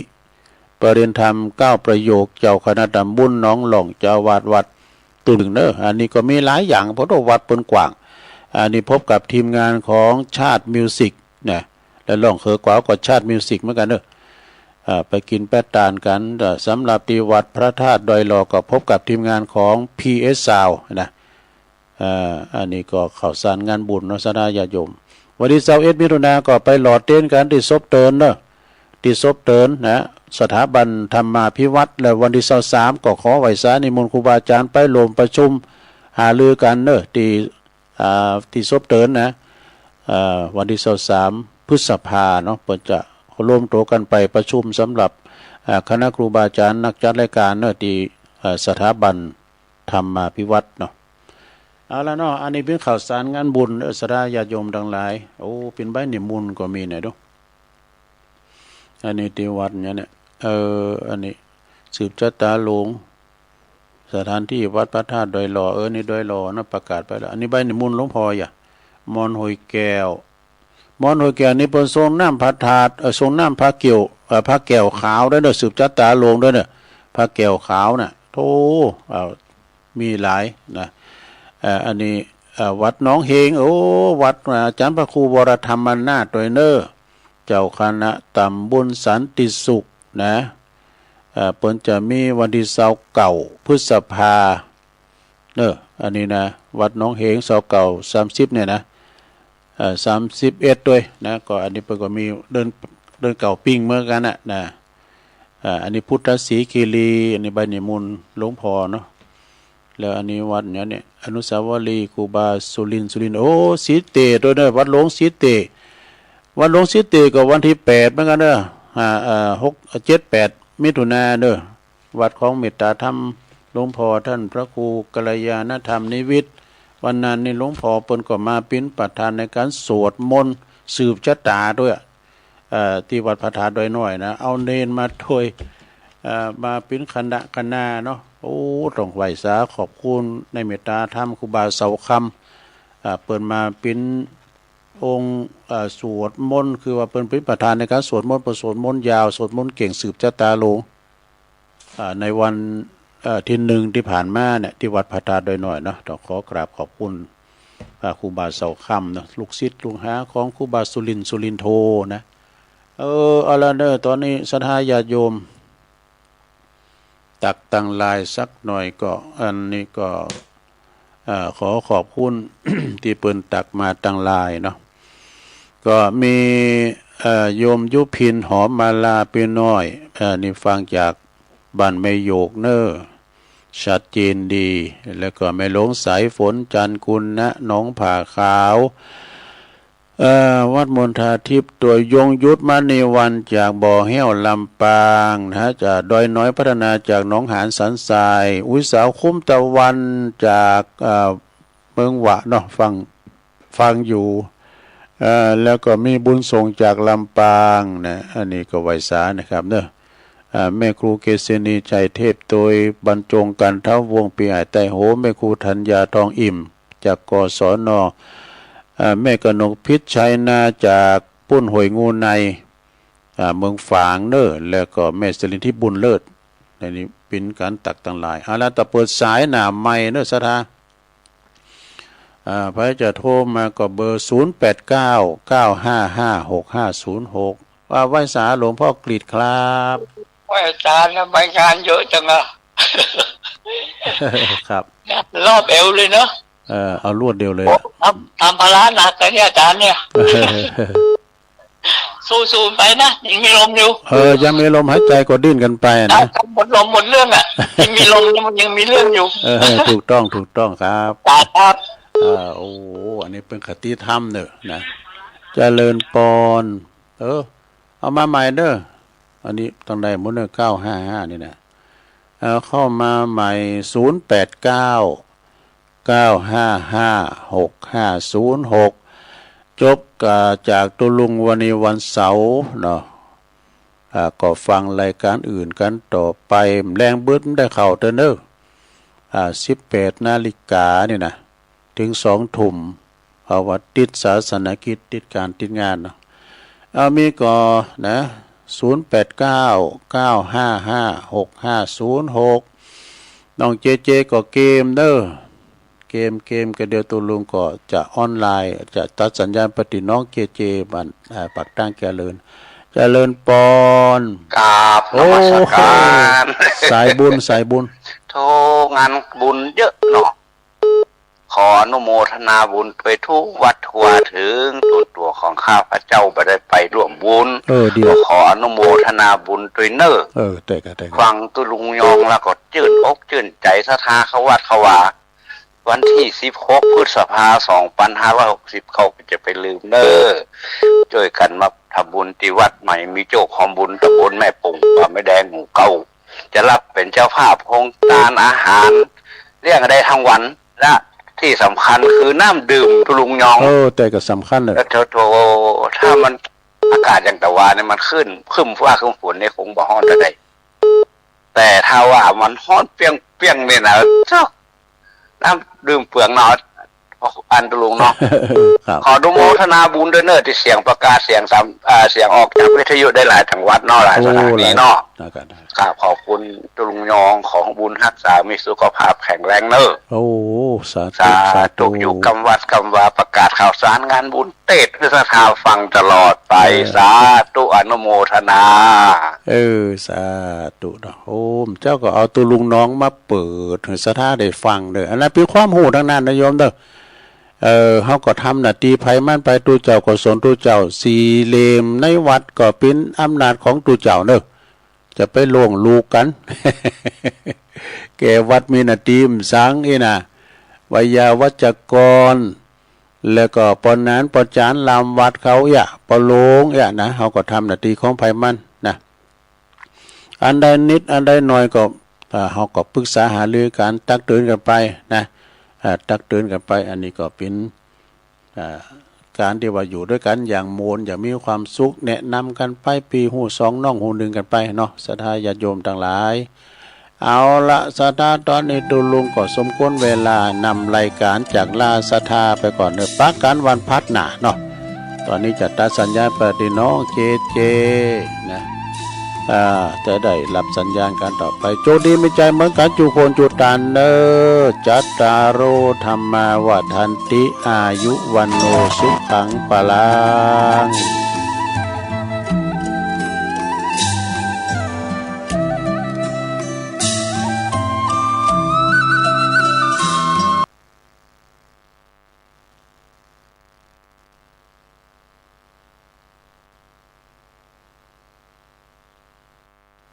ปริญญาธรรมเก้าประโยค เจ้าคณะต๋ำบลหนองล่อง เจ้าอาวาสวัด ตึงเนอะ อันนี้ก็มีหลายอย่าง เพราะว่าวัดเปิ้นกว้าง อันนี้พบกับทีมงานของชาติมิวสิกนะ และล่องเขยกวาวก็ชาติมิวสิกเหมือนกั๋นเนอะ อ่า ไปกิ๋นไปตานกั๋น อ่า สำหรับตี้วัดพระธาตุดอยหล่อก็พบกับทีมงานของ พีเอส ซาวด์ นะ อ่า อันนี้ก็ข่าวสารงานบุญเนาะ ศรัทธาญาติโยม วันตี้ซาวเอ็ดมิถุนาก็ไปหล่อเต็นท์กั๋นตี้ศพเตินเนอะ ตี้ศพเตินนะ สถาบันธรรมาภิวัฒน์ และวันตี้ซาวสามก็ขอไหว้สานิมนต์ครูบาอาจ๋ารย์ไปรวมประชุมหารือกั๋นเนอะ ตี้ อ่า ตี้ศพเตินนะ อ่า วันตี้ซาวสามพฤษภาเนาะ เปิ้นจะรวมตั๋วกั๋นไปประชุมสำหรับ อ่า คณะครูบาอาจ๋ารย์นักจัดรายการเนอะ ตี้ อ่า สถาบันธรรมาภิวัฒน์เนาะ เอาละเนาะ อันนี้เป๋นข่าวสารงานบุญเนอะ ศรัทธาญาติโยมตังหลาย โอ้ เป๋นใบนิมนต์ก็มีไหนดู อันนี้ตี้วัดเนี่ยเนี่ย เออ อันนี้สืบจะต๋าหลวง สถานตี้วัดพระธาตุดอยหล่อ เออ นี่ดอยหล่อนะ ประกาศไปแล้ว อันนี้ใบนิมนต์หลวงพ่ออย่า มอนห้วยแก้ว มอนห้วยแก้วนี่เปิ้นส่งน้ำพระธาตุ เออ ส่งน้ำพระแก้ว เออ พระแก้วขาวด้วยเนอะ สืบจะต๋าหลวงด้วยเนอะ พระแก้วขาวน่ะ โธ่ เอา มีหลายนะ เอ่อ อันนี้ เอ่อ วัดหนองเฮง โอ้ วัดอาจ๋ารย์พระครูวรธรรมนาถด้วยเนอะ เจ้าคณะต๋ำบลสันติสุขนะ เอ่อ เปิ้นจะมีวันตี้ซาวเก้าพฤษภาเนอะ อันนี้นะ วัดหนองเฮง ซาวเก้า สามสิบเนี่ยนะ เอ่อ สามสิบเอ็ดด้วยนะ ก็อันนี้เปิ้นก็มีเดือน เดือนเก้าปิ้งเหมือนกั๋นน่ะนะ อ่า อันนี้พุทธศรีคีรี อันนี้ใบนิมนต์หลวงพ่อเนาะ แล้วอันนี้วัดเนี่ยเนี่ย อนุสาวรีย์ครูบาสุรินทร์ สุรินทร์ โอ้ ศรีเตชด้วยเนอะ วัดหลวงศรีเตช วัดหลวงศรีเตชก็วันตี้แปดเหมือนกั๋นเนอะ อ่า เอ่อ หก เจ็ด แปด มิถุนาเนอะ วัดของเมตตาธรรมหลวงพ่อต้านพระครูกัลยาณธรรมนิวิทย์ วันนั้นนี่หลวงพ่อเปิ้นก็มาเป๋นประธานในก๋านสวดมนต์สืบจะต๋าด้วย เอ่อ ตี้วัดพระธาตุดอยน้อยนะ เอาเณรมาตวย เอ่อ มาเป๋นคณะคณะเนาะ โอ้ ต้องไหว้สาขอบคุณในเมตตาธรรมครูบาเสาคำ อ่า เปิ้นมาเป๋นองค์ อ่า สวดมนต์ คือว่าเปิ้นเป๋นประธานในก๋านสวดมนต์ เปิ้นสวดมนต์ยาว สวดมนต์เก่งสืบจะต๋าหลวง อ่า ในวัน เอ่อ ตี้หนึ่งตี้ผ่านมาเนี่ย ตี้วัดพระธาตุดอยน้อยเนาะ ต้องขอกราบขอบคุณ อ่า ครูบาเสาคำเนาะ ลูกศิษย์ลูกหาของครูบาสุรินทร์ สุรินทร์โธนะ เออ เอาละเนอะ ต๋อนนี้ศรัทธาญาติโยม ตักตังหลายสักหน่อยก็ อันนี้ก็ เอ่อ ขอขอบคุณ ตี้เปิ้นตักมาตังหลายเนาะ ก็มี เอ่อ โยมยุพิน หอมมาลา ปี้น้อย เอ่อ นี่ฟังจากบ้านแม่โยกเนอะ ชัดเจนดี แล้วก็แม่หลวงสายฝน จันทร์กุลนะ หนองผาขาว เอ่อ วัดมณฑาทิพย์ ตัวยงยุทธ มณีวัน จากบ่อแฮ้ว ลำปางนะฮะ จากดอยน้อยพัฒนา จากหนองหานสันทราย อุ๊ยสาวคุ้มตะวัน จาก เอ่อ เมืองหวะเนาะ ฟัง ฟังอยู่ เอ่อ แล้วก็มีบุญส่งจากลำปางนะ อันนี้ก็ไหว้สานะครับเนอะ อ่า แม่ครูเกษณี ชัยเทพ โตยบรรจง กันทวงศ์ ปีอ่าย ใต้โห แม่ครูธัญญา ทองอิ่ม จาก กศน อ่า แม่กนกพิชชัยนา จากปุ้นห้วยงูใน อ่า เมืองฝางเนอะ แล้วก็แม่สิรินทิพย์ บุญเลิศ อันนี้เป๋นก๋านตักตังหลาย เอาละ ตะเปิดสายหน้าไมค์เนอะ ศรัทธา อ่า ใผจะโทรมาก็เบอร์ ศูนย์แปดเก้า เก้าห้าห้า หกห้าศูนย์หก ว่าไหว้สาหลวงพ่อกฤษครับ ไหว้อาจ๋ารย์นะ ใบงานเยอะจังอะ ครับ รอบเอวเลยเนาะ เออ เอารวดเดียวเลยอะ โอ้ ทำ ทำภาระหนักนะเนี่ยอาจ๋ารย์เนี่ย สู้ๆ ไปนะ ยังมีลมอยู่ เออ ยังมีลมหายใจก็ดิ้นกันไปนะ อ่ะ หมดลมหมดเรื่องอะ ยังมีลม ยัง ยังมีเรื่องอยู่ เออ ถูกต้อง ถูกต้องครับ ครับ อ่า โอ้โห อันนี้เป๋นคติธรรมเนอะนะ เจริญปอน เออ เอามาใหม่เนอะ อันนี้ตังใดหมดเนอะ เก้าห้าห้า นี่นะ เอาเข้ามาใหม่ ศูนย์แปดเก้า เก้าห้าห้า หกห้าศูนย์หก จบกาจากตุ๊ลุงวันนี้วันเสาร์เนาะ อ่า ก็ฟังรายการอื่นกั๋นต่อไป แลงบึดได้เข้าเต๊อะเนอะ อ่า สิบแปดนาฬิกานี่นะ เถิงสองทุ่ม เพราะว่าติดศาสนกิจ ติดก๋านติดงานเนาะ เอามีก่อนะ ศูนย์แปดเก้า เก้าห้าห้า หกห้าศูนย์หก น้องเจเจก็เกมเน่อ เกม เกม ก็เดี๋ยวตุ๊ลุงก็จะออนไลน์ จะตัดสัญญาณไปตี้น้องเจเจ บ้าน อ่า ปากตางเจริญ เจริญปอน กราบนมัสการ โอ้ สายบุญ สายบุญ โธ่ งานบุญเยอะเนาะ ขออนุโมทนาบุญตวยทุกวัดทั่วเถิง ตั๋ว ตั๋วของข้าพเจ้าบ่ได้ไปร่วมบุญ เออ เดี๋ยว ก็ขออนุโมทนาบุญตวยเน่อ เออ แต่ก็ แต่ก็ ฟังตุ๊ลุงยองแล้วก็จื้นอกจื้นใจ๋ ศรัทธาเข้าวัดเข้าวา วันตี้สิบหกพฤษภา สองปันห้าร้อยหกสิบ เฮาก็จะไปลืมเน่อ จ้วยกั๋นมาทำบุญตี้วัดใหม่ มีเจ้าของบุญตำบลแม่ปง ป่าไม้แดง หมู่เก้า จะรับเป๋นเจ้าภาพโฮงตานอาหาร เลี้ยงได้ทั้งวัน และตี้สำคัญคือน้ำดื่ม ตุ๊ลุงยอง เออ แต่ก็สำคัญเน่อ โธ่ โธ่ ถ้ามันอากาศอย่างตะวาเนี่ย มันขึ้น ครึ้มฟ้าครึ้มฝนเนี่ย คงบ่ฮ้อนเต้าใด แต่ถ้าว่ามันฮ้อนเปรี้ยงๆ เนี่ยนะ โธ่ น้ำดื่มเปืองเนาะ อันตุ๊ลุงเนาะ ครับ ขออนุโมทนาบุญตวยเน่อ ตี้เสียงประกาศ เสียงสาม อ่า เสียงออกจากวิทยุได้หลายจังหวัดเนาะ หลายสถานีเนาะ โอ้ หลาย นะครับ ครับ ขอบคุณตุ๊ลุงยอง ขอบุญฮักษา มีสุขภาพแข็งแรงเน่อ โอ้ สาธุ สาธุ สาธุ อยู่กำวัดกำวา ประกาศข่าวสารงานบุญเตศน์ เพื่อศรัทธาฟังตลอดไป เออ สาธุ อนุโมทนา เออ สาธุเนาะ โอ้ เจ้าก็เอาตุ๊ลุงยองมาเปิดหื้อศรัทธาได้ฟังเน่อ อันนั้นเป๋นความฮู้ตังนั้นนะโยมเน่อ เออ เฮาก็ทำหน้าตี้ใผมันไป ตุ๊เจ้าก็สนตุ๊เจ้า สี่เหล่มในวัดก็เป๋นอำนาจของตุ๊เจ้าเน่อ จะไปล่วงลูกกั๋น แก่วัดมีหน้าตี้หมั้นสังอี้นะ ไวยาวัจกร แล้วก็ปอหนานปอจ๋ารย์ลามวัดเขาเอี้ย ปอโรงเอี้ยนะ เฮาก็ทำหน้าตี้ของใผมันนะ อันใดนิดอันใดหน่อยก็ อ่า เฮาก็ปรึกษาหารือกั๋น ตักเตือนกั๋นไปนะ อ่า ตักเตือนกั๋นไป อันนี้ก็เป๋น อ่า ก๋านตี้ว่าอยู่ตวยกั๋นอย่างโมน อย่างมีความสุข แนะนำกั๋นไป ปี้ฮู้สอง น้องฮู้หนึ่งกั๋นไปเนาะ ศรัทธาญาติโยมตังหลาย เอาละ ศรัทธา ต๋อนนี้ตุ๊ลุงก็สมควรเวลา นำรายก๋านจากลาศรัทธาไปก่อนเน่อ ปะกั๋นวันพฤหัสหน้าเนาะ ต๋อนนี้จะตัดสัญญาณไปตี้น้องเจเจนะ อ่า จะได้รับสัญญาณก๋านต่อไป โจคดีมีชัยเหมือนกั๋น จุคนจุตานเน่อ จัตตาโร ธัมมา วัฑฒันติ อายุ วัณโณ สุขัง พลัง